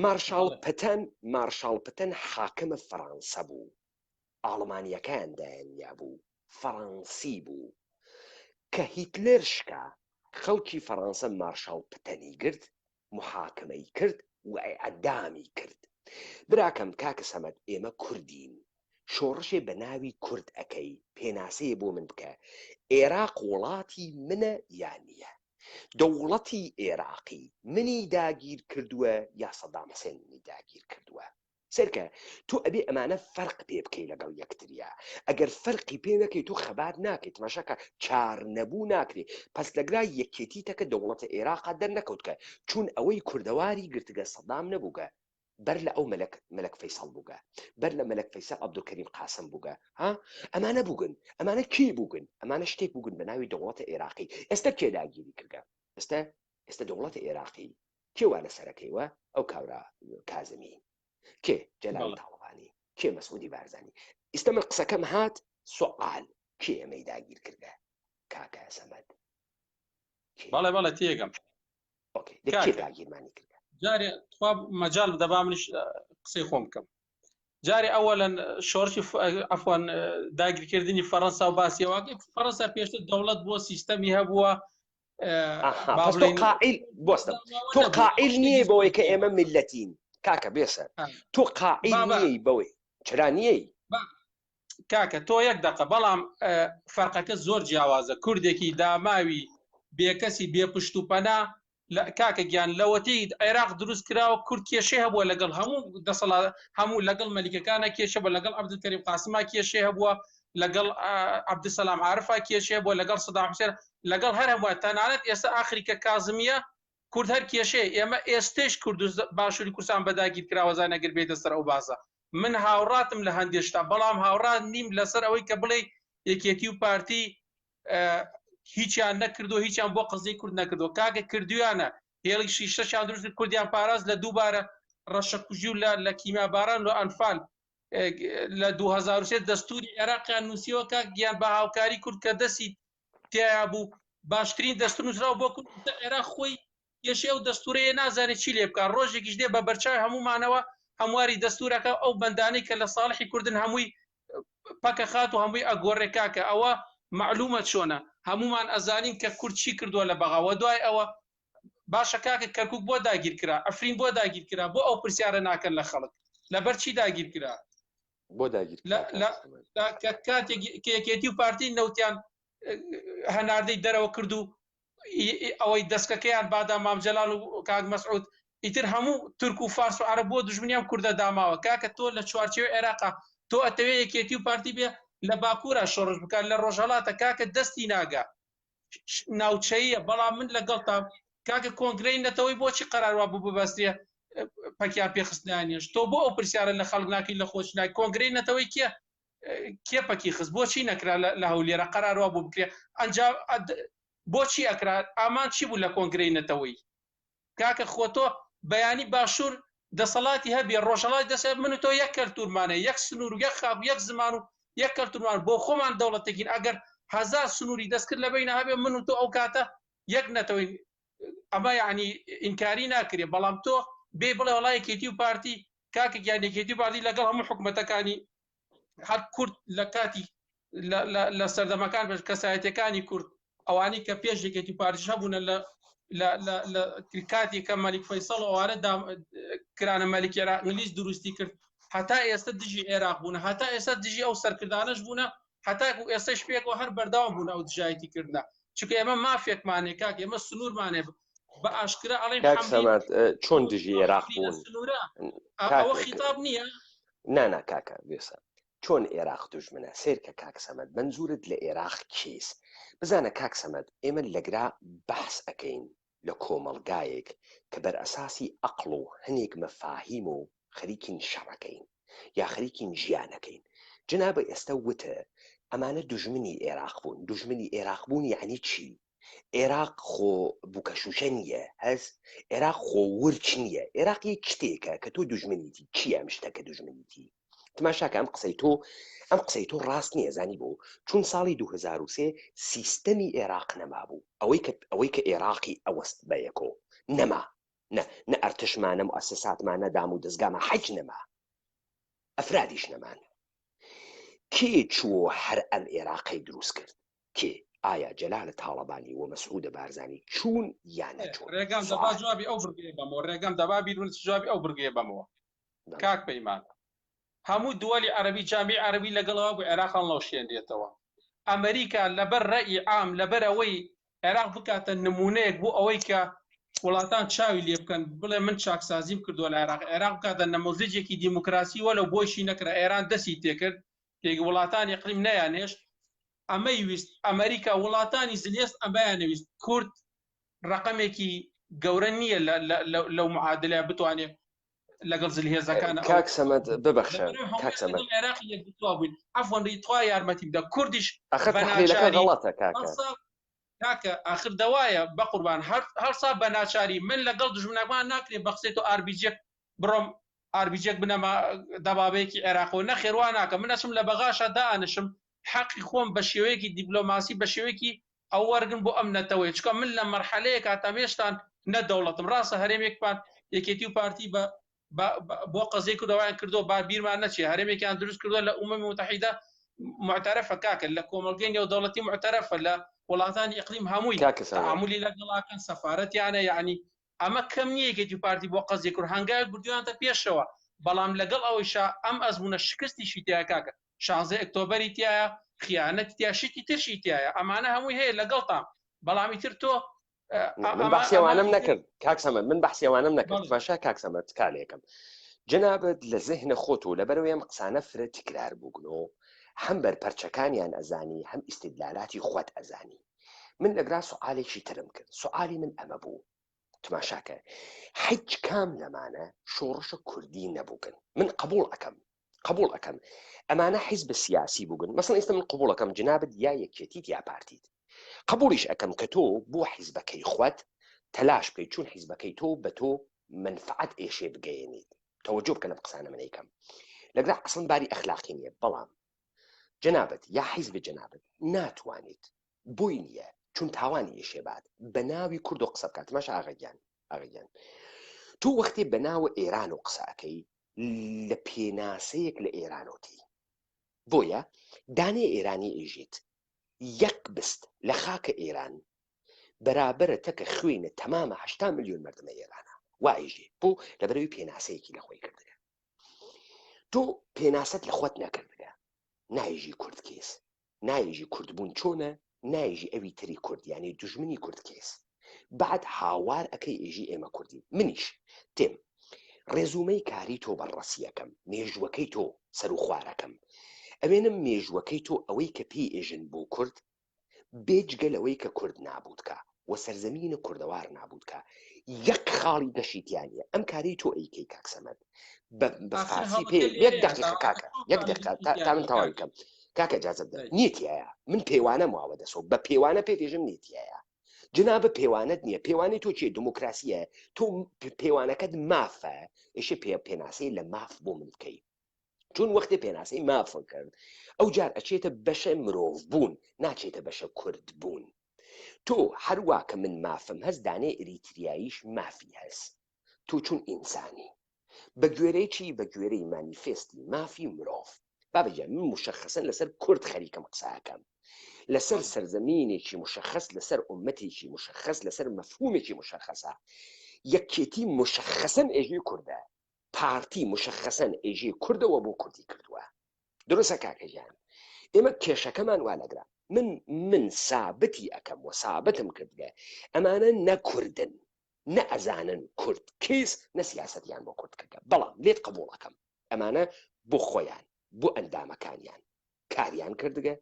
Speaker 1: مارشاڵ پتەن مارشاڵ پتەن حاکمە فەڕەنسە بوو ئاڵمانیەکان دایانیابوو فەڕەنسی بوو کە هیتلەر شکا خەڵکی فەڕەنسە مارشاڵ پتەنی گرت محاکمەی کرد و ئیعدامی کرد براکەم کاکە سەمەد ئێمە کوردین شۆڕشێ بە ناوی کورد ئەکەی پێناسەیە بۆ من بکە ئێراق وڵاتی منە یا نییە دەوڵەتی ئێراقی منی داگیر کردووە یا سەدام حسێن منی داگیر کردووە سەیرکە تۆ ئەبێ ئەمانە فەرق پێ بکەی لەگەڵ یەکتریا ئەگەر فەرقی پێ نەکەی تۆ خەبات ناکەیت تماشاکە چار نەبوو ناکرێ پس لەگرا یەکێتی تەکە دەوڵەتە ئێراقا دەرنەکەوتکە چون ئەوەی کوردەواری گرتگە سەدام نەبووگە بەر لە ئەو مەلەک مەلەک فەیسەڵ بووگە بەر لە مەلەک فەیسەڵ عەبدولکەریم قاسم بووگە ها ئەمانە بووگن ئەمانە کێ بووگن ئەمانە شتێک بووگن بە ناوی دەوڵەتە عێراقی ئێستا کێ داگیری کردگە ئێستا ئێستا دەوڵەتە عێراقی کێ وا لەسەرەکەی وە ئەو کاورا کازمی کێ جەلال تاڵەبانی کێ مەسعودی بارزانی ئیستا من قسەکەم هات سوال کێ ئەمەی داگیر کردگە کاکە سەمەد
Speaker 4: بەڵێ بەڵێ تێگەم
Speaker 1: ئۆکەی دە کێ داگیرمانی کردگە
Speaker 4: جارێ تخوا مەجال بدە با منیش قسەی خۆم بکەم جارێ ئەوەلەن شۆرشی عفوان داگیرکردنی فەڕەنسا و باسیەوە فەڕەنسا پێشتر دەوڵەت بۆ سیستەمی هەبووە
Speaker 1: قائل بۆستم تۆ قائل نییە بەوەی کە ئێمە میلەتین. کاکە بێسە تۆ قائیل نیەی بەوەی چرا نیەی؟
Speaker 4: کاکە تۆ یەک دەقە بەڵام فەرقەکە زۆر جیاوازە کوردێکی داماوی بێکەسی بێ پشت و پەنا لە کاکە گیان لەوەتەی عێراق دروست کراوە کورد کێشەی هەبووە لەگەڵ هەموو دەسەڵات هەموو لەگەڵ مەلیکەکانە کێشە بە لەگەڵ عەبدولکەریم قاسما کێشەی هەبووە لەگەڵ عەبدولسەلام عارفا کێشەی هەبووە لەگەڵ سەدام حوسێن لەگەڵ هەر هەمووە تەنانەت ئێستا ئاخری کە کازمیە کورد هەر کێشەیە ئێمە ئێستێش کوردست باشووری کوردستان بە داگیر کراوە زانە گەر بێتە سەر ئەو باسە من هاوڕاتم لە هەندێ شتا بەڵام هاوڕات نیم لەسەر ئەوەی کە بڵێ یەکێتی و پارتی هیچیان نەکردو هیچیان بۆ قەزیەی کورد نەکردو کاکە کردویانە هێڵی شیشەشیان دروست کرد کوردیان پاراست لە دووبارە ڕەشەکوژی و لە لە کیمیاباران و ئەنفال لە 2003 دەستوری عێراقیان نووسیەوە کاک گیان بە هاوکاری کورد کە دەستی تیا بوو باشترین دەستور نووسراوە بۆ کورد عێراق خۆی کێشەی ئەو دەستورەیە نازانێت چی لێ بکات ڕۆژێکیش دێ بە بەرچاوی هەموومانەوە هەمواری دەستورەکە ئەو بەندانەی کە لە ساڵحی کوردن هەمووی پەکە خات و هەمووی ئەگۆڕێ کاکە ئەوە معلومە چۆنە هەمومان ئەزانین کە کورد چی کردووە لە بەغاوە دوای ئەوە باشە کاکە کەرکک بۆ داگیر کرا ئەفرین بۆ داگیر کرا بۆ ئەو پرسیارە ناکەن لە خەڵک لەبەر چی داگیر کرا
Speaker 1: بۆ داگیر
Speaker 4: کاتێک یەکێتی و پارتی نەوتیان هەناردەی دەرەوە کرد و ئەوەی دەسکەکەیان بادا مام جەلال و کاک مەسعود ئیتر هەموو تورک و فارس و عەرەب بۆ دوژمنی ئەم کوردە داماوە کاکە تۆ لە چوارچێوەی عێراقا تۆ ئەتەوێ یەکێتی و پارتی بێ لە باکوورا شۆڕش بکات لە ڕۆژهەڵاتە کاکە دەستی ناگا ناوچەیە بەڵام من لەگەڵتا کاکە کۆنگرەی نەتەوەی بۆچی قەرار وا بوو ببەسترێ پەکیان پێخستنیانیش تۆ بۆ ئەو پرسیارە لە خەڵک ناکەی لە خۆش نای کۆنگرەی نەتەوەی کێ کێ پەکی خست بۆچی نەکرا لە هەولێرە قەرار وا بوو بکرێ ئەنجا بۆچی ئەکرا ئامان چی بوو لە کۆنگرەی نەتەوەی کاکە خۆ تۆ بەیانی باشوور دەسەڵاتی هەبێ ڕۆژهەڵاتی دەست من و تۆ یەک کەلتورمانە یەک سنوور و یەک خاک و یەک زمان و یەک کەلتورمان بۆ خۆمان دەوڵەتێکین ئەگەر هەزار سنووری دەستکرد لە بینە هەبێ من و تۆ ئەو کاتە یەک نەتەوەین ئەمە یعنی ئینکاری ناکرێ بەڵام تۆ بێ بڵێ وڵا یەکێتی و پارتی کاکە گیان یەکێتی و پارتی لەگەڵ هەموو حکومەتەکانی هەر کورد لە کاتی لە سەردەمەکان بەش کەسایەتەکانی کورد ئەوانەی کە پێش یەکێتی پارتیش هەبوونە لە لە کاتی کە مەلیک فەیسەڵ ئەوانە کرانە مەلیک عێراق ئینگلیز دروستی کرد هەتا ئێستا دژی عێراق بوون هەتا ئێستا دژی ئەو سەرکردانەش بوونە هەتاکو ئێستش پێکەوە هەر بەردەوام بوون ئەو دژایەتی کردنە چونکە ئێمە مافێکمانێ کاک ئێمە سنوورمانێ بە ئاشکرا ئەڵێن
Speaker 1: کاک سەمەد چۆن دژی عێراق بوون
Speaker 4: ئەوە خیتاب نییە
Speaker 1: نانا کاکە وێسە چۆن ئێراق دوژمنە سەیرکە کاک سەمەد مەنزورت لە ئێراق کێس بزانە کاک سەمەد ئێمە لەگرا بەحس ئەکەین لە کۆمەڵگایەک کە بەرئەساسی ئەقڵ و هەنێک مەفاهیم و خەریکین شەڕەکەین یا خەریکین ژیانەکەین جەنابە ئێستا وتە ئەمانە دوژمنی ئێراق بوون دوژمنی ئێراق بوون یعنی چی ئێراق خۆ بووکە شوشە نییە هەز ئێراق خۆ ورچ نییە ئێراق یەک شتێکە کە تۆ دوژمنیتی چی ئەم شتە کە دوژمنیتی تماشاکە ئەم قسەی تۆ ئەم قسەی تۆ ڕاست نییە زانی بۆ چون ساڵی 2023 سیستەمی ئێراق نەمابوو ئەوەی کە ئەوەی کە ئێراقی ئەوەست بە یەکۆ نەما نە نە ئەرتشمانە موئەسەساتمانە دام و دەزگامە حەج نەما ئەفرادیش نەمان کێ چووە هەر ئەم ئێراقەی دروست کرد کێ ئایا جەلال تاڵەبانی و مەسعودە بارزانی چوون یا نەچوون؟
Speaker 4: ڕێگام دەبا جوابی ئەو بڕگەیە بەمەوە ڕێگەم دەبا بیرون جوابی ئەو بڕگەیە بەمەوە کاک پەیمان هەموو دووەلی عەرەبی جامی عەرەبی لەگەڵەوە بۆ عێراق هەڵنەوشێنرێتەوە ئەمریکا لەبەر ڕەئی عام لەبەر ئەوەی عێراق بکاتە نمونەیەک بۆ ئەوەی کە وڵاتان چاوی لێ بکەن بڵێ من چاکسازیم کردووە لە عێراق عێراق بکاتە نەمۆزیجێکی دیموکراسی وەلو بۆیشی نەکرا ئێران دەستی تێکرد تێک وڵاتانی ئەقلیم نەیانهێشت ئەمەی ویست ئەمریکا وڵاتانی زلهێز ئەمەیانەویست کورد ڕقەمێکی گەورە نییە لەو معادلە بتوانێت لەگەڵ زلهێزەکان
Speaker 1: کاک سەمەد ببەخشە کاک سەمەد
Speaker 4: عێراقی یەکگرتووە بووین عەفوەن تخوا یارمەتی بدە کوردیش
Speaker 1: ئەخر تحلیلەکە غەڵەتە کاکە
Speaker 4: کاکە ئاخر دەوایە بەقوربان هەر هەرسا بە ناچاری من لەگەڵ دوژمنەکان ناکرێ بە قسەی تۆ ئاربیجێک بڕۆم ئاربیجێک بنەما دەبابەیەکی عێراقەوە نەخێر وا ناکەم من ئەچم لە بەغاشا دائەنشم حەقی خۆم بە شێوەیەکی دیپلۆماسی بە شێوەیەکی ئەو وەرگم بۆ ئەم نەتەوەیە چونکە من لە مەرحەلەیەکا تام هێشتان نە دەوڵەتم ڕاستە هەرێمێکمان یەکێتی و پارتی بە بۆ قەزیەی کوردەوایان کردووە با بیرمان نەچێ هەرێمێکیان دروست کردووە لە ئومەمی متحیدە معتەرەفە کاکە لە کۆمەڵگەی نێودەوڵەتی معتەرەفە لە وڵاتانی ئیقلیم هەمووی
Speaker 1: کاکە سەمەد
Speaker 4: تەعامولی لەگەڵاکەن سەفارەتیانە یعنی. ئەمە کەم نییە یەکێتی و پارتی بۆ قەزیە کورد هەنگاوێک بردویانتە پێشەوە بەڵام لەگەڵ ئەوەیشا ئەم ئەزموونە شکستیشی تیایە کاکە شانزەی ئەکتۆبەری تیایە خیانەتی تیا شتی ترشی تیایە ئەمانە هەمووی هەیە لەگەڵتان بەڵام ئیتر تۆ
Speaker 1: من بەحسی ئەوانەم نەکرد کاک سەمەد من بەحسی ئەوانەم نەکرد تماشا کاک سەمەد تکا لێکەم جەنابت لە زهنە خۆت و لەبەرەوەی ئەم قسانە فرە تکرار بووگن و هەم بەرپەرچەکانیان ئەزانی هەم ئیستدلالاتی خۆت ئەزانی من لەگرا سوعالێکی ترم کرد سوعالی من ئەمە بوو تماشاکە هیچ کام لەمانە شۆڕشە کوردی نەبووگن من قبول ئەەکەم قبول ئەەکەم ئەمانە حیزب سیاسی بووگن مەسن ئێستا من قبولەکەم جنابت یا یەکێتیت یا پارتیت قبولیش ئەەکەم کە تۆ بۆ حیزبەکەی خوت تەلاش بکەیت چون حیزبەکەی تۆ بە تۆ منفعەت ئێشێ بگەێنیت تەوەجۆ بکە لەم قسانە منەیکەم لەگەڵ ئەسڵن باری ئەخلاقی نییە بەڵام جەنابت یا حیزب جەنابت ناتوانیت بۆی نییە چون تاوانی ئێشێ بات بە ناوی کورد و قسە بکات مەش ئاغەگیان ئاغەگیان تۆ وەختی بە ناوە ئێران و قسە ئەەکەی لە پێناسەیەک لە ئێرانەوە بۆیە دانێ ئێرانی ئێژێت یەک بست لە خاکە ئێران بەرابەرە تەکە خوێنە تەمامە هەشتا میلیۆن مردمە ئێرانە وا ئێژێ بۆ لەبەرەوەی پێناسەیەکی لە خۆی کردگە تۆ پێناسەت لە خۆت نەکردگە نایژی کورد کێس نایژی کوردبوون چۆنە نایژی ئەوی تری کورد یعنی دوژمنی کورد کێس بعد هاوار ئەکەی ئێژی ئێمە کوردین منیش تێم ڕێزومەی کاری تۆ بەڕەسیەکەم مێژوەکەی تۆ سەروخوارەکەم ئەوێنم مێژوەکەی تۆ ئەوەی کە پێی ئێژن بۆ کورد بێجگە لەوەی کە کورد نابوود کا و سەرزەمینە کوردەوار نابوود کا یەک خاڵی گەشی تیا نییە ئەم کارەی تۆ ئەیکەی کاک سەمەد بە بە
Speaker 4: ئاخر
Speaker 1: فارسی پێ
Speaker 4: هەڵەکە
Speaker 1: یەک
Speaker 4: لێرەیە
Speaker 1: دقیقە
Speaker 4: تاوانەکە
Speaker 1: کاکە
Speaker 4: تۆ
Speaker 1: یەک
Speaker 4: خاڵی
Speaker 1: دقیقە
Speaker 4: گەشی
Speaker 1: تا
Speaker 4: تیا
Speaker 1: تا من
Speaker 4: نییە
Speaker 1: تەواوی
Speaker 4: کاکە
Speaker 1: کەم کاکە ئجازە بدە
Speaker 4: دەی.
Speaker 1: نییە تیایە من پێوانەم واوە دەسۆ بە پێوانە پێ دێژم نییە تیایە جنابە پێوانەت نییە پێوانەی تۆ چیە دموکراسیە تۆ پێوانەکەت مافە ئێشێ پێ پێناسەی لە ماف بۆ من بکەی چون وەختێ پێناسەی مافە کرد ئەو جار ئەچێتە بەشە مرۆڤ بوون ناچێتە بەشە کورد بوون تۆ هەروا کە من مافم هەست دانێ ئریتریاییش مافی هەست تۆ چون ئینسانی بە گوێرەی چی بە گوێرەی مانیفێستی مافی مرۆڤ بابە گیان من مشخصەن لەسەر کورد خەریکم قسەکەم لەسەر سەرزەمینێکی مشخص لەسەر ئومەتێکی مشخص لەسەر مەفهومێکی مشخصە یەکێتی مشخصەن ئێژی کوردە پارتی مشخصەن ئێژی کوردەوە بۆ کوردی کردووە دروستە کاکە گیان ئێمە کێشەکەمان وا لەگرا من من سابتی ئەەکەم و سابتم کردگە ئەمانە نەکوردن نە ئەزانن کورد کیس نە سیاسەتیان بۆ کورد کردگە بەڵام لێت قبوڵەکەم ئەمانە بۆ خۆیان بۆ ئەندامەکانیان کاریان کردگە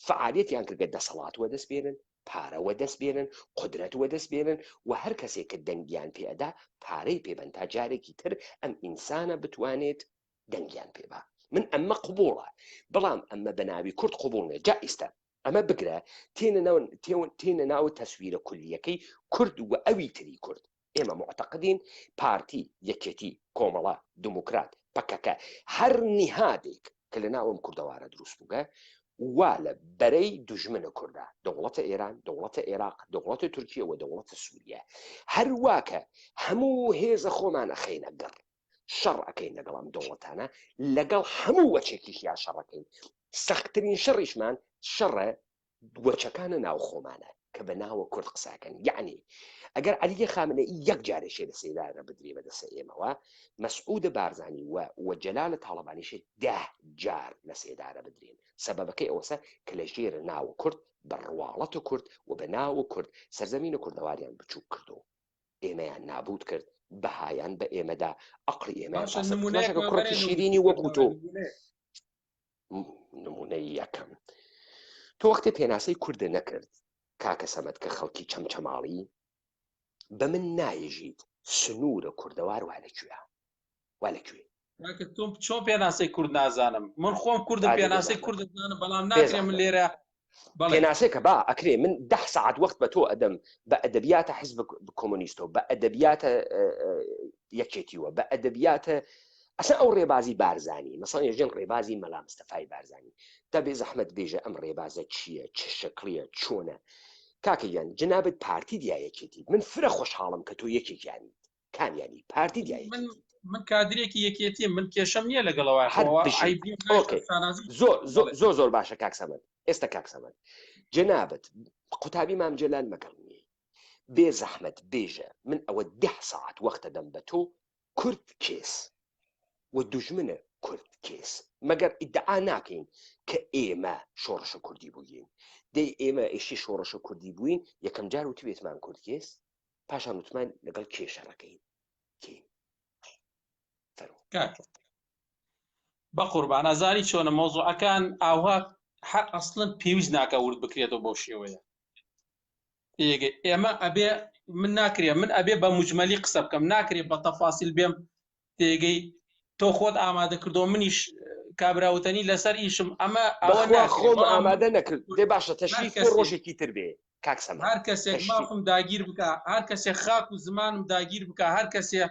Speaker 1: فعالیەتیان کردگە دەسەڵات وەدەست بێنن پارە وەدەست بێنن قدرەت وەدەست بێنن و هەر کەسێک کە دەنگیان پێ ئەدا پارەی پێ بەن تا جارێکی تر ئەم ئینسانە بتوانێت دەنگیان پێ با من ئەمە قبوڵە بەڵام ئەمە بە ناوی کورد قبوڵ نیە جا ئیستا ئەمە بگرە تێنە ناو تێنە ناو تەسویرە کولیەکەی کورد و ئەوی تری کورد ئێمە موعتەقدین پارتی، یەکێتی، کۆمەڵە، دموکرات، پەکەکە، هەر نیهادێک کە لە ناو ئەم کوردەوارە دروست بووگە وا لە بەرەی دوژمنە کوردە، دەوڵەتە ئێران، دەوڵەتە ئێراق، دەوڵەتە تورکیە و دەوڵەتە سوریە. هەر وا کە هەموو هێزە خۆمان ئەخەینە گڕ، شەڕ ئەکەین لەگەڵ ئەم دەوڵەتانە، لەگەڵ هەموو وەچێکیشیا شەڕەکەین. سەختترین شەڕیشمان شەڕە وەچەکانە ناو خۆمانە کە بە ناوە کورد قساکەن یعنی ئەگەر عەلیە خامنەئی یەک جارێکێ لە سێدارە بدرێ بە دەسە ئێمەوە مەسعودە بارزانی و و جەلالە تاڵەبانیشێ ده جار لە سێدارە بدرێن سەبەبەکەی ئەوەسە کە لە ژێر ناوە کورد بە ڕواڵەت کورد و بە ناوە کورد سەرزەمینە کوردەواریان بچووک کردو ئێمەیان نابوت کرد بەهایان بە ئێمەدا ئەقڵی ئێمەیان
Speaker 4: باشە
Speaker 1: فاسد کرد.
Speaker 4: نمونەیەکمان
Speaker 1: کوڕێکی
Speaker 4: بەرێ
Speaker 1: شیرینی وەکو تۆ
Speaker 4: نمونەیەک.
Speaker 1: نمونەی یەکەم تۆ وەختێ پێناسەی کوردە نەکرد کاکە سەمەد کە خەڵکی چەمچەماڵی بە من نایژیت سنوورە کوردەوار وا لە کوێ وا لە کوێ
Speaker 4: کاکە تۆ چۆن پێناسەی کورد نازانم من خۆم کوردم
Speaker 1: ئادی
Speaker 4: پێناسەی
Speaker 1: بێزەحمەت.
Speaker 4: کورد دەزانم بەڵام ناکرێ من
Speaker 1: بێزەحمەت.
Speaker 4: لێرە بەڵێ
Speaker 1: پێناسەکە با ئەکرێ من ده ساعت وەخت بە تۆ ئەدەم بە ئەدەبیاتە حزب کۆمۆنیستەوە بە ئەدەبیاتە یەکێتیوە بە ئەدەبیاتە ئەسە ئەو ڕێبازی بارزانی مەسەڵەن یەژێن ڕێبازی مەلا مستەفای بارزانی تا بێ زەحمەت بێژە ئەم ڕێبازە چییە چ شکڵیە چۆنە کاکە گیان جنابت پارتی دیا یەکێتی من فرە خۆشحاڵم کە تۆ یەکێکیانیت کامیانی پارتی دیا
Speaker 4: من
Speaker 1: یەکێتی
Speaker 4: من کادرێکی یەکێتیم من کێشەم نییە لەگەڵەوە
Speaker 1: هەر
Speaker 4: خۆ
Speaker 1: بژیت
Speaker 4: عەیب نییە نایشم
Speaker 1: ئۆکەی
Speaker 4: شانازی
Speaker 1: زۆر زۆر
Speaker 4: بەڵێ
Speaker 1: زۆر زۆر باشە کاک سەمەد ئێستا کاک سەمەد جنابت قوتابی مام جەلال مەگەڵ نییە. بێ زەحمەت بێژە من ئەوە دە ساعت وەختە دەم بە تۆ کورد کێس و دوژمنە کورد کێس مەگەر ئیدعا ناکەین کە ئێمە شۆڕشە کوردی بووین دەی ئێمە ئیشی شۆڕشە کوردی بووین یەکەم جار وتوێتمان کورد کێس پاشان وتمان لەگەڵ کێ شەڕەکەین کێین فەرموو.
Speaker 4: کاکە بەقوربان ئەزانی چۆنە مەوزوعەکان ئاوها هەر ئەسڵەن پێویست ناکە ورد بکرێتەوە بەو شێوەیە تێگەی ئێمە ئەبێ من ناکرێ من ئەبێ بە مجملی قسە بکەم ناکرێ بە تەفاسیل بێم تێگەی تۆ خۆت ئامادە کردو منیش کابراوتەنی لەسەر ئیشم ئەمە ئەوە
Speaker 1: بەخوا خۆم ئامادە نەکرد دێ باشە تەشریف بۆ ڕۆژێکی تر بێ کاک سەما
Speaker 4: هەر کەسێک مافم داگیر بکە هەر کەسێک خاک و زمانم داگیر بکە هەر کەسێ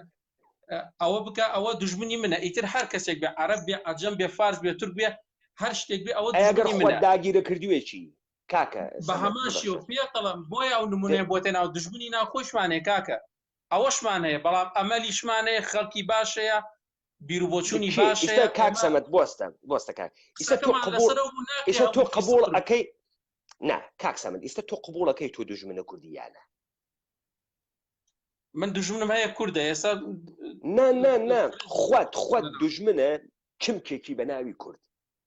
Speaker 4: ئەوە بکە ئەوە دوژمنی منە ئیتر هەر کەسێک بێ عەرەب بێ عەجەم بێ فارس بێ تورک بێ هەر شتێک بێ ئەوە
Speaker 1: ئەگەر
Speaker 4: دوژمنی
Speaker 1: خۆت
Speaker 4: منە
Speaker 1: داگیرە کردوێکی کاکە
Speaker 4: بە
Speaker 1: سەمەد
Speaker 4: هەمان
Speaker 1: ببەخشە
Speaker 4: شێوە پێتەڵم بۆیە ئەو نمونەیە بۆتە ناو دوژمنی ناو خۆشمان هەیە کاکە ئەوەشمان هەیە بەڵام ئەمەلیشمان هەیە خەڵکی باش هەیە بیروبۆچوونی
Speaker 1: کێ
Speaker 4: باش
Speaker 1: ئیستا
Speaker 4: هەیە
Speaker 1: کاک
Speaker 4: ئێمە
Speaker 1: سەمەد بۆستە بۆستە کاک ئیستا تۆ
Speaker 4: قسەکەمان
Speaker 1: قبوڵ
Speaker 4: لەسەر ئەو بوو ناکرێ
Speaker 1: ئیستا تۆ
Speaker 4: هەموو شتی
Speaker 1: قبوڵ
Speaker 4: سفر بکەین.
Speaker 1: ئەکەی نا کاک سەمەد ئیستا تۆ قبوڵەکەی تۆ دوژمنە کوردی یانە
Speaker 4: من دوژمنم هەیە کوردە ئێستا
Speaker 1: نا نا نا خوت خوت دوژمنە چمکێکی بە ناوی کورد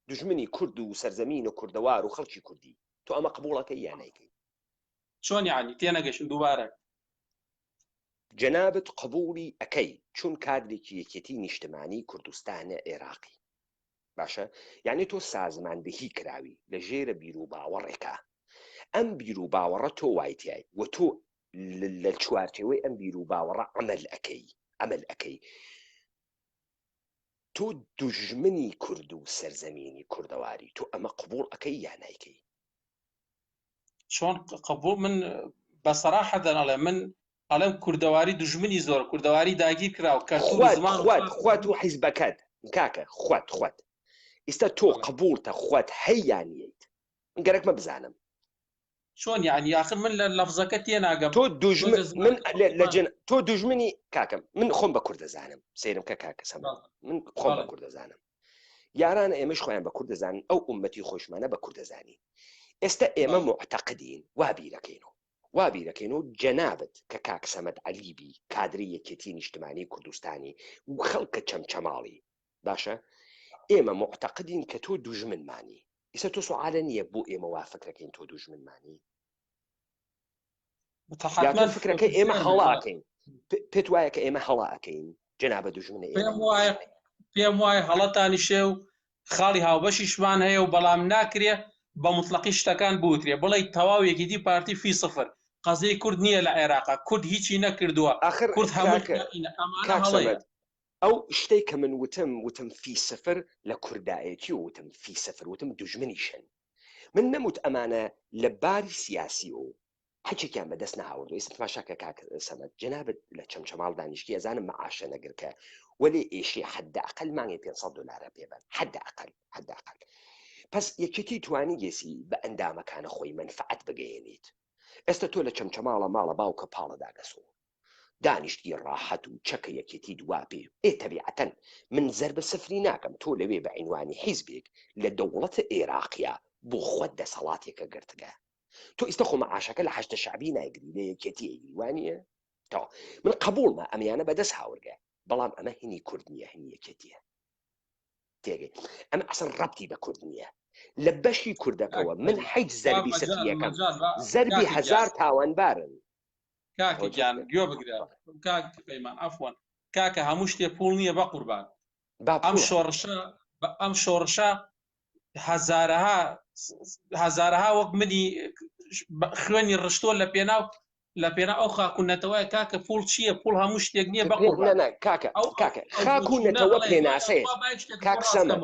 Speaker 1: دوژمنی کورد و سەرزەمین و کوردەوار و خەڵکی کوردی تۆ ئەمە قبوڵەکەی یان نایکەی؟
Speaker 4: چۆن یعنی تێنەگەشتم دووبارە.
Speaker 1: جەنابت قبوڵی ئەکەی چون کادرێکی یەکێتی نیشتمانی کوردستانە ئێراقی باشە یعنی تۆ سازماندهی کراوی لە ژێرە بیروباوەڕێکا ئەم بیروباوەڕە تۆ وایتای و تۆ لە چوارچێوەی ئەم بیروباوەڕە عەمەل ئەکەی عەمەل ئەکەی تۆ دوژمنی کورد و سەرزەمینی کوردەواری تۆ ئەمە قبوڵ ئەکەی یا نایکەی؟
Speaker 4: چۆن قبوڵ من بە سەراحە دەنەڵێ من ئەڵێم کوردەواری دوژمنی زۆر کوردەواری داگیر کرا و کەلتور
Speaker 1: خوات
Speaker 4: زمان و
Speaker 1: خوات
Speaker 4: خاک و
Speaker 1: خوات و حیزبەکەت کاکە خوات خوات ئیستا تۆ قبوڵتە خوات هەی یان نیت من گەرەکمە بزانم.
Speaker 4: چۆن یعنی آخر من لە لەفزەکە تێناگەم
Speaker 1: تۆ
Speaker 4: تۆ
Speaker 1: دوژمن
Speaker 4: لە
Speaker 1: من
Speaker 4: زمانەکە
Speaker 1: لە لە
Speaker 4: بەقوربان
Speaker 1: جن تۆ دوژمنی کاکەم من خۆم بە کورد دەزانم سەیرم کە کاکە سەمەد
Speaker 4: بەڵێ
Speaker 1: من خۆم بە
Speaker 4: بەڵێ
Speaker 1: کورد دەزانم یاران ئێمەش خۆیان بە کورد دەزانن ئەو ئومەتی خۆشمانە بە کورد دەزانین ئێستا ئێمە
Speaker 4: بەڵێ
Speaker 1: موعتەقدین وا بیرەکەین و وا بیرەکەین و جەنابت کە کاک سەمەد عەلی بی کادری یەکێتی نیشتمانی کوردستانی و خەڵکە چەمچەماڵی باشە ئێمە موعتەقدین کە تۆ دوژمنمانی ئیسە تۆ سوعالە نییە بۆ ئێمە وا فکرەکەین تۆ دوژمنمانی یا تۆ
Speaker 4: حتما
Speaker 1: فکرەکەی ئێمە
Speaker 4: پرسیار
Speaker 1: هەڵا
Speaker 4: بێ
Speaker 1: ئەکەین پێت وایە کە ئێمە هەڵا ئەکەین جەنابە دوژمنە ئێمە
Speaker 4: پێم وایە پێم وایە هەڵەتانیشێ و خاڵی هاوبەشیشمان هەیە و بەڵام ناکرێ بە مطلقی شتەکان بوترێ بڵێ تەواو یەکێتی پارتی فی سفر قەزیەی کورد نییە لە عێراقا کورد هیچی نەکردووە
Speaker 1: ئاخر
Speaker 4: کورد هەمووی
Speaker 1: کاکە
Speaker 4: خائینە ئەمانە
Speaker 1: کاک
Speaker 4: هەڵەیە
Speaker 1: سەمەد ئەو شتەی کە من وتم وتم فی سفر لە کوردایەتی و وتم فی سفر وتم دوژمنیشن من نەموت ئەمانە لە باری سیاسی و حەکێکیان بەدەست نەهاوردو ئێستا تماشاکە کاک سەمەد جەنابت لە چەمچەماڵ دانیشتی ئەزانم مەعاشە نەگرکە وەلێ ئێشێ حەدە ئەقل مانگێ 500 دلارە پێبەن حەدە ئەقل حەدە ئەقل پس یەکێتی توانی گێسی بە ئەندامەکانە خۆی مەنفعەت بگەیەنیت ئێستا تۆ لە چەمچەماڵە ماڵە باوکە پاڵە داگەسۆ دانیشتی ڕاحەت و چەکە یەکێتی دوا پێ ئێ تەبیعەتەن من زەربە سفری ناکەم تۆ لەوێ بە عینوانی حیزبێک لە دەوڵەتە ئێراقیا بۆ خۆت دەسەڵاتێکە گرتگە تۆ ئیستە خۆ مەعاشەکە لە حەشدە شەعبی نایگری لە یەکێتی ئەیگری وانیە تەواو من قبوڵمە ئەمیانە بەدەست هاورگە بەڵام ئەمە هینی کورد نییە هینی یەکێتیە تێگەی ئەمە ئەسڵ ڕەبتی بە کورد نییە لە بەشی کوردەکەوە من حیچ زەربی سفریەکەم زەربی هەزار تاوانبارن
Speaker 4: کاکە گیان گوێ بگرە کاک پەیمان عەفوەن کاکە هەموو شتێ پوڵ نییە بە قوربان ئەم شۆڕشە ئەم شۆڕشە هەزارەها هەزارەها وەک منی خوێنی ڕشتۆ لە پێناو لە پێنا ئەو خاک و نەتەوەیە کاکە پوڵ چییە پوڵ هەموو شتێک نییە بە قوربان
Speaker 1: کاکە کاکە خاک و نەتەوە پێناسەیە کاک سەمەد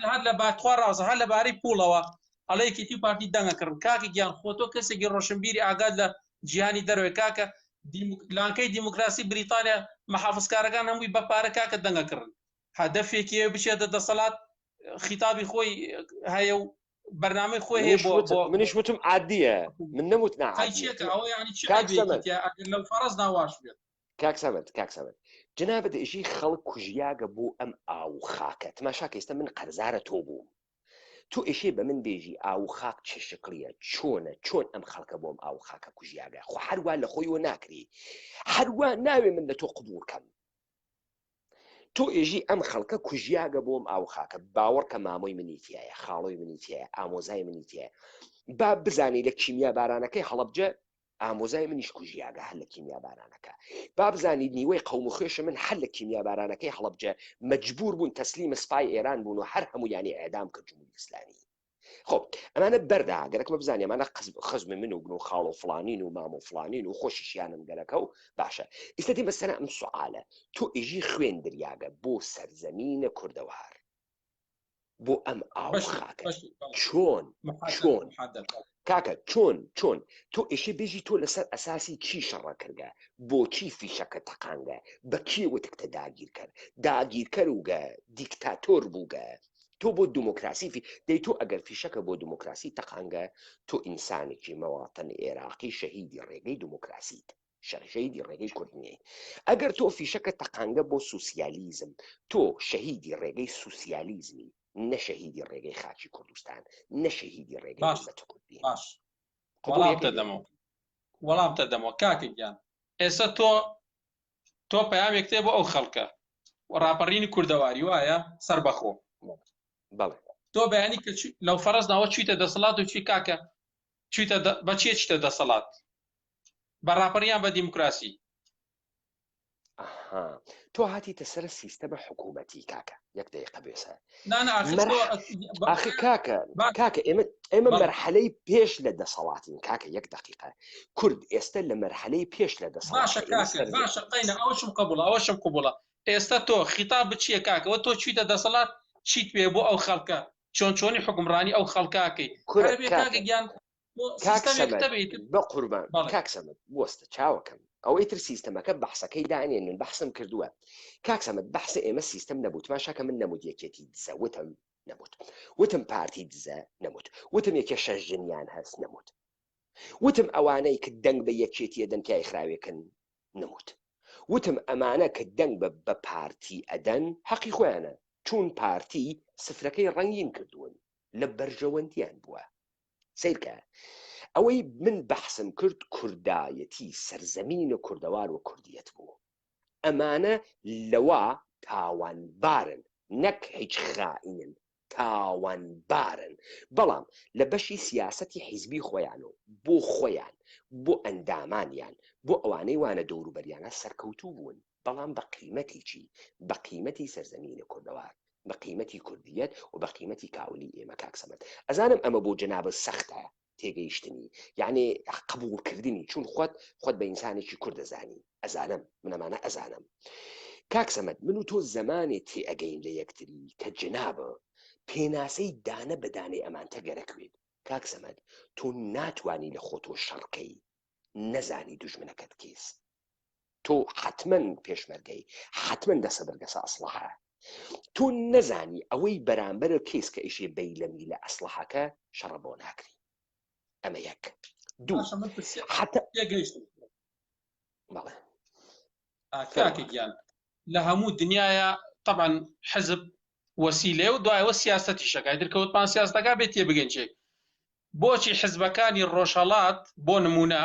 Speaker 4: هەر لە باتخوا ڕاستە هەر لەبارەی پوڵەوە ئەڵێ یەکێتی و پارتی دەنگەکڕن کاکە گیان خۆ تۆ کەسێکی ڕۆشنبیری ئاگات لە جیهانی دەرەوەی کاکە لانکەی دیموکراسی بریتانیا محافزکارەکان هەمووی بە پارە کاکە دەنگەکڕن هەدەفێکی هەیە بچێتە دەسەڵات خیتابی خۆی هەیە و بەرنامەی خۆی هەیە بۆ
Speaker 1: منیش وتم عادیە من نەموت
Speaker 4: ناعادیە ئەوە یعنی چی ئەگەر لەو فەرەز ناواش بێت
Speaker 1: کاک سەمەد کاک سەمەد جنابت ئێژی خەڵک کوژیاگە بۆ ئەم ئاو و خاکە تماشاکە ئێستا من قەرزارە تۆ بووم. تۆ ئێشێ بە من بێژی ئاو و خاک چ شکڵیە چۆنە چۆن ئەم خەڵکە بۆم ئاو و خاکە کوژیاگە خۆ هەروا لە خۆیوە ناکری هەروا ناوێ من لە تۆ قبوڵ کەم تۆ ئێژی ئەم خەڵکە کوژیاگە بۆم ئاو خاکە باوەڕکە مامۆی منی تایە خاڵۆی منی تایە ئامۆزای منی تایە با بزانی لە کیمیا بارانەکەی هەڵەبجە ئامۆزای منیش کوژیاگە هەر لە کیمیا بارانەکە با بزانیت نیوەی قەوم و خوێشە من هەر لە کیمیا بارانەکەی هەڵەبجە مەجبور بوون تەسلیم سپای ئێران بوون و هەر هەمویانی ئێدام کرد جمهوری ئیسلامی خۆ ئەمانە بەردا گەرەکمە بزانانی ئەمانە خزم من و بن و خاڵ و فلانین و مام و فلانین و خۆشیشیانم گەرەکە و باشە ئیستا دێمە سەر ئەم سوالە تۆ ئیژی خوێن دریاگە بۆ سەرزەمینە کوردەوار بۆ ئەم ئاو خاکە چۆن چۆن کاکە چۆن چۆن تۆ ئێشێ بێژی تۆ لەسەر ئەساسی چی شەڕە کردگە بۆچی فیشەکە تەقانگە بە کێ وتکتە داگیرکەر داگیرکەر وگە دیکتاتۆر بووگە تۆ بۆ دیموکراسی فی دەی تۆ ئەگەر فیشەکە بۆ دیموکراسی تەقانگە تۆ ئینسانێکی مەواتن عێراقی شەهیدی ڕێگەی دیموکراسیت شەهیدی ڕێگەی کورد نیی ئەگەر تۆ فیشەکە تەقانگە بۆ سوسیالیزم تۆ شەهیدی ڕێگەی سوسیالیزمی نە شەهیدی ڕێگەی خاکی کوردستان نە شەهیدی ڕێگەی
Speaker 4: باش
Speaker 1: کوردی
Speaker 4: باش وەڵام دەدەمەوە وەڵام دەدەمەوە کاکە گیان ئێستا تۆ تۆ پەیامێک تێ بۆ ئەو خەڵکە و ڕاپەڕینی کوردەواری وایە سەربەخۆ
Speaker 1: بەڵێ
Speaker 4: تۆ بەیانی کە لەو فەرەز ناوە چیتە دەسەڵات و چی کاکە چیتە بە چیە چیتە دەسەڵات بە ڕاپەڕیان بە دیموکراسی؟
Speaker 1: ئەها تۆ هاتیتە سەر سیستەمە حکوومەتی کاکە یەک دقیقە بێسە
Speaker 4: ئاخر
Speaker 1: کاکە کاکە ئێمە ئێمە مەرحەلەی پێش لە دەسەڵاتین کاکە یەک دقیقە کورد ئێستا لە مەرحەلەی پێش لە دەسەڵات
Speaker 4: باشە کاکە باشە قەینە ئەوەشم قبوڵە ئەوەشم قبوڵە ئێستا تۆ خیتاب بچیە کاکەوە تۆ چیتە دەسەڵات چیت پێ بۆ ئەو خەڵکە چۆن چۆنی حکومڕانی ئەو خەڵکاکەی کاکە گیان
Speaker 1: کاک سەمەد بەقوربان کاک سەمەد وەستە چاوەکەم ئەوەی تر سیستەمەکە بەحسەکەی دانێن من بەحسم کردووە کاک سەمەد بەحسە ئێمە سیستەم نەبوو تماشاکە من نەموت یەکێتی دزە وتم نەموت وتم پارتی دزە نەموت وتم یەکێ شەش ژنیان هەست نەموت وتم ئەوانەی کە دەنگ بە یەکێتیە دەن پیای خراوێکن نەموت وتم ئەمانە کە دەنگ بە بە پارتی ئەدەن حەقی خۆیانە چون پارتی سفرەکەی ڕەنگین کردوون لە بەرژەوەندیان بووە سەیرکە ئەوەی من بەحسم کرد کوردایەتی سەرزەمین و کوردەوار و کوردیەت بوو ئەمانە لەوە تاوانبارن نەک هیچ خائینن تاوانبارن بەڵام لە بەشی سیاسەتی حیزبی خۆیان و بۆ خۆیان بۆ ئەندامانیان بۆ ئەوانەی وانە دەوروبەریانە سەرکەوتوو بوون بەڵام بە قیمەتی چی؟ بە قیمەتی سەرزەمینە کوردەوار، بە قیمەتی کوردیەت و بە قیمەتی کاولی ئێمە کاک سەمەد. ئەزانم ئەمە بۆ جەنابت سەختە تێگەیشتنی، یەعنی قبوڵ کردنی، چون خۆت خۆت بە ئینسانێکی کورد ئەزانی، ئەزانم، من ئەمانە ئەزانم. کاک سەمەد من و تۆ زەمانێ تێئەگەین لە یەکتری کە جەنابت پێناسەی دانە بە دانەی ئەمانتە گەرەک وێت. کاک سەمەد تۆ ناتوانی لە خۆتۆ شەڕ کەی نەزانی دوژمنەکەت کێس. تۆ حەتمەن پێشمەرگەی حەتمەن دەسە بەرگەسە ئەسڵەحە تۆ نەزانی ئەوەی بەرامبەرە کەیس کە ئیشێ بەی لە میلە ئەسڵەحەکە شەڕە بۆ ناکری ئەمە یەک دوو
Speaker 4: حتە
Speaker 1: بەڵێ
Speaker 4: کاکە گیان لە هەموو دنیاە طبعا حزب وەسیلەیە و دوایەوە سیاسەتی شەکای درکەوتمان سیاستەکە بێت تێ بگەنجێک بۆچی حزبەکانی ڕۆژهەڵات بۆ نمونە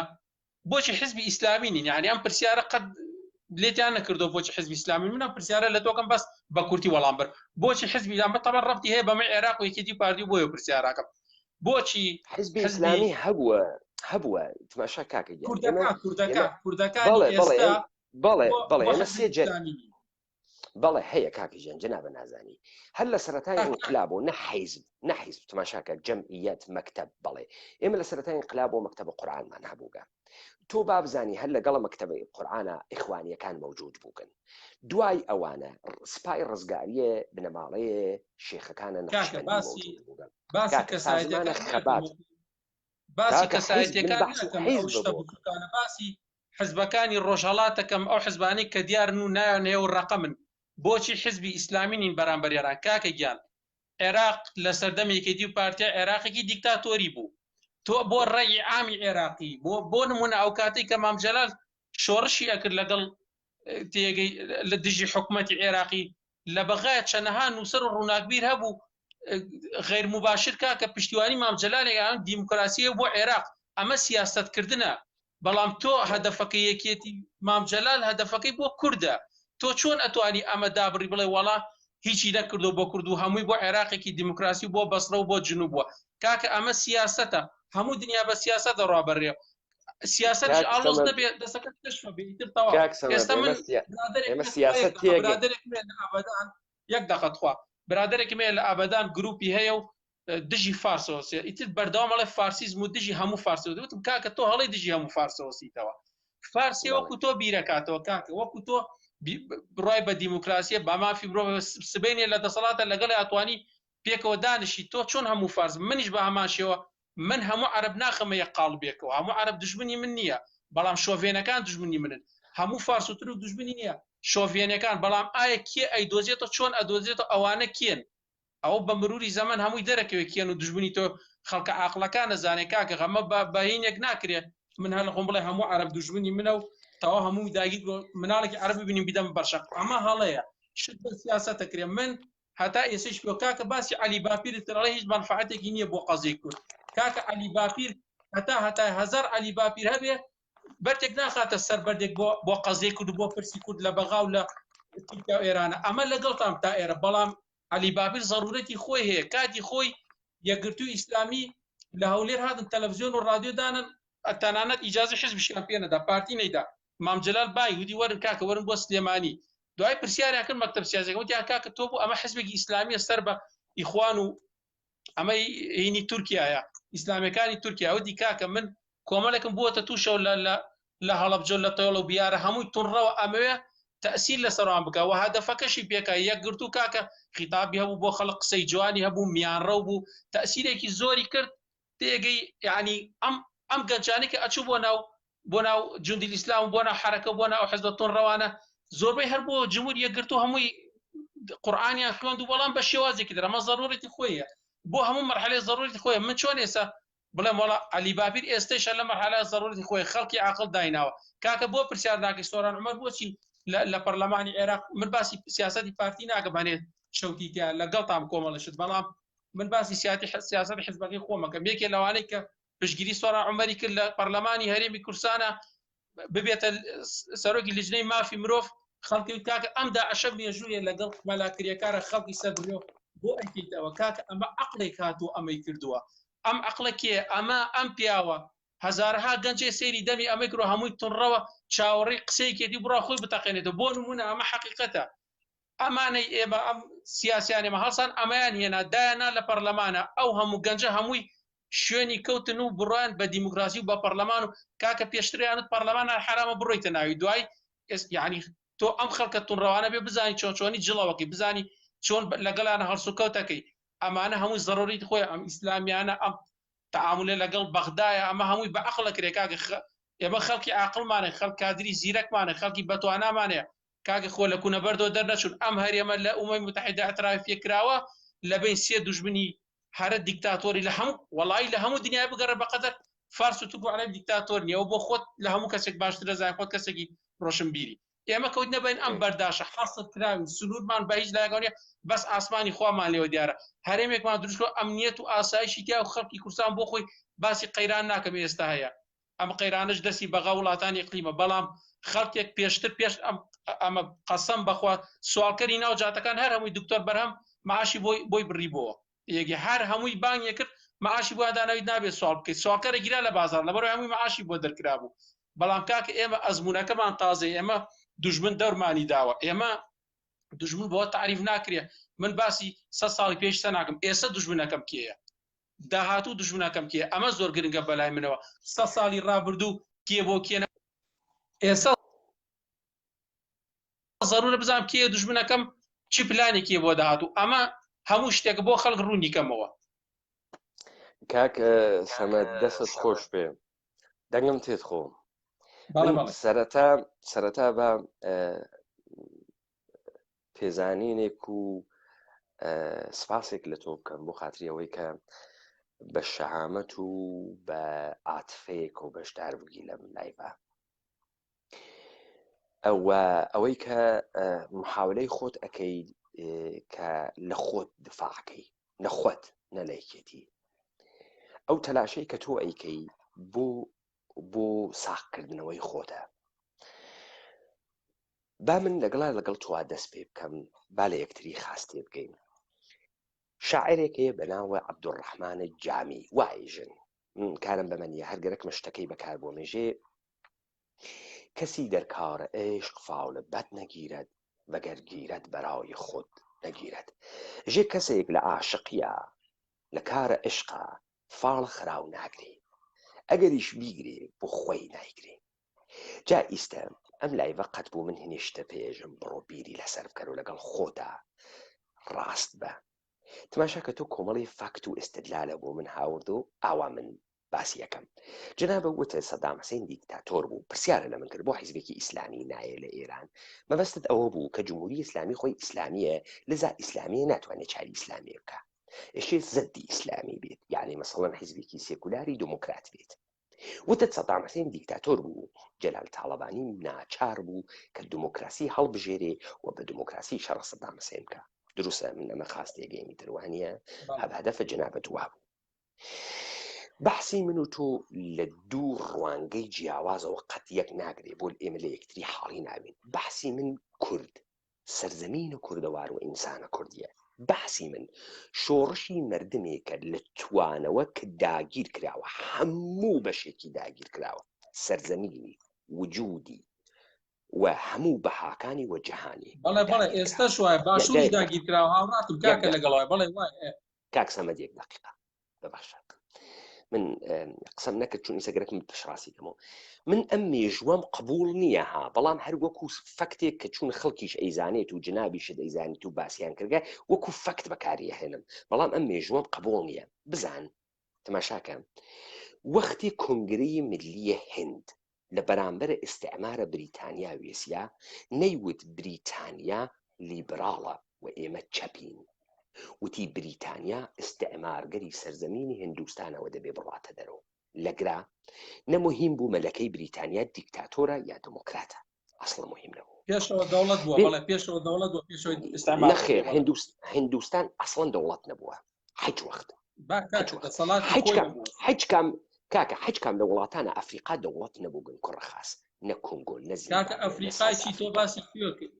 Speaker 4: بۆچی حزبی ئیسلامی نین یعنی ئەم پرسیارە قەت لێتیان نەکردو بۆچی حزبی ئیسلامی من ئەم پرسیارە لە تۆکەم بەس بە کورتی وەڵام بەر بۆچی حزبی ئیسلام بەتەبەن ڕەبتی هەیە بەمە عێراق و یەکێتی پارتی بۆیە پرسیاراکەم بۆچی
Speaker 1: حزبی ئیسلامی هەبووە هەبووە تماشا کاکە
Speaker 4: گیان کوردەکان کوردەکان کوردەکان ئێستا
Speaker 1: بەڵێ بەڵێ ئێمە سێ جەر بەڵێ هەیە کاکە گیان جەنابە نازانی هەر لە سەرەتای ئینقلاب و نە حیزب نە حیزب تماشاکە جەمعیەت مەکتەب بەڵێ ئێمە لە سەرەتای ئینقلاب و مەکتەبە قورئانمان هەبووگە تۆ بابزانی هەر لەگەڵ مەکتەبە قورئانە ئیخوانیەکان مەوجود بووگن دوای ئەوانە سپای ڕزگاریە بنەماڵەیە شێخەکانە
Speaker 4: نەقشبەندی مەوجود بووگە باسی کەسایەتیەکان
Speaker 1: خەبات
Speaker 4: باسی کەسایەتیەکان ناکەم ئەو شتە بچووکانە باسی حزبەکانی ڕۆژهەڵاتەکەم ئەو حزبانەی کە دیارن و ناویان هەیە و ڕەقەمن بۆچی حزبی ئیسلامی نین بەرامبەر ئێران کاکە گیان عێراق لە سەردەمی یەکێتی و پارتیا عێراقێکی دیکتاتۆری بوو تۆ بۆ ڕەئی عامی عێراقی بۆ بۆ نمونە ئەو کاتێک کە مام جەلال شۆڕشی ئەکرد لەگەڵ تێگەی لە دژی حکومەتی عێراقی لە بەغایە چەنەها نووسەر و ڕووناکبیر هەبوو. غیر مباشر کاکە پشتیوانی مام جەلالێک ئەم دیموکراسیە بۆ عێراق ئەمە سیاسەتکردنە بەڵام تۆ هەدەفەکەی یەکێتی مام جەلال هەدەفەکەی بۆ کوردە تۆ چۆن ئەتوانی ئەمە دابڕی بڵێ وەڵا هیچی نەکردو بۆ کورد و هەمووی بۆ عێراقێکی دیموکراسی و بۆ بەسرە و بۆ جنوب بووە کاکە ئەمە سیاسەتە هەموو دنیا بە سیاسەت دەڕوا بەڕێ سیاسەتیش
Speaker 1: کاک
Speaker 4: ئاڵۆز
Speaker 1: سەمەد
Speaker 4: نەبێ دەسەکە کەشفە بێ ئیتر تەواو
Speaker 1: کاک سەمەد
Speaker 4: ئێستا
Speaker 1: ئێمە
Speaker 4: من
Speaker 1: سیا-
Speaker 4: برادەرێک
Speaker 1: ئێمە
Speaker 4: هەیە
Speaker 1: سیاسەت
Speaker 4: تخوا یەک دەقە
Speaker 1: تێگەین
Speaker 4: برادەرێک هەیە لە ئابەدان یەک دەقە تخوا برادەرێکم هەیە لە ئابەدان گروپی هەیە و دژی فارسەوەسیە ئیتر بەردەوام ئەڵێ فارسیزم و دژی هەموو فارسەوە وتم کاکە تۆ هەڵی دژی هەموو فارسەوەسیتەوە فارسی وەکو تۆ بیرەکاتەوە کاکە وەکو تۆ بڕای بە دیموکراسیە بە مافی مرۆڤ سبینێ لە دەسەڵاتە لەگەڵ ئەتوانی پێکەوە دانیشی تۆ چۆن هەموو فارس منیش بە هەمان شێوە من هەموو عەرەب ناخەمە یەک قاڵبێکەوە هەموو عەرەب دژمنی من نییە بەڵام شۆڤێنەکان دژمنی منن هەموو فارس و تورک دژمنی نییە شۆڤێنەکان بەڵام ئایا کێ ئەیدۆزێتەوە چۆن ئەدۆزێتەوە ئەوانە کێن ئەوە بە مروری زەمەن هەمووی دەرەکەوێ کێن و دوژمنی تۆ خەڵکە عاقڵەکان ئەزانێ کاکە غەمە بە بەهینێک ناکرێ من هەر لەخۆم بڵێ هەموو عەرەب دوژمنی منە و تەوا هەموو داگیر بۆ مناڵێکی عەرەب ببینیم بیدەم بەرشەق ئەمە هەڵەیە شت بە سیاسەتە کرێ من هەتا ئێسش پێ کاکە باسی عەلی باپیر ترڵێ هیچ مەنفعەتێکی نییە بۆ قەزیەی کورد کاکە عەلی باپیر هەتا هەتا هەزار عەلی باپیر هەبێ بەردێک ناخاتە سەر بەردێک بۆ بۆ قەزیەی کورد بۆ پرسی کورد لە بەغا و لە تورکیا و ئێرانە ئەمە لەگەڵتان تا ئێرە بەڵام عەلی باپیر زەرورەتی خۆی هەیە کاتی خۆی یەکگرتوو ئیسلامی لە هەولێر هاتن تەلەڤزیۆن و ڕادیۆ دانن تەنانەت ئیجازە حزبیشیان پێ نەدا پارتی نەیدا مام جەلال بای ودی وەرن کاکە وەرن بۆ سلێمانی دوای پرسیاریان کرد مەکتەب سیاسەکە وتیان کاکە تۆ بۆ ئەمە حزبێکی ئیسلامیە سەر بە ئیخوان و ئەمەی هینی تورکیایە ئیسلامیەکانی تورکیا وتی کاکە من کۆمەڵێکم بووەتە تووشەوە لە لە لە هەڵەبجە لە تەوێڵ و بیارە هەمووی توندڕەوە ئەمەوێ تەئسیر لەسەروان بکا و هەدەفەکەشی پێکا یەکگرتوو کاکە خیتابی هەبوو بۆ خەڵک قسەی جوانی هەبوو میانڕەو بوو تەئسیرێکی زۆری کرد تێگەی یعنی ئەم ئەم گەنجانی کە ئەچوو بۆ ناو بۆ ناو جوندی ئیسلام و بۆ ناو حەرەکە و بۆ ناو حزبە توندڕەوانە زۆربەی هەر بۆ جمهور یەکگرتوو هەمووی قورئانیان خوێند و بەڵام بە شێوازێکی تر ئەمە زەرورەتی خۆیە بۆ هەموو مەرحەلەی زەرورەتی خۆیە من چۆن ئێستا بڵێم وەڵا عەلی باپیر ئێستەیشە لە مەرحەلە زەرورەتی خۆی خەڵکی عاقڵ دایناوە کاکە بۆ پرسیار ناکەی سۆران عومەر بۆچی لە پەرلەمانی عێراق من باسی سیاسەتی پارتی ناکەم هەنێ چەوتی تیا لەگەڵتام کۆمەڵە شت بەڵام من باسی سیاتی سیاسەتی حزبەکەی خۆمەکەم یەکێ لەوانەی کە پشتگیری سۆران عومەری کرد لە پەرلەمانی هەرێمی کوردستانە ببێتە سەرۆکی لیژنەی مافی مرۆڤ خەڵکی کاکە ئەم داعشە مێژوویە لەگەڵ مەلا کرێکارە خەڵکی سەر بڕۆ بۆ ئەیکەیتەوە کاکە ئەمە عەقڵێک هاتوو ئەمەی کردووە ئەم عەقڵە کێ ئەمە ئەم پیاوە هەزارەها گەنجێ سەیری دەمی ئەمەی کرۆ هەمووی توندڕەوە چاوەڕێی قسەیەکێتی بڕا خۆی بتەقێنێتەوە بۆ نمونە ئەمە حەقیقەتە ئەمانەی ئێمە ئەم سیاسیان ئێمە هەڵسان ئەمەیان هێنا دایانا لە پەرلەمانە ئەو هەموو گەنجە هەمووی شوێنی کەوتن و بڕوایان بە دیموکراسی و بە پەرلەمان و کاکە پێشتریانت پەرلەمان هەر حرامە بڕۆیتە ناوی دوای یعنی تۆ ئەم خەڵکە تونڕەوانە بێ بزانی چۆن چۆنی جڵەوەکەی بزانی چۆن لەگەڵیان هەڵسوکەوتەکەی ئەمانە هەمووی زەڕوریت خۆی ئەم ئیسلامیانە ئەم تعاملە لەگەڵ بەغدایە ئەمە هەمووی بە عەقڵ ئەکرێ کاکە ئێمە خەڵکی عاقڵمانە خەڵک کادری زیرەکمانە خەڵکی بەتوانامانەیە کاکە خۆ لە کونە بەردەوە دەرنەچوون ئەم هەرێمە لە ئومەی متحدە اعترافی پێکراوە لە بین سێ دوژمنی هەرە دیکتاتۆری لە هەموو وەڵی لە هەموو دنیای بگەڕێ بەقەدەر فارس و تورک و عەرەب دیکتاتۆر نییە و بۆ خۆت لە هەموو کەسێک باشتر دەزانین خۆت کەسێکی ڕۆشنبیری ئێمە کەوتنە بین ئەم بەرداشە حەسر کراوین سنوورمان بە هیچ لایەکەوە نییە بەس ئاسمانی خوامان لێوە دیارە هەرێمێکمان دروست کردووە ئەمنیەت و ئاسایشی تیا و خەڵکی کوردستان بۆ خۆی باسی قەیران ناکەم ئێستا هەیە ئەم قەیرانەش دەستی بەغا وڵاتانی ئیقلیمە بەڵام خەڵکێک پێشتر پێش ئەم ئەمە قەسەم بەخوا سواڵکەری ناو جاتەکان هەر هەمووی دکتۆر بەرهەم معاشی بۆی بۆی بڕی بۆوە یەکی هەر هەمووی بانگی کرد معاشی بۆ داناویت نابێت سواڵ بکەیت سواڵکەرە گیرا لە بازار لەبەر هەمووی معاشی بۆ دەرکرابوو بەڵام کاکە ئێمە ئەزمونەکەمان تازە ئێمە دوژمن دەورمانی داوە ئێمە دوژمن بۆ تعریف ناکرێ من باسی سە ساڵی پێش سە ناکەم ئێستا دوژمنەکەم کێیە داهاتوو دوژمنەکەم کێ ئەمە زۆر گرنگە بەلای منەوە سە ساڵی ڕابردوو کێ بۆ کێ ئێستا زەرورە بزانم کێ دوژمنەکەم چی پلانێکی بۆ داهاتوو ئەمە هەموو شتێک بۆ خەڵک ڕوونی کەمەوە.
Speaker 1: کاک سەمەد دەستت خۆش بێ دەنگم تێت خۆ سەرەتا سەرەتا بە پێزانینێک و سپاسێک لە تۆ بکەم بۆ خاتری ئەوەی کە بە شەهامەت و بە ئاتفەیەک و بەشدار بووی لەم لایڤە ئەوە ئەوەی کە محاولەی خۆت ئەەکەی کە لە خۆت دفاعەکەی. نە خۆت نە لە یەکێتی. ئەو تەلاشەی کە تۆ ئەیکەی بۆ بۆ ساغکردنەوەی خۆتە. با من لەگەڵا لەگەڵ تۆ دەست پێ بکەم با لە یەکتری خاس تێ بگەین. شاعرێک هەیە بە ناوە عەبدولڕەحمان جامی وایژن من کارم بەمە نییە هەر گەرەکمە شتەکەی بەکار بۆ مێژێ کەسی دەرکارە عشق فاولە بەد نەگیرەت وەگەر گیرەت بەرای خود نەگیرەت ژێ کەسێک لە عاشقیە لە کارە عشقا فاڵ خراو ناگرێ ئەگەریش بیگرێ بۆ خۆی نایگرێ جا ئیستە ئەم live ە قەت بوو من هینێ شتە پێژم بڕۆ بیری لەسەر بکەرو لەگەڵ خۆتا ڕاست بە تماشا کە تۆ کۆمەڵی فاکت و ئستدلالە بۆ من هاورد و ئاوا من باسی یەکەم جنابە وتە سەدام حسین دیکتاتۆر بوو پرسیارە لە من کرد بۆ حیزبێکی ئیسلامی نایە لە ئێران مەبەستت ئەوە بوو کە جمهوری ئیسلامی خۆی ئیسلامیە لەزا ئیسلامیە ناتوانێت چاری ئیسلامیە بکە ئەشێ زەدی ئیسلامی بێت یعنی مەسەڵەن حیزبێکی سێکولاری دموکرات بێت وتت سەدام حسین دیکتاتۆر بوو جەلال تاڵەبانی ناچار بوو کە دموکراسی هەڵبژێرێ و بە دموکراسی شەڕ سەدام حسین بکە دروستە من ئەمە خاس تێگەیمی تروانە هەب هەدەفە جەنابەت وابوو بەحسی من و تۆ لە دوو ڕوانگەی جیاوازەوە قەت یەک ناگرێ بۆ ئێمە لە یەکتری حاڵی ناوین بەحسی من کورد سەرزەمین و کوردەوار و ئینسانە کوردیە بەحسی من شۆڕشی مردمێکە لە توانەوە کە داگیر کراوە هەموو بەشێکی داگیر کراوە سەرزەمینی وجودی و هەموو بەهاکانی و جەهانی
Speaker 4: بەڵێ بەڵێ ئێستاش وایە باشووری داگیر کراوە هاوڕاتم کاکە لەگەڵ وایە بەڵێ وایە
Speaker 1: کاک سەمەد یەک دقیقە ببەخشە من قسەم نەکرد چون ئیسە گەرەکم پشڕاستی کەمەوە من ئەم مێژوەم قبول نییە ها بەڵام هەر وەکو فەکتێک کە چون خەڵکیش ئەیزانێت و جنابیشت ئەیزانیت و باسییان کردگە وەکو فەکت بەکاری هێنم بەڵام ئەم مێژوەم قبول نییە بزان تەماشاکە وەختی کۆنگرەی ملیە هند لە بەرامبەر ئیستعمارە بریتانیا وێسیا، نەیوت بریتانیا لیبراڵە و ئێمە چەپین. وتی بریتانیا ئیستعمارگەری سەرزەمینی هندوستانەوە دەبێ بڕواتە دەرۆ. لەگرا نە موهیم بوو مەلەکەی بریتانیا دیکتاتۆرە یا دموکراتە. ئەسڵە موهیم نەبوو.
Speaker 4: پێشەوە دەوڵەت بووە، بەڵێ پێشەوە دەوڵەت بووە، پێشەوەی ئیستعمار.
Speaker 1: نەخێر هندوستان ئەسڵەن دەوڵەت نەبووە. حەج وەخت حەج کام کاکە حەج کام لە وڵاتانە ئەفریقا دەوڵەت نەبووگن کوڕە خاس نە کۆنگۆ نە
Speaker 4: کاکە ئەفریقای چی تۆ باسی کوێ کرد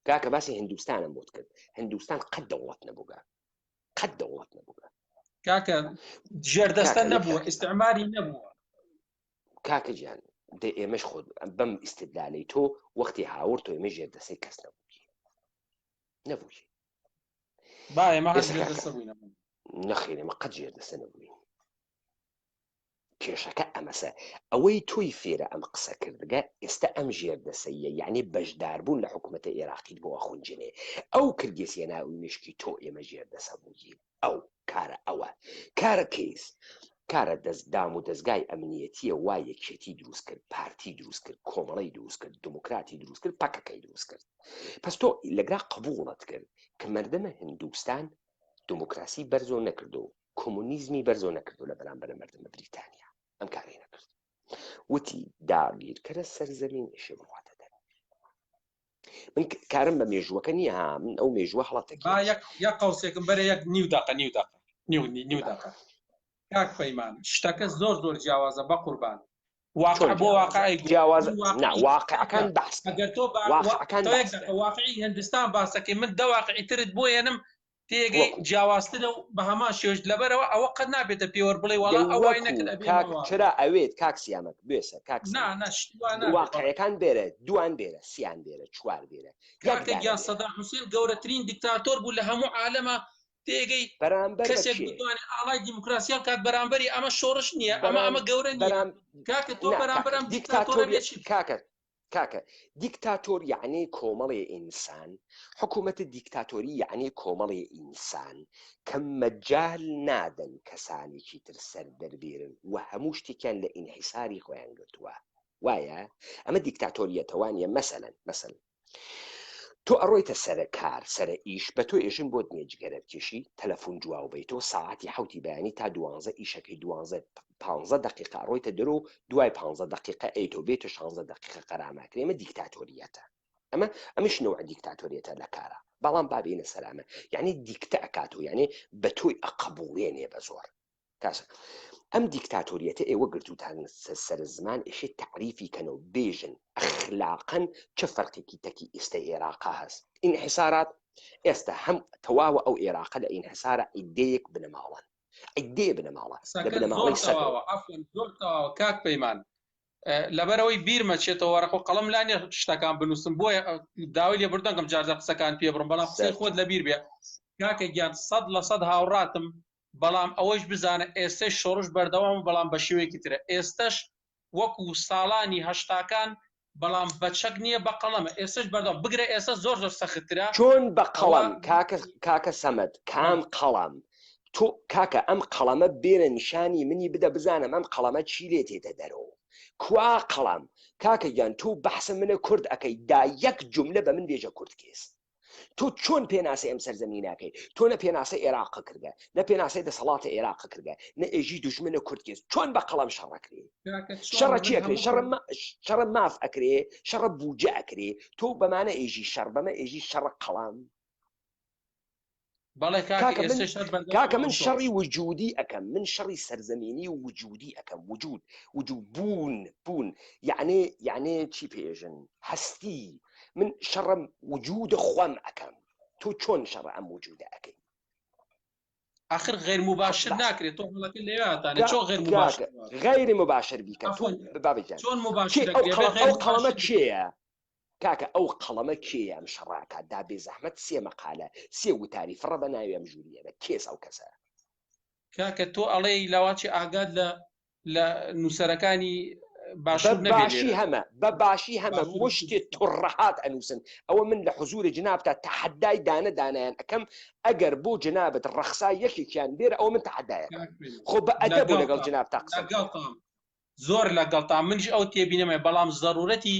Speaker 1: کاکە باسی هندوستانم بۆت کرد هندوستان قەت دەوڵەت نەبووگە قەت دەوڵەت نەبووگە
Speaker 4: کاکە ژێردەستە نەبووە ئیستعماری نەبووە
Speaker 1: کاکە گیان دە ئێمەش خۆ بەم ئیستدلالەی تۆ وەختی هاورد تۆ ئێمە ژێردەسەی کەس نەبووی نەبووی
Speaker 4: با ئێمە هەر ژێردەستە بووینە
Speaker 1: نەخێر ئێمە قەت ژێردەستە نەبووین کێشەکە ئەمەسە ئەوەی تۆی فێرە ئەم قسە کردگە ئێستا ئەم ژێردەسەیە یعنی بەشداربوون لە حکوومەتە عێراقیت بۆ ئەخونجێنێ ئەو کردێسیە ناوی مشکی تۆ ئێمە ژێردەسە بووین ئەو کارە ئەوە کارە کەیس کارە دەست دام و دەستگای ئەمنیەتیە وا یەکێتی دروست کرد پارتی دروست کرد کۆمەڵی دروست کرد دموکراتی دروست کرد پەکەکەی دروست کرد پس تۆ لەگرا قبوڵت کرد کە مردمە هندوستان دموکراسی بەرزۆ نەکردو کۆمۆنیزمی بەرزۆ نەکردو لە بەرامبەر مردمە بریتانیا ئەم کاری نەکرد وتی داگیرکەرە سەرزەمین ئشێ بڕواتە دەر من کارم بە مێژووەکە نییە ها من ئەو مێژووە هەڵەتە
Speaker 4: با یەک یەک قوسێکم بەرە یەک نیو دقە نیو دقە نیو نیو دقە کاک پەیمان شتەکە زۆر زۆر جیاوازە بە قوربان واقع بۆ واقعی
Speaker 1: جیاواز نا واقعەکان بەحس
Speaker 4: ئەگەر تۆ
Speaker 1: واقعەکان
Speaker 4: واقعی هندستان باسەکەی من دە واقعی ترت بۆ یەنم تێگەی جیاوازترە و بە هەمان شێوەش لەبەرەوە ئەوە قەت نابێتە پێوەر بڵێ وەڵا ئەو وای نەکرد ئەبێ
Speaker 1: کاک چرا ئەوێت کاک سیامەک بێسە کاک
Speaker 4: نا نا شتی وا نابێت.
Speaker 1: واقعەکان بێرە دوان بێرە سیان بێرە چوار بێرە یەک
Speaker 4: کاکە
Speaker 1: دانە
Speaker 4: گیان
Speaker 1: بێرە.
Speaker 4: سەدام حوسێن گەورەترین دیکتاتۆر بوو لە هەموو عالەما تێگەی
Speaker 1: بەرامبەر بە
Speaker 4: کەسێک
Speaker 1: کێ؟
Speaker 4: بتوانێت ئاڵای دیموکراسیان کات بەرامبەری ئەمە شۆڕش نییە ئەمە
Speaker 1: بەرام
Speaker 4: ئەمە گەورە نییە
Speaker 1: بەرام
Speaker 4: کاکە تۆ
Speaker 1: نا کاکە
Speaker 4: بەرامبەر ئەم دیکتاتۆرە
Speaker 1: دیکتاتۆری
Speaker 4: بێ چی بکەی؟
Speaker 1: کاکە کاکە دیکتاتۆر یەعنی کۆمەڵێ ئینسان، حکومەتە دیکتاتۆری یەعنی کۆمەڵێ ئینسان کە مەجال نادەن کەسانێکی تر سەر دەربێرن و هەموو شتێکیان لە ئینحیساری خۆیان گرتووە وایە؟ ئەمە دیکتاتۆریەتە وانیە؟ مەسەلەن مەسەلەن تۆ ئەڕۆیتە سەرە کار سەرە ئیش بە تۆ ئێژن بۆت نیە جگەرە بکێشی تەلەفون جواو بەیتۆ ساعەتی حەوتی بەیانی تا دوانزە ئیشەکەی دوانزە پانزە دەقیقە ئەڕۆیتە دەرۆ دوای پانزە دەقیقە ئەیتۆ بێتە شانزە دەقیقە قەراماکرێ ئەمە دیکتاتۆریەتە. ئەمە ئەمش نەوع دیکتاتۆریەتە لە کارە بەڵام با بێینە سەر ئەمە یعنی دیکتە ئەکات و یعنی بە تۆی ئەقبوڵێنێ بە زۆر کاسە ئەم دیکتاتۆریەتە ئێوە گرتوتان سەر زمان ئێشێ تەعریفی کەن و بێژن ئەخلاقەن چ فەرقێکی تەکی ئێستا ئێراقا هەست ئینحسارات ئێستا هەم تەواوە ئەو ئێراقە لە ئینحسارە عیدەیەک بنەماڵەن عیدەیە بنەماڵە لە بنەماڵەی سەدر
Speaker 4: زۆر تەواوە کاک پەیمان لەبەرەوەی بیرمە چێتەوە وەرەق و قەڵەم لا نیە شتەکان بنووسم بۆیە داوای لێبوردن کەم جارجار قسەکان پێ بڕم بەڵام قسەی خۆت لەبیر بێ کاکە گیان سەد لە سەد هاوڕاتم بەڵام ئەوەیش بزانە ئێستەش شۆڕش بەردەوامە بەڵام بە شێوەیەکی ترە ئێستەش وەکو ساڵانی هەشتاکان بەڵام بە چەک نییە بە قەڵەمە ئێستەش بەردەوام بگرە ئێستا زۆر زۆر سەختترە
Speaker 1: چۆن بە قەڵەم کاکە کاکە سەمەد کام قەڵەم تۆ کاکە ئەم قەڵەمە بێرە نیشانی منی بدە بزانم ئەم قەڵەمە چی لێ تێتە دەرەوە کوا قەڵەم کاکە گیان تۆ بەحسە منە کورد ئەەکەی دا یەک جملە بە من بێژە کورد کێس تۆ چۆن پێناسەی ئەم سەرزەمینەکەی تۆ نە پێناسەی عێراق کردگە نە پێناسەی دەسەڵاتە عێراق کردگە نە ئێژی دوژمنە کورد کێس چۆن بە قەڵەم شەڕەکرێ شەڕە چی ئەکرێ شەڕە شەڕە ماف ئەکرێ شەڕە بوجە ئەکرێ تۆ بەمانە ئێژی شەڕ بەمە ئێژی شەڕە قەڵەم
Speaker 4: بەڵێ کاکە من
Speaker 1: کاکە من شەڕی وجودی ئەەکەم من شەڕی سەرزەمینی و وجودی ئەەکەم وجود وجود بوون بوون یعنی یعنی چی پێژن هەستی من شەڕم وجودە خۆم ئەەکەم تۆ چۆن شەڕ ئەم وجودە ئەەکەی
Speaker 4: آخر غیر مباشر ناکرێت تۆ هەڵەکە لێواتانە چۆن غیر مباشر
Speaker 1: غیر مباشر بیکە تۆ بابی
Speaker 4: چۆن مباشر
Speaker 1: ئەو قەڵەمە کێیە کاکە ئەو قەڵەمە کێیە ئەم شەڕە ئەکات دا بێزەحمەت سێ مەقالە سێ وتاری فڕە بە ناوی ئەم ژووریەنە کێس ئەو کەسە؟
Speaker 4: کاکە تۆ ئەڵێی لاواچی ئاگات لە لە نووسەرەکانی باشوور
Speaker 1: بە باشی هەمە بە باشی هەمە مشتێ تڕەهات ئەنووسن ئەوە من لە حزوری جنابتا تەحەدای دانە دانیان ئەەکەم ئەگەر بۆ جنابت ڕەخسا یەکێکیان بێرە ئەوە من تەحەدایەکەم خۆ بە ئەدەب و لەگەڵ جنابتا قسە
Speaker 4: زۆر لەگەڵتام منیش ئەو تێبینەمە بەڵام زەرورەتی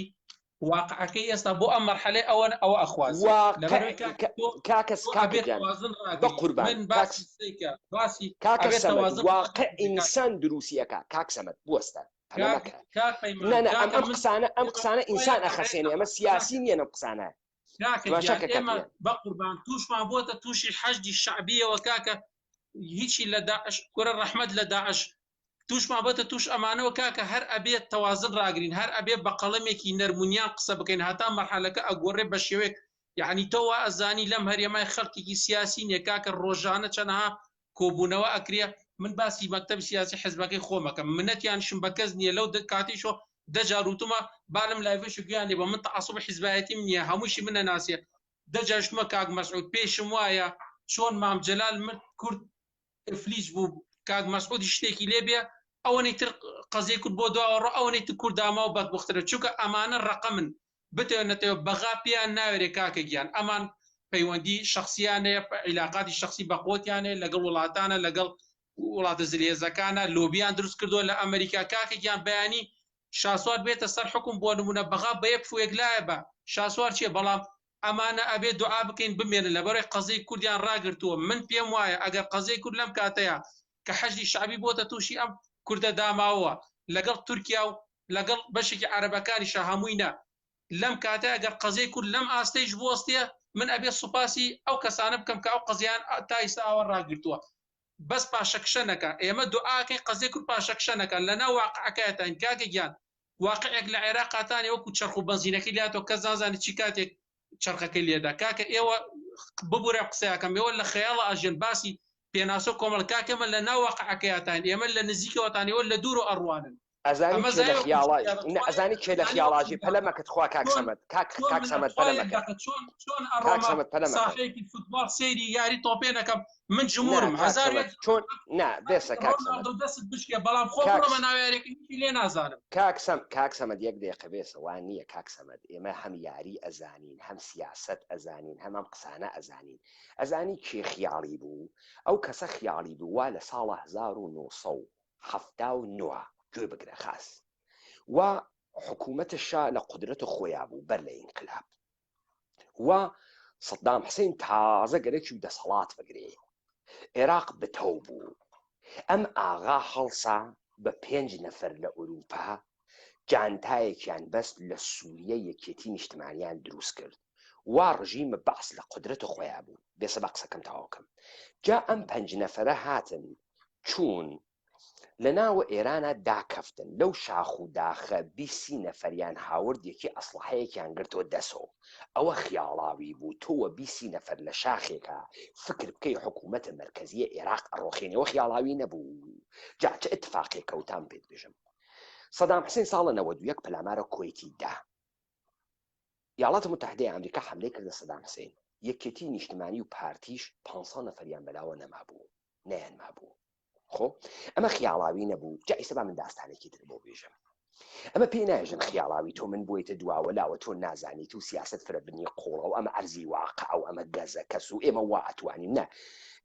Speaker 4: واقعەکەی ئێستا بۆ ئەم مەرحەلەی ئەوە ئەوە ئەخوازێ
Speaker 1: لەبەرئەوەی کاکە کاکە
Speaker 4: تۆ
Speaker 1: کاکە
Speaker 4: ئەبێت
Speaker 1: گیان
Speaker 4: توازن
Speaker 1: بە
Speaker 4: ڕاگری
Speaker 1: قوربان
Speaker 4: من
Speaker 1: کاک
Speaker 4: باسی سەیکە باسی
Speaker 1: کاکە
Speaker 4: ئەبێت
Speaker 1: سەمەد
Speaker 4: تەوازن
Speaker 1: واقع
Speaker 4: ڕاگری کاکە
Speaker 1: ئینسان دروستی ئەکا کاک سەمەد بوەستە پەلە
Speaker 4: کاک
Speaker 1: مەکە
Speaker 4: کاک پەیمان
Speaker 1: نا نا ئەم
Speaker 4: کاکە
Speaker 1: ئەم
Speaker 4: من
Speaker 1: قسانە ئەم
Speaker 4: ئێمە
Speaker 1: قسانە
Speaker 4: تۆ
Speaker 1: ئینسان
Speaker 4: یەک
Speaker 1: ئەخەسێنێ
Speaker 4: ئەمە
Speaker 1: ئەمە سیاسی نییە ئەم قسانە
Speaker 4: کاکە
Speaker 1: تماشا
Speaker 4: گیان
Speaker 1: کە
Speaker 4: ئێمە
Speaker 1: کاک
Speaker 4: بە قوربان تووشمان بۆتە تووشی حەشدی شەعبیەوە کاکە هیچی لە داعش کورە ڕەحمەت لە داعش توشمان بۆتە توش ئەمانەوە کاکە هەر ئەبێت تەوازن ڕاگرین هەر ئەبێ بە قەڵەمێکی نەرمونیان قسە بکەین هەتا مەرحەلەکە ئەگۆڕێ بە شێوەیەک یەعنی تۆ وا ئەزانی لەم هەرێمای خەڵکێکی سیاسی نیە کاکە ڕۆژانە چەنەها کۆبوونەوە ئەکرێ من باسی مەکتەبی سیاسی حزبەکەی خۆمەکەم منەتیانشم بە کەس نییە لەو کاتیشۆ دە جار وتومە با لەم لایڤەش گوێیان لێ بە من تەعەسوب حیزبایەتیم نییە هەمووشی من نەناسێ دە جار شتمە کاک مەسعود پێشم وایە چۆن مام جەلال مرد کورد ئفلیج بوو کاک مەسعودی شتێکی لێ بێ ئەوەنەی تر قەزیەی کورد بۆ دواوە ڕۆ ئەوەنەی تر کورد داماو و بەدبوخترە چونکە ئەمانە ڕەقەمن بتەوێ نەتەوێ بەغا پێیان ناوێرێ کاکە گیان ئەمان پەیوەندی شخصیان هەیە عیلاقاتی شخصی بەقوتیان هەیە لەگەڵ وڵاتانە لەگەڵ وڵاتە زلهێزەکانە لۆبیان دروست کردووە لە ئەمریکا کاکە گیان بەیانی شاسوار بێتە سەر حکوم بۆ نمونە بەغا بە یەک فویەک لایە بە شاسوار چیە بەڵام ئەمانە ئەبێ دوعا بکەین بمێنن لەبەرەی قەزیەی کوردیان ڕاگرتووە من پێم وایە ئەگەر قەزیەی کورد لەم کاتەیا کە حەشدی شەعبی بۆتە توشی ئەم کوردە داماوە لەگەڵ تورکیا و لەگەڵ بەشێکی عەرەبەکانیشا هەمووی نا لەم کاتەیا گەر قەزیەی کورد لەم ئاستەیش بوەستێ من ئەبێ سوپاسی ئەو کەسانە بکەم کە ئەو قەزیان تا ئیستا ئاوا ڕاگرتووە بەس پاشەکشە نەکا ئێمە دوعاکەین قەزیەی کورد پاشەکشە نەکا لەناو واقعەکەتاین کاکە گیان واقعێک لە عێراقاتانێ وەکو چەرخ و بەنزینەکەی لاتەوە کەس نازانێت چی کاتێک چەرخەکەی لێدا کاکە ئێوە ببورە قسەکەم ئێوە لە خەیاڵە ئەژێن باسی پێناسە و کۆمەڵ کاکەمە لە ناو واقعەکەیاتان ئێمە لە نزیکەوەتان ئێوە لە دوور و ئەڕوانن
Speaker 1: ئەزانی کێ لە خیاڵا نە ئەزانی کێ لە خیاڵاژی پەلە مەکە تخوا کاک سەمەد کاک کاک سەمەد پەلە مەکە
Speaker 4: چۆن چۆن ئەڕۆمە
Speaker 1: سەمەد پەلە مەکە
Speaker 4: ساحەیەکی فوتباڵ سەیری یاری تۆپێ نەکەم من
Speaker 1: نا
Speaker 4: جمهورم
Speaker 1: کاک
Speaker 4: هەزار
Speaker 1: سەمەد چۆن نا بێسە کاک سەمەد
Speaker 4: ڕۆناڵدۆ دەست بشکێ بەڵام خۆم
Speaker 1: کاک
Speaker 4: بڕۆمە ناو یاریەکە هیچی لێ نازانم
Speaker 1: کاک سەم کاک سەمەد یەک دەیقە بێسە وا نییە کاک سەمەد ئێمە هەم یاری ئەزانین هەم سیاسەت ئەزانین هەم ئەم قسانە ئەزانین ئەزانی کێ خیاڵی بوو ئەو کەسە خیاڵی بوو وا لە ساڵە 1979 گوێ بگرە خاس وا حکوومەتە شا لە قودرەتە خۆیا بوو بەر لە ئینقلاب و سەدام حسین تازە گەرەکی و دەسەڵات بگرێ عێراق بتەو بوو ئەم ئاغا هەڵسا بە پێنج نەفەر لە ئوروپا. جانتایەکیان بەست لە سوریە یەکێتی نیشتمانیان دروست کرد وا ڕژیمە بەعس لە قودرەت خۆیا بوو بێسە با قسەکەم تەواو کەم جا ئەم پەنج نەفەرە هاتن چوون لە ناوە ئێرانا داکەفتن لەو شاخ و داخە بیسی نەفەریان هاورد یەکی ئەسڵەحەیەکیان گرتۆ دەسۆ ئەوە خیاڵاوی بوو تۆ وە بیسی نەفەر لە شاخێکا فکر بکەی حکوومەتە مەرکەزیە ئێراق ئەڕۆخێنێ ئەوە خیاڵاوی نەبوو جا چ ئتفاقێک کەوتام پێت بێژم سەدام حسین ساڵە 91 پەلامارە کوەیتی دا ئیاڵات متحدەی ئەمریکا حەملەی کردە سەدام حسین یەکێتی نیشتمانی و پارتیش 500 نەفەریان بەلاوە نەمابوو نەیان مابوو خۆ ئەمە خیاڵاوی نەبوو جا ئیستا با من داستانێکی تر بۆ بێژم ئەمە پێی نایژن خیاڵاوی تۆ من بوویتە دواوە لاوە تۆ نازانیت و سیاست فرە بنی قوڵە و ئەمە ئەرزی واقع و ئەمە گەزە کەس و ئێمە وا ئەتوانین نە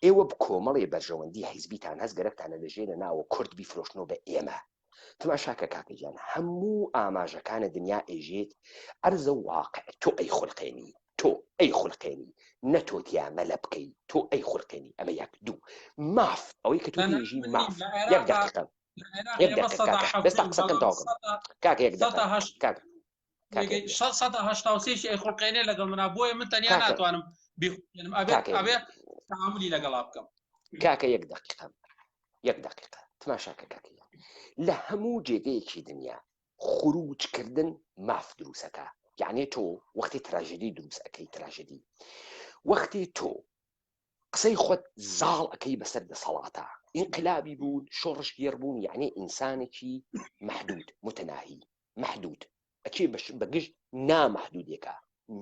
Speaker 1: ئێوە بکۆمەڵێ بەرژەوەندی حیزبیتان هەست گەرەکتانە لە ژێرە ناوە کورد بیفرۆشنەوە بە ئێمە تماشاکە کاکە گیان هەموو ئاماژەکانە دنیا ئێژێت ئەرزە واقع تۆ ئەی خولقێنی تۆ ئەی خولقێنی نە تۆ تیا مەلە بکەی تۆ ئەی خولقێنی ئەمە یەک دوو ماف ئەوەی کە تۆ پێژی ماف یەک دقیقە یەک دقیقە کاکە بەس تا قسەکەم تەواو کەم کاکە یەک دقیقە کاکە
Speaker 4: سێشی ئەی خڵقێنێ لەگەڵ منا بۆیە من تەنیا ناتوانم بخێنم ئەبێ ئەبێ تعاملی لەگەڵا بکەم
Speaker 1: کاکە یەک دقیقە یەک دقیقە تماشاکە کاکە لە هەموو جێگەیەکی دنیا خروج کردن ماف دروستەکە یعنی تۆ وەختی تراژدی دروست ئەەکەی تراژدی وەختی تۆ قسەی خۆت زاڵ ئەەکەی بەسەر دەسەڵاتە ئینقلابی بوون شۆڕشگێڕ بوون یعنی ئینسانێکی محدود متناهی محدود ئەچێ بە گژ نامەحدودێکە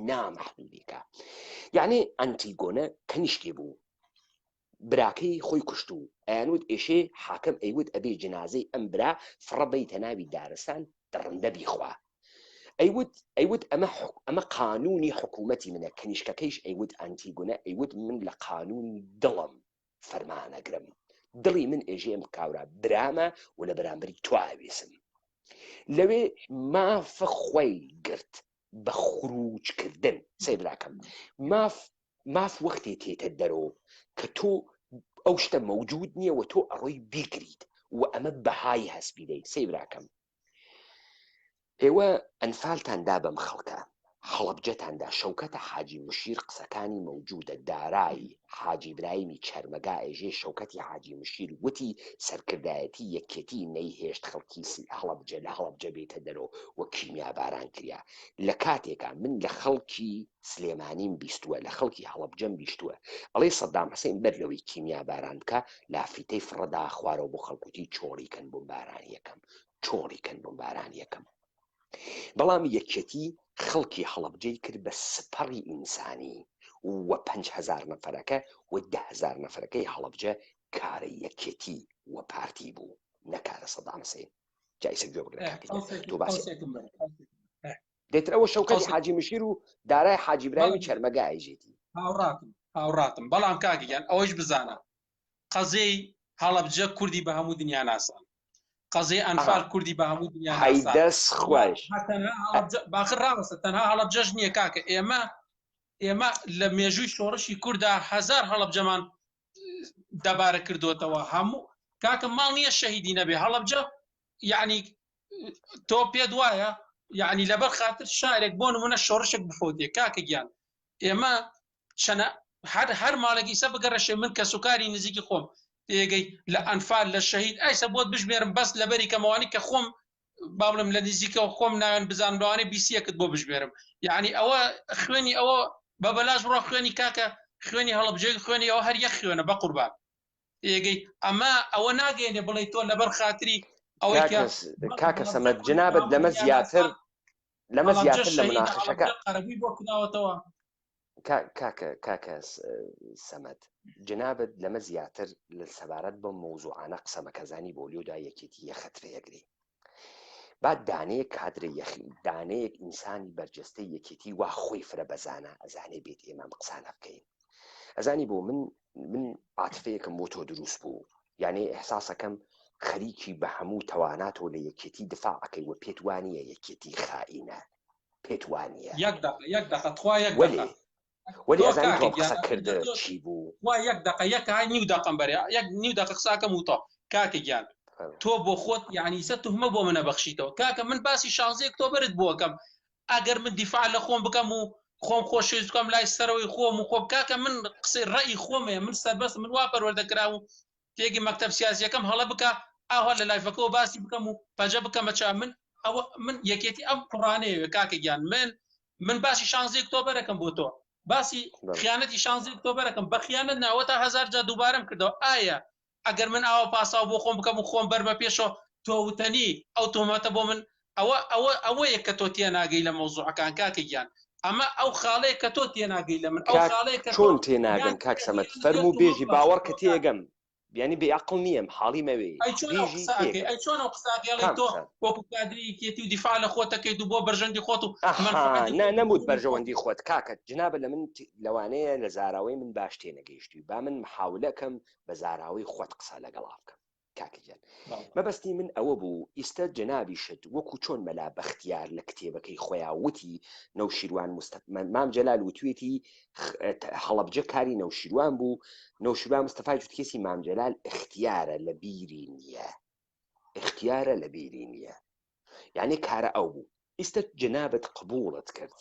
Speaker 1: نامەحدودێکە یعنی ئەنتیگۆنە کەنیشکێ بوو براکەی خۆی کوشت و ئەیانوت ئێشێ حاکم ئەیوت ئەبێ جنازەی ئەم برا فڕە بەیتە ناوی دارستان دڕندە بیخوا ئەیوت ئەیوت ئەمە ئەمە قانونی حکوومەتی منە کەنیشکەکەیش ئەیوت ئەنتیگونە ئەیوت من لە قانونی دڵم فەرمانەگرم دڵی من ئێژێ ئەم کاورا برامە و لە بەرامبەری تۆ ئاوێسم لەوێ مافە خۆی گرت بە خروجکردن سەی براکەم ماف ماف وەختێ تێتە دەرۆ کە تۆ ئەو شتە مەوجود نییە و تۆ ئەڕۆی بیگریت و ئەمە بەهای هەسپیدەی سەی براکەم ئێوە ئەنفالتان دا بەم خەڵکە هەڵەبجەتان دا شەوکەتە حاجی مشیر قسەکانی مەوجودە دارای حاجی برایمی چەرمەگا ئێژێ شەوکەتی حاجی مشیر وتی سەرکردایەتی یەکێتی نەیهێشت خەڵکی هەڵەبجە لە هەڵەبجە بێتە دەرۆ و کیمیا باران کریا لە کاتێکا من لە خەڵکی سلێمانیم بیستووە لە خەڵکی هەڵەبجەم بیستووە ئەڵێ سەدام حسین بەر لەوەی کیمیا باران بکا لافیتەی فڕەدا خوارەوە بۆ خەڵکوتی چۆڵی کەن بۆمباران یەکەم چۆڵی کەن بۆمباران یەکەم بەڵام یەکێتی خەڵکی هەڵەبجەی کرد بە سپەڕی ئینسانی و 5هزار نەفەرەکە و دههزار نەفەرەکەی هەڵەبجە کارە یەکێتی و پارتی بوو نەکارە سەدام حسین جایسە گوێ بگرە تۆ باسی دێتر ئەوە شەوکەتی حاجی مشیر و دارای حاجی برایمی چەرمەگا ئەیژێتی
Speaker 4: هاوڕاتم هاوڕاتم بەڵام کاکە گیان ئەوەیش بزانە قەزێی هەڵەبجە کوردی بە هەموو دنیا ناسان قەزێ ئەنفال کوردی بە هەموو دنیا
Speaker 1: دەست خوش
Speaker 4: باخر ڕاوەستە تەنها هەڵەبجەش نییە کاکە ئێمە ئێمە لە مێژووی شۆڕشی کووردا هەزار هەڵەبجەمان دەبارە کردوتەوە هەموو کاکە ماڵ نییە شەهیدی نەبێ هەڵەبجە یعنی تۆ پێت وایە یعنی لەبەر خاطر شارێک بۆ نمونە شۆڕشێک بفەوتێ کاکە گیان ئێمە چەنە هەر هەر ماڵێک ئیسە بگەڕێشێ من کەسوکاری نزیکی خۆم تێگەی لە ئەنفال لە شەهید ئایسە بۆت بژمێرم بەس لەبەری کەمەوانی کە خۆم با بڵێم لە نزیکەوە خۆم ناوێن بزانم لەوانەیە بیسیەکت بۆ بژمێرم یعنی ئەوە خوێنی ئەوە بە بەلاش بڕۆ خوێنی کاکە خوێنی هەڵبجێ خوێنی ئەوە هەر یەک خوێنە بە قوربان تێگەی ئەمە ئەوە ناگەێنێ بڵێ تۆ لەبەر خاتری ئەوەی
Speaker 1: کاکە سەمەد جنابت لەمە زیاتر لەمە زیاتر لە مناقشەکە
Speaker 4: قەرەبووی بۆ کراوەتەوە
Speaker 1: کاکە کاکە سەمەد جنابت لەمە زیاتر لە سەبارەت بەم مەوزوعانە قسە مەکە زانی بۆ لیۆدا یەکێتی یەخەت فێگری با دانەیەک کادرە یەخی دانەیەک ئینسانی بەرجەستەی یەکێتی وا خۆی فرە بەزانە ئەزانێ بێت ئێمە ئەم قسانە بکەین ئەزانی بۆ من من عاتفەیەکم بۆ تۆ دروست بوو یعنی ئێحساسەکەم خەریکی بە هەموو تەواناتەوە لە یەکێتی دفاع ئەکەی و پێت وانییە یەکێتی خائینە پێت وانییە
Speaker 4: یەک دقە یەک دقە تخوا یەک
Speaker 1: وەلێ وەلێ ئەزانی تۆ قسە کرد چی بوو
Speaker 4: وا یەک دقە یەک های نیو دقم بەرێ یەک نیو دقە قساکەم وتە کاکە گیان. تۆ بۆ خۆت یعنی سە تهمە بۆ منە بەخشیتەوە کاکە من باسی شانزەی ئۆکتۆبەرت بۆکەم ئەگەر من دیفاع لە خۆم بکەم و خۆم خۆشەویست بکەم لای سەرەوەی خۆم و خۆم کاکە من قسەی ڕەئی خۆمەیە من سەربەست من وا پەروەردە کراوم و تێگی مەکتەب سیاسیەکەم هەڵە بکە ئاوا لە لایفەکەەوە باسی بکەم و پەنجە بکەمە چا من ئەوە من یەکێتی ئەم کوڕانەیە کاکە گیان من من باسی شانزی ئۆکتۆبەرەکەم بۆ تۆ باسی خیانەتی شانزی ئۆکتۆبەرەکەم بە خیانەت ناوە تا هەزار جار دووبارەم کردەوە ئایا ئەگەر من ئاوا پاساو بۆ خۆم بکەم و خۆم بەرمە پێشەوە تۆ وتەنی ئەو تۆمەتە بۆ من ئەوە ئەوە ئەوەیە کە تۆ تێناگەی لە مەوزوعەکان کاکە گیان ئەمە ئەو خاڵەیە کە تۆ تێناگەی لە من ئەو
Speaker 1: کاک
Speaker 4: خاڵەیە کە تۆ
Speaker 1: چۆن تێناگەم
Speaker 4: یان
Speaker 1: کاک سەمەد
Speaker 4: تێناگەی
Speaker 1: فەرموو
Speaker 4: تۆمەت
Speaker 1: بێژی باوەڕ کە
Speaker 4: بەخشیتەوە کاکە
Speaker 1: تێگەم یانی بێ عەقڵ نییەم حاڵی مەوێ
Speaker 4: ئەی چۆن ئەو
Speaker 1: بێژی
Speaker 4: قسە ئەکەی
Speaker 1: تێگەم
Speaker 4: ئەی چۆن ئەو قسە ئەکەی ئەڵێی
Speaker 1: کام
Speaker 4: تۆ
Speaker 1: قسە
Speaker 4: وەکو کادری یەکێتی و دیفاع لە خۆت ئەکەیت و بۆ بەرژەندی خۆت و
Speaker 1: ئەها
Speaker 4: مەنفەعەتی
Speaker 1: نا
Speaker 4: خۆت و
Speaker 1: نەموت
Speaker 4: بوونی خۆت
Speaker 1: بەرژەوەندی خۆت کاکە جنابت لە من لەوانەیە لە زاراوەی من باش تێنەگەیشتووی با من محاولەکەم بە زاراوەی خۆت قسە لەگەڵا بکەم کاکە گیان مەبەستی من ئەوە بوو ئیستە جەنابیشت وەکو چۆن مەلا بەختیار لە کتێبەکەی خۆیا وتی نەوشیروان مام جەلال وتوێتی هەڵەبجە کاری نەوشیروان بوو نەوشیروان مستەفای جوتکێسی مام جەلال اختیارە لە بیری نییە اختیارە لە بیری نییە یعنی کارە ئەو بوو ئیستە جەنابت قبوڵت کرد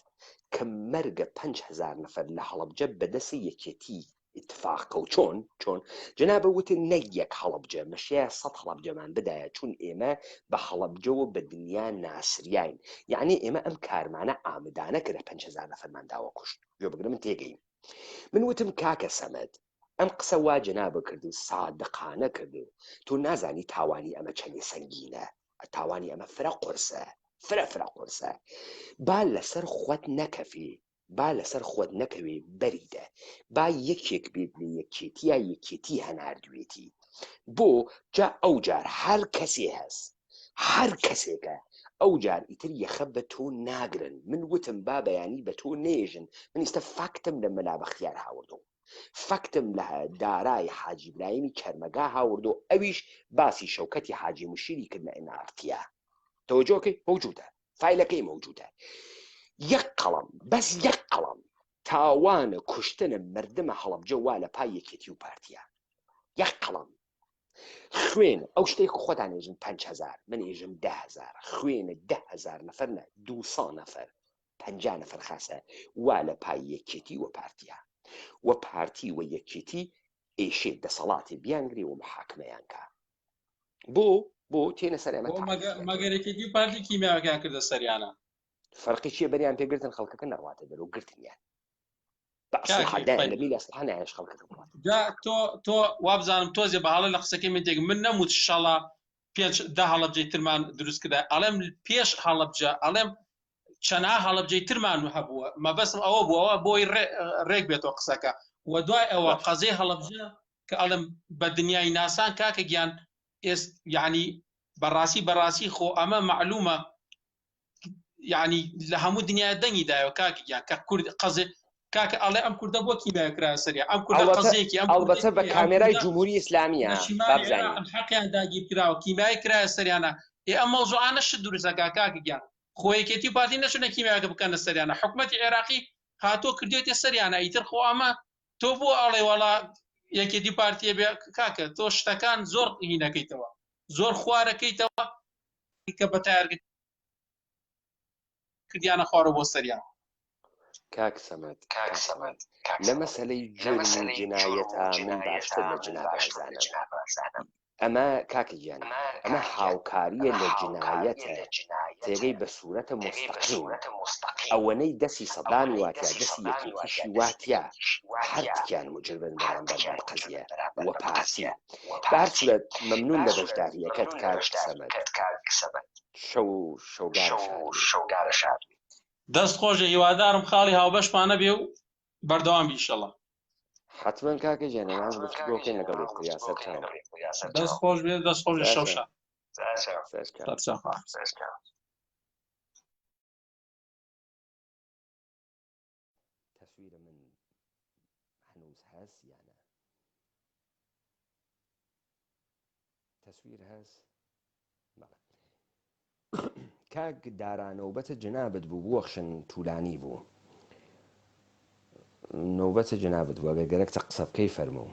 Speaker 1: کە مەرگە 5هزار نەفەر لە هەڵەبجە بەدەستی یەکێتی اتفاقە و چۆن چۆن جەنابە وتت نەک یەک هەڵەبجە مەشیایە سەد هەڵەبجەمان بدایە چون ئێمە بە هەڵەبجەوە بە دنیا ناسریاین یعنی ئێمە ئەم کارمانە ئامدانە کرد 5هزار نەفەرمان داوە کوشت گوێ بگرە من تێگەیم من وتم کاکە سەمەد ئەم قسە وا جەنابە کرد و سادقانە کرد و تۆ نازانی تاوانی ئەمە چەندێ سەنگینە تاوانی ئەمە فرە قورسە فرە فرە قورسە با لەسەر خۆت نەکەفی با لەسەر خۆت نەکەوێ بەری دە با یەکێک بێت لە یەکێتیا یەکێتی هەناردوێتی بۆ جا ئەو جار هەر کەسێ هەس هەر کەسێکە ئەو جار ئیتر یەخە بە تۆ ناگرن من وتم با بەیانی بە تۆ نێژن من ئیستا فاکتم لە مەلا بەختیار هاوردۆ فەکتم لە دارای حاجی برایمی چەرمەگا هاوردۆ ئەویش باسی شەوکەتی حاجی مشیری کرد لە ئێنئاڕتیا تەوەجۆکەی مەوجودە فایلەکەی مەوجودە یەک قەڵەم بەس یەک قەڵەم تاوانە کوشتنە مردمە هەڵەبجە وا لە پای یەکێتی و پارتیا یەک قەڵەم خوێن ئەو شتێک خۆتان ێژن 5هزار من ێژم دههزار خوێنە دههزار نەفەر نە دو نەفەر پ نەفەر خاصە وا لە پای یەکێتی و پارتیا و پارتی و یەکێتی ئێشێ دەسەڵاتی بیانگری و محاکمەیان کا بۆ بۆ تێنە سەر ئێمە
Speaker 4: مەگەر یەکێتی و پارتی کیمیاوەکەیان کردە سەریانە
Speaker 1: فەرقی چییە بەریان پێگرتن خەڵکەکە نەڕواتە دەرەوە گرتنیان
Speaker 4: تۆ تۆ وابزانم تۆزێ بە هەڵە لە قسەکەی من تێک من نەموت شەڵا پێنج دە هەڵەبجەی ترمان دروست کرا ئەڵێم پێش هەڵەبجە ئەڵێم چەنها هەڵەبجەی ترمان هەبووە مەبەستم ئەوە بووەوە بۆی ڕێک بێتەوە قسەکە و دوای ئەوە قەزەی هەڵەبجە کە ئەڵێم بە دنیای ناسان کاکە گیان ئێست یعنی بەڕاستی بەڕاستی خۆ ئەمە معلومە یعنی لە هەموو دنیا دەنگی دایەوە کاکە گیان کە کورد قەزێ کاکە ئەڵێ ئەم کوردە بۆ کیمیاوی کرا سەریا ئەم کوردە قەزێکی ئەم
Speaker 1: ئەڵبەتە بە کامێرای جمهوری ئیسلامیە
Speaker 4: حەقیان داگیر کراوە کیمیایی کرایە سەریانە ئێ ئەم مەوزوعانە شت دروستەکە کاکە گیان خۆ یەکێتی و پارتی نەچونە کیمیاکە بکەنە سەریانە حکومەتی عێراقی هاتووە کردوێتە سەریانە ئیتر خۆ ئەمە تۆ بۆ ئەڵێ وەڵا یەکێتی پارتیە بێ کاکە تۆ شتەکان زۆر هینەکەیتەوە زۆر خوارەکەیتەوە کە بە تایەرگە کردیانە خوارەوە بۆ سەریان.
Speaker 1: کاک سەمەد کاک سەمەد لە مەسەلەی جورم و جنایەتا من باشتر لە جناب ئەزانم ئەمە کاکە گیان ئەمە هاوکاریە لە جنایەتە تێگەی بە سورەتە مستەقیم ئەوەنەی دەسی سەدامی واتیا دەسی یەکێتیشی واتیا هەرتکیان مجرمن بەرامبەر بەم قەزیە و پارتی بە هەر سورەت مەمنون لە بەشداریەکەت کاک سەمەد شەو شەوگارە شاد بی.
Speaker 4: دەست خۆش هیوادارم خاڵی هاوبەشمان نەبێ و بەردەوام بی ئیشەڵا.
Speaker 1: حەتمەن کاکە گیان ئەوان گفتوگۆ بکەین لەگەڵ یەکتریا سەرچاو.
Speaker 4: دەست خۆش بێ دەست خۆش بێ شەو شاد.
Speaker 1: سەرچاو.
Speaker 4: سەرچاو.
Speaker 1: تەسویرە من هەنوز هەس یا نە؟ تەسویر هەس؟ بەڵێ کاک دارا نەوبەتە جەنابت بوو بوەخشن تولانی بوو نەوبەتە جەنابت بوو ئەگەر گەرەکتە قسە بکەی فەرموو.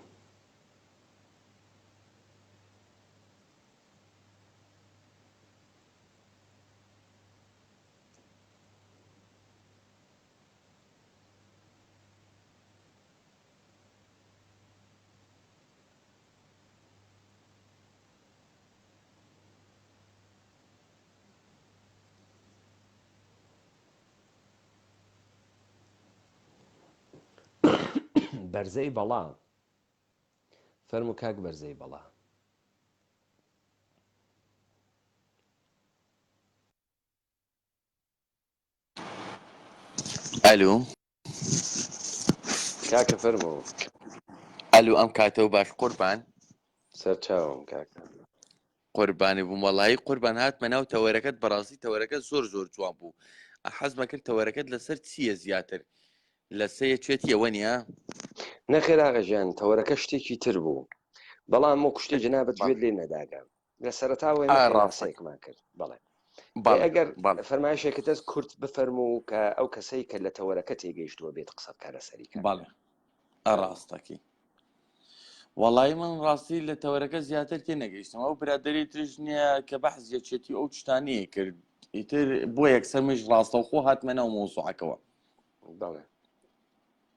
Speaker 1: بەرزەی بەڵا فەرموو کاک بەرزەی بەڵا.
Speaker 5: ئەلو.
Speaker 1: کاکە فەرموو.
Speaker 5: ئەلو ئەم کاتەو باش قوربان.
Speaker 1: سەرچاوم کاکە.
Speaker 5: قوربانی بووم وەڵایی قوربان هاتمە ناو تەوەرەکەت بەڕاستی تەوەرەکە زۆر زۆر جوان بوو حەزمە کرد تەوەرەکەت لەسەر چییە زیاتر لەسە یەکێتیەوە نیە؟
Speaker 1: نەخێر ئاغا گیان تەوەرەکە شتێکی تر بوو بەڵام وەکو شتێ جەنابت گوێت لێ نەداگە لە سەرەتاوە ئێمە
Speaker 5: ئا ڕاستە
Speaker 1: پێناسەیەکمان کرد بەڵێ ئێ
Speaker 5: بەڵێ
Speaker 1: ئەگەر
Speaker 5: بەڵێ
Speaker 1: فەرمایشێکت هەست کورت بفەرموو کە ئەو کەسەی کە لە تەوەرەکە تێگەیشتووە بێت قسە بکا لەسەری کاکە
Speaker 5: بەڵێ ئا
Speaker 1: فەرموو.
Speaker 5: ڕاستەکەی وەڵایی من ڕاستی لە تەوەرەکە زیاتر تێ نەگەیشتم ئەو برادەری ترش نییە کە بەحس یەکێتی و ئەو شتانەیە کرد ئیتر بۆ یەکسەر منیش ڕاستەوخۆ هاتمە ناو مەوزوعەکەوە
Speaker 1: بەڵێ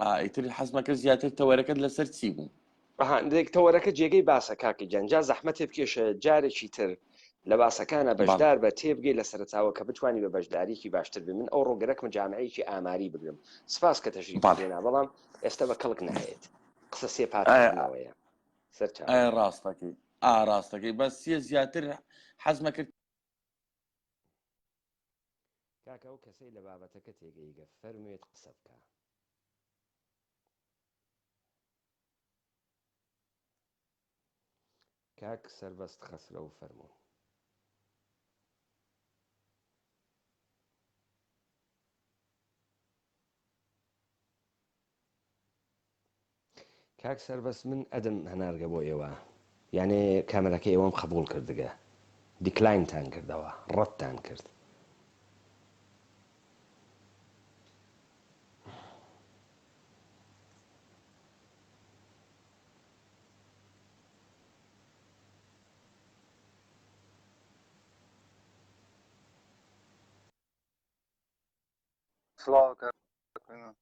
Speaker 5: ئا ئیتر حەزمەکە زیاتر تەوەرەکەت لەسەر چی بوو؟
Speaker 1: ئەها دێک تەوەرەکە جێگەی باسە کاکە گیان جا زەحمەتێ بکێشە جارێکی تر لە باسەکانە
Speaker 5: بەڵێ
Speaker 1: بەشدار بە تێبگەی لە سەرەتاوە کە بتوانی بە بەشداریکی باشتر بی من ئەوڕۆ گەرەکمە جامعەیەکی ئاماری بگرم سپاس کە تەشریفت
Speaker 5: بەڵێ
Speaker 1: هێنا بەڵام ئێستا بە کەڵک نایەت قسە سێ پات
Speaker 5: ئایا
Speaker 1: کردنەوەیە سەر چاوم.
Speaker 5: ئایا ڕاستەکەی ئا ڕاستەکەی بەس چیە زیاتر حەزمە کرد.
Speaker 1: کاکە ئەو کەسەی لە بابەتەکە تێگەیگە فەرموێت قسە بکا. کاک سەربەست خەسرەو فەرموون. کاک سەربەست من ئەدم هەنارگە بۆ ئێوە یانێ کامەرەکە ئێوەم قەبوڵ کردگە دیکلاینتان کردەوە ڕەتتان کرد.
Speaker 6: سڵاو کاک پەیمان.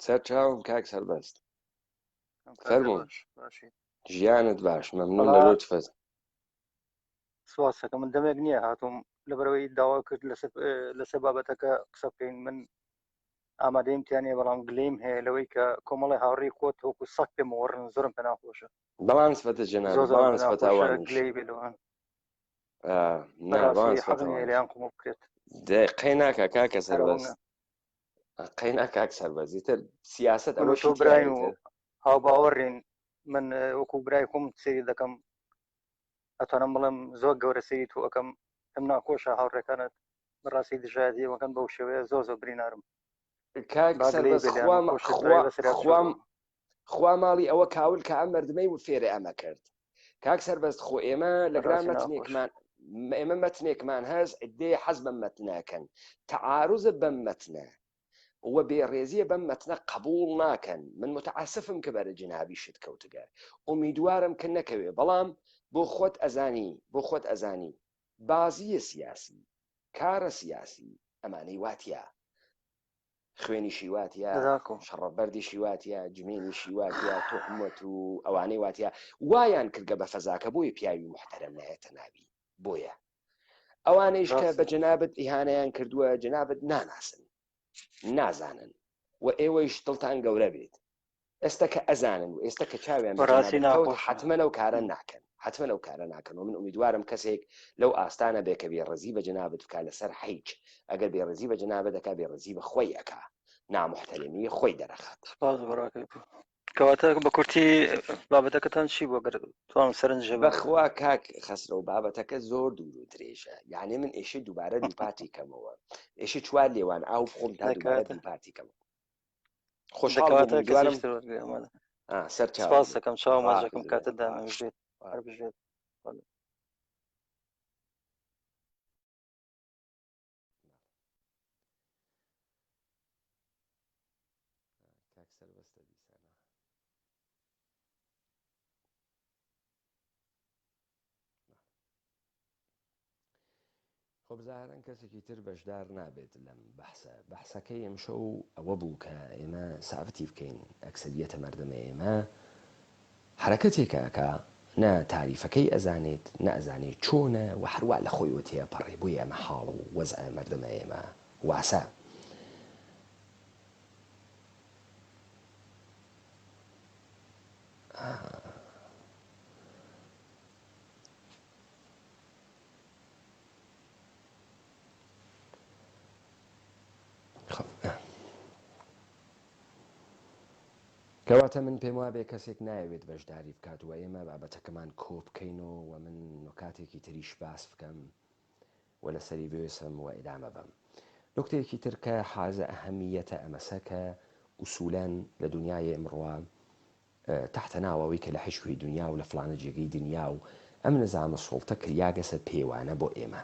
Speaker 1: سەر چاوم کاک سەربەست
Speaker 6: ئەم کاتە
Speaker 1: فەرموو
Speaker 6: باش باشی
Speaker 1: ژیانت باش مەمنون لە
Speaker 6: وەڵا
Speaker 1: لوتفت
Speaker 6: سواسەکە من دەمێک نییە هاتووم لەبەرەوەی داوا کرد لەسەر لەسەر بابەتەکە قسە بکەین من ئامادەیم تیانە بەڵام گلیم هەیە لەوەی کە کۆمەڵی هاوڕێی خۆت وەکو سەگ پێم وەڕن زۆرم پێ ناخۆشە
Speaker 1: بەڵام سفەتە جەنابت
Speaker 6: زۆر زۆرم
Speaker 1: بەڵام
Speaker 6: پێ
Speaker 1: سفەتە
Speaker 6: ناخۆشە
Speaker 1: ئەوانیش
Speaker 6: گلەی بێ لەوان
Speaker 1: آه، نا بەڵام
Speaker 6: بەڕاستی حەق
Speaker 1: سفەتە
Speaker 6: نییە
Speaker 1: ئەوانیش
Speaker 6: لێیان قبوڵ بکرێت
Speaker 1: دە قەی ناکا کاکە
Speaker 6: هەر
Speaker 1: سەربەست
Speaker 6: ئەوەنە
Speaker 1: قەینا کاک سەربەست ئیتر سیاسەت
Speaker 6: من و تۆ
Speaker 1: ئەوەشی
Speaker 6: براین و
Speaker 1: تیایە ئیتر
Speaker 6: هاوباوەڕین من اه، وەکو برای خۆم سەیری دەکەم ئەتوانم بڵێم زۆر گەورە سەیری تۆ ئەەکەم پێم ناخۆشە هاوڕێکانت بەڕاستی دژایەتی وەکەن بەو شێوەیە زۆر زۆر برینارم
Speaker 1: کاک
Speaker 6: با گلەیی
Speaker 1: سەربەست
Speaker 6: بێ لێیان
Speaker 1: خوا
Speaker 6: و خۆشت
Speaker 1: خوا
Speaker 6: برای بەسەریا
Speaker 1: خوا
Speaker 6: بچۆتەوە
Speaker 1: خوا ماڵی ئەوە کاول کە ئەم مردمەی و فێرە ئەمە کرد کاک سەربەست خۆ ئێمە لە گران
Speaker 6: بەڕاستی ناخۆش
Speaker 1: مەتنێکمان ئێمە مەتنێکمان هەس عدەیە حەز بەم مەتنەکەن تەعاروزە بەم مەتنە و بێڕێزیە بەم مەتنە قبوڵ ناکەن من متعسفم کە بەرە جنابی شت کەوتگە ئومیدوارم کە نەکەوێ بەڵام بۆ خۆت ئەزانی بۆ خۆت ئەزانی بازیە سیاسی کارە سیاسی ئەمانەی واتیا خوێنیشی واتیا
Speaker 6: بەداخەوە
Speaker 1: شەڕە بەردیشی واتیا جمێنیشی واتیا تۆهمەت و ئەوانەی واتیا وایان کردگە بە فەزاکە بۆیە پیاوی محتەرەم نایەتە ناوی بۆیە ئەوانەیش کە
Speaker 6: ڕاستە
Speaker 1: بە جەنابت ئیهانەیان کردووە جەنابت ناناسن نازانن و ئێوەیش دڵتان گەورە بێت ئێستا کە ئەزانن و ئێستا کە چاویان بە
Speaker 6: بەڕاستی
Speaker 1: جەنابت کەوت
Speaker 6: ناخۆشە
Speaker 1: حتمما ئەو کارە ناکەن حتمما ئەو کارە ناکەن و من ئومیدوارم کەسێک لەو ئاستانە بێ کە بێڕێزی بە جەنابت بکا لەسەر حیچ ئەگەر بێڕێزی بە جەنابت دەکا بێڕێزی بە خۆی ئەکا نامحتەرمی خۆی دەرەخات.
Speaker 6: سپاس بەڕاکەی کەواتە بە کورتی بابەتەکەتان چی بوو گەر توانم سەرنج هەبم
Speaker 1: بەخوا کاک خەسرەو بابەتەکە زۆر دوور و درێژە یعنی من ئێشێ دووبارە دووپاتی کەمەوە ئێشێ چوار لێوان ئاو بخۆم تا دووبارە
Speaker 6: دەکاتە
Speaker 1: دووپاتی کەمەوە خۆشحاڵ بووم
Speaker 6: دەکاتە
Speaker 1: ئومیدوارم
Speaker 6: کەسێکی تر وەرگێ ئەمانە
Speaker 1: آه، سەر چاوم
Speaker 6: سپاس
Speaker 1: بێت
Speaker 6: دەکەم چاو ماچەکەم
Speaker 1: خواحافظ
Speaker 6: کاتت
Speaker 1: بێت
Speaker 6: دامێ بژێت هەر
Speaker 1: خواحافظ
Speaker 6: بژێت بەڵێ.
Speaker 1: کاک سەربەستە دیسانەوە. خۆ بزاهرەن کەسێکی تر بەشدار نابێت لەم بەحسە، بەحسەکەی ئەمشەو ئەوە بوو کە ئێمە سابتی بکەین ئەکسەریەتە مەردەمە ئێمە حەرەکەتێکە ئەکا نە تاریفەکەی ئەزانێت نە ئەزانێ چۆنە و هەروا لە خۆیوە تێئەپەڕێ بۆیە ئەمە حاڵ و وەزعە مەردەمە ئێمە واسە. کەواتە من پێم وابێ کەسێک نایەوێت بەشداری بکات و ئێمە بابەتەکەمان کۆ بکەینەوە و من نکاتێکی تریش باس بکەم و لەسەری بوێسم و ئیدامە بەم. نوکتەیەکی تر کە حازە ئەهەمییەتە ئەمەسە کە ئوسوولەن لە دونیای ئمڕوە تەحتە ناو ئەوەی کە لە هەچ کوێی دونیا و لە فڵانە جێگەی دنیا و ئەم نزامە سوڵتە کریاگەسە پێوانە بۆ ئێمە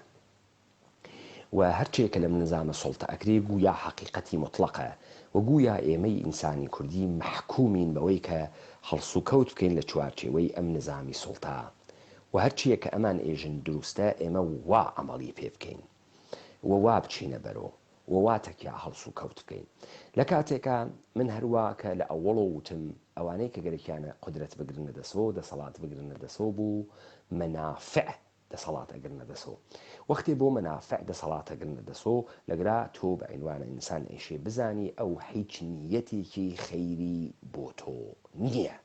Speaker 1: و هەرچێ کە لەم نزامە سوڵتە ئەکرێ گویا حەقیقەتی موتڵەقە و گویا ئێمەی ئینسانی کوردی مەحکوومین بەوەی کە هەڵسوکەوت بکەین لە چوارچێوەی ئەم نزامی سوڵتە و هەرچییە کە ئەمان ئێژن دروستە ئێمە وا عەمەڵی پێ بکەین و وا بچینە بەرۆ و وا تەکیا هەڵسوکەوت بکەین. لە کاتێکا من هەر وا کە لە ئەوەڵۆ وتم ئەوانەی کە گەرەکیانە قودرەت بگرنە دەسۆ، دەسەڵات بگرنە دەسۆ بوو مەنافع دەسەڵات ئەگرنە دەسۆ. وەختێ بۆ مەنافع دەسەڵات ئەگرنە دەسۆ لەگرا تۆ بە عینوانە ئینسان ئێشێ بزانی ئەو حیچ نییەتێکی خەیری بۆ تۆ نییە.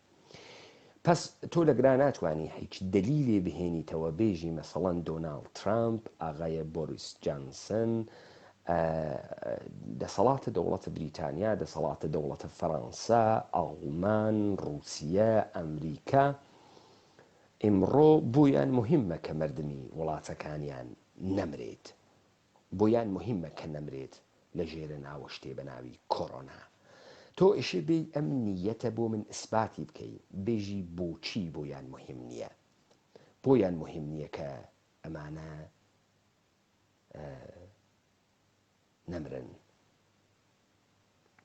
Speaker 1: پەس تۆ لە گرا ناتوانی هیچ دەلیلێ بهێنیتەوە بێژی مەسەڵەن دۆناڵد ترامپ، ئاغایە بۆریس جانسن، دەسەڵاتە دەوڵەتە بریتانیا، دەسەڵاتە دەوڵەتە فەرانسە، ئاڵمان، ڕووسیە، ئەمریکا ئیمڕۆ بۆیان موهیمە کە مەردمی وڵاتەکانیان نەمرێت. بۆیان موهیمە کە نەمرێت لە ژێرە ناوە شتێ بە ناوی کۆرۆنا. تۆ ئەشێ بێی ئەم نییەتە بۆ من ئیسباتی بکەی بێژی بۆچی بۆیان موهیم نییە؟ بۆیان موهیم نییە کە ئەمانە نەمرن.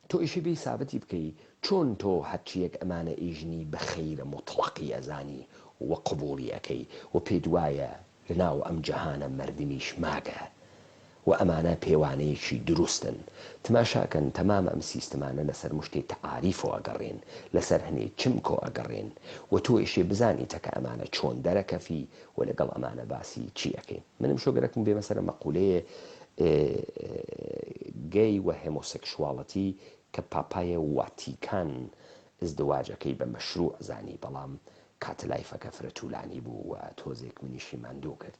Speaker 1: تۆ ئیشی بێی سابتی بکەی چۆن تۆ هەرچیەک ئەمانە ئیژنی بە خەیرە موتڵەقی ئەزانی و قبوڵی ئەکەی و پێت وایە لە ناو ئەم جەهانە مەردمیش ماگە و ئەمانە پێوانەیەکی دروستن تماشاکەن تەمام ئەم سیستمانە لەسەر مشتێ تەعاریفۆ ئەگەڕێن لەسەر هەنێ چمکۆ ئەگەڕێن و تۆ ئیشێ بزانیتە کە ئەمانە چۆن دەرەکەفی و لەگەڵ ئەمانە باسی چی ئەکەین من ئمشۆ گەرەکم بێمە سەر مەقولەیێ گەی و هێمۆسێکشواڵەتی کە پاپایێ واتیکان ئزدواجەکەی بە مەشروع زانی بەڵام کات لایفەکە فرە تولانی بوو و تۆزێک منیشی ماندوو کرد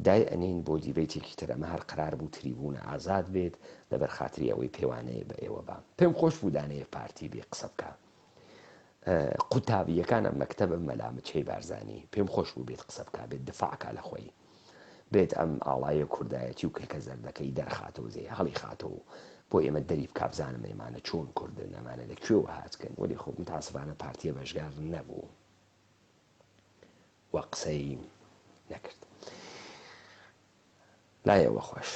Speaker 1: دای ئەنێین بۆ دیبەیتێکی تر ئەمە هەر قەرار بوو تریبوونە ئازاد بێت لەبەر خاتری ئەوەی پێوانەیە بە ئێوە بام پێم خۆش بوو دانەیە پارتی بێ قسە بکا قوتابیەکانە مەکتەبە مەلا مچەی بارزانی پێم خۆش بوو بێت قسە بکا بێت دفاع کا لە خۆی بێت ئەم ئاڵایە کوردایەتی و کلکە زەردەکەی دەرخاتەوە زێ هەڵی خاتەوە بۆ ئێمە دەری بکا بزانم ئێمانە چۆن کوردن ئەمانە لە کوێوە هاتکن وەلی خۆ متاسفانە پارتیە بەشگار نەبوو و قسەی نەکرد لایەوە خۆش.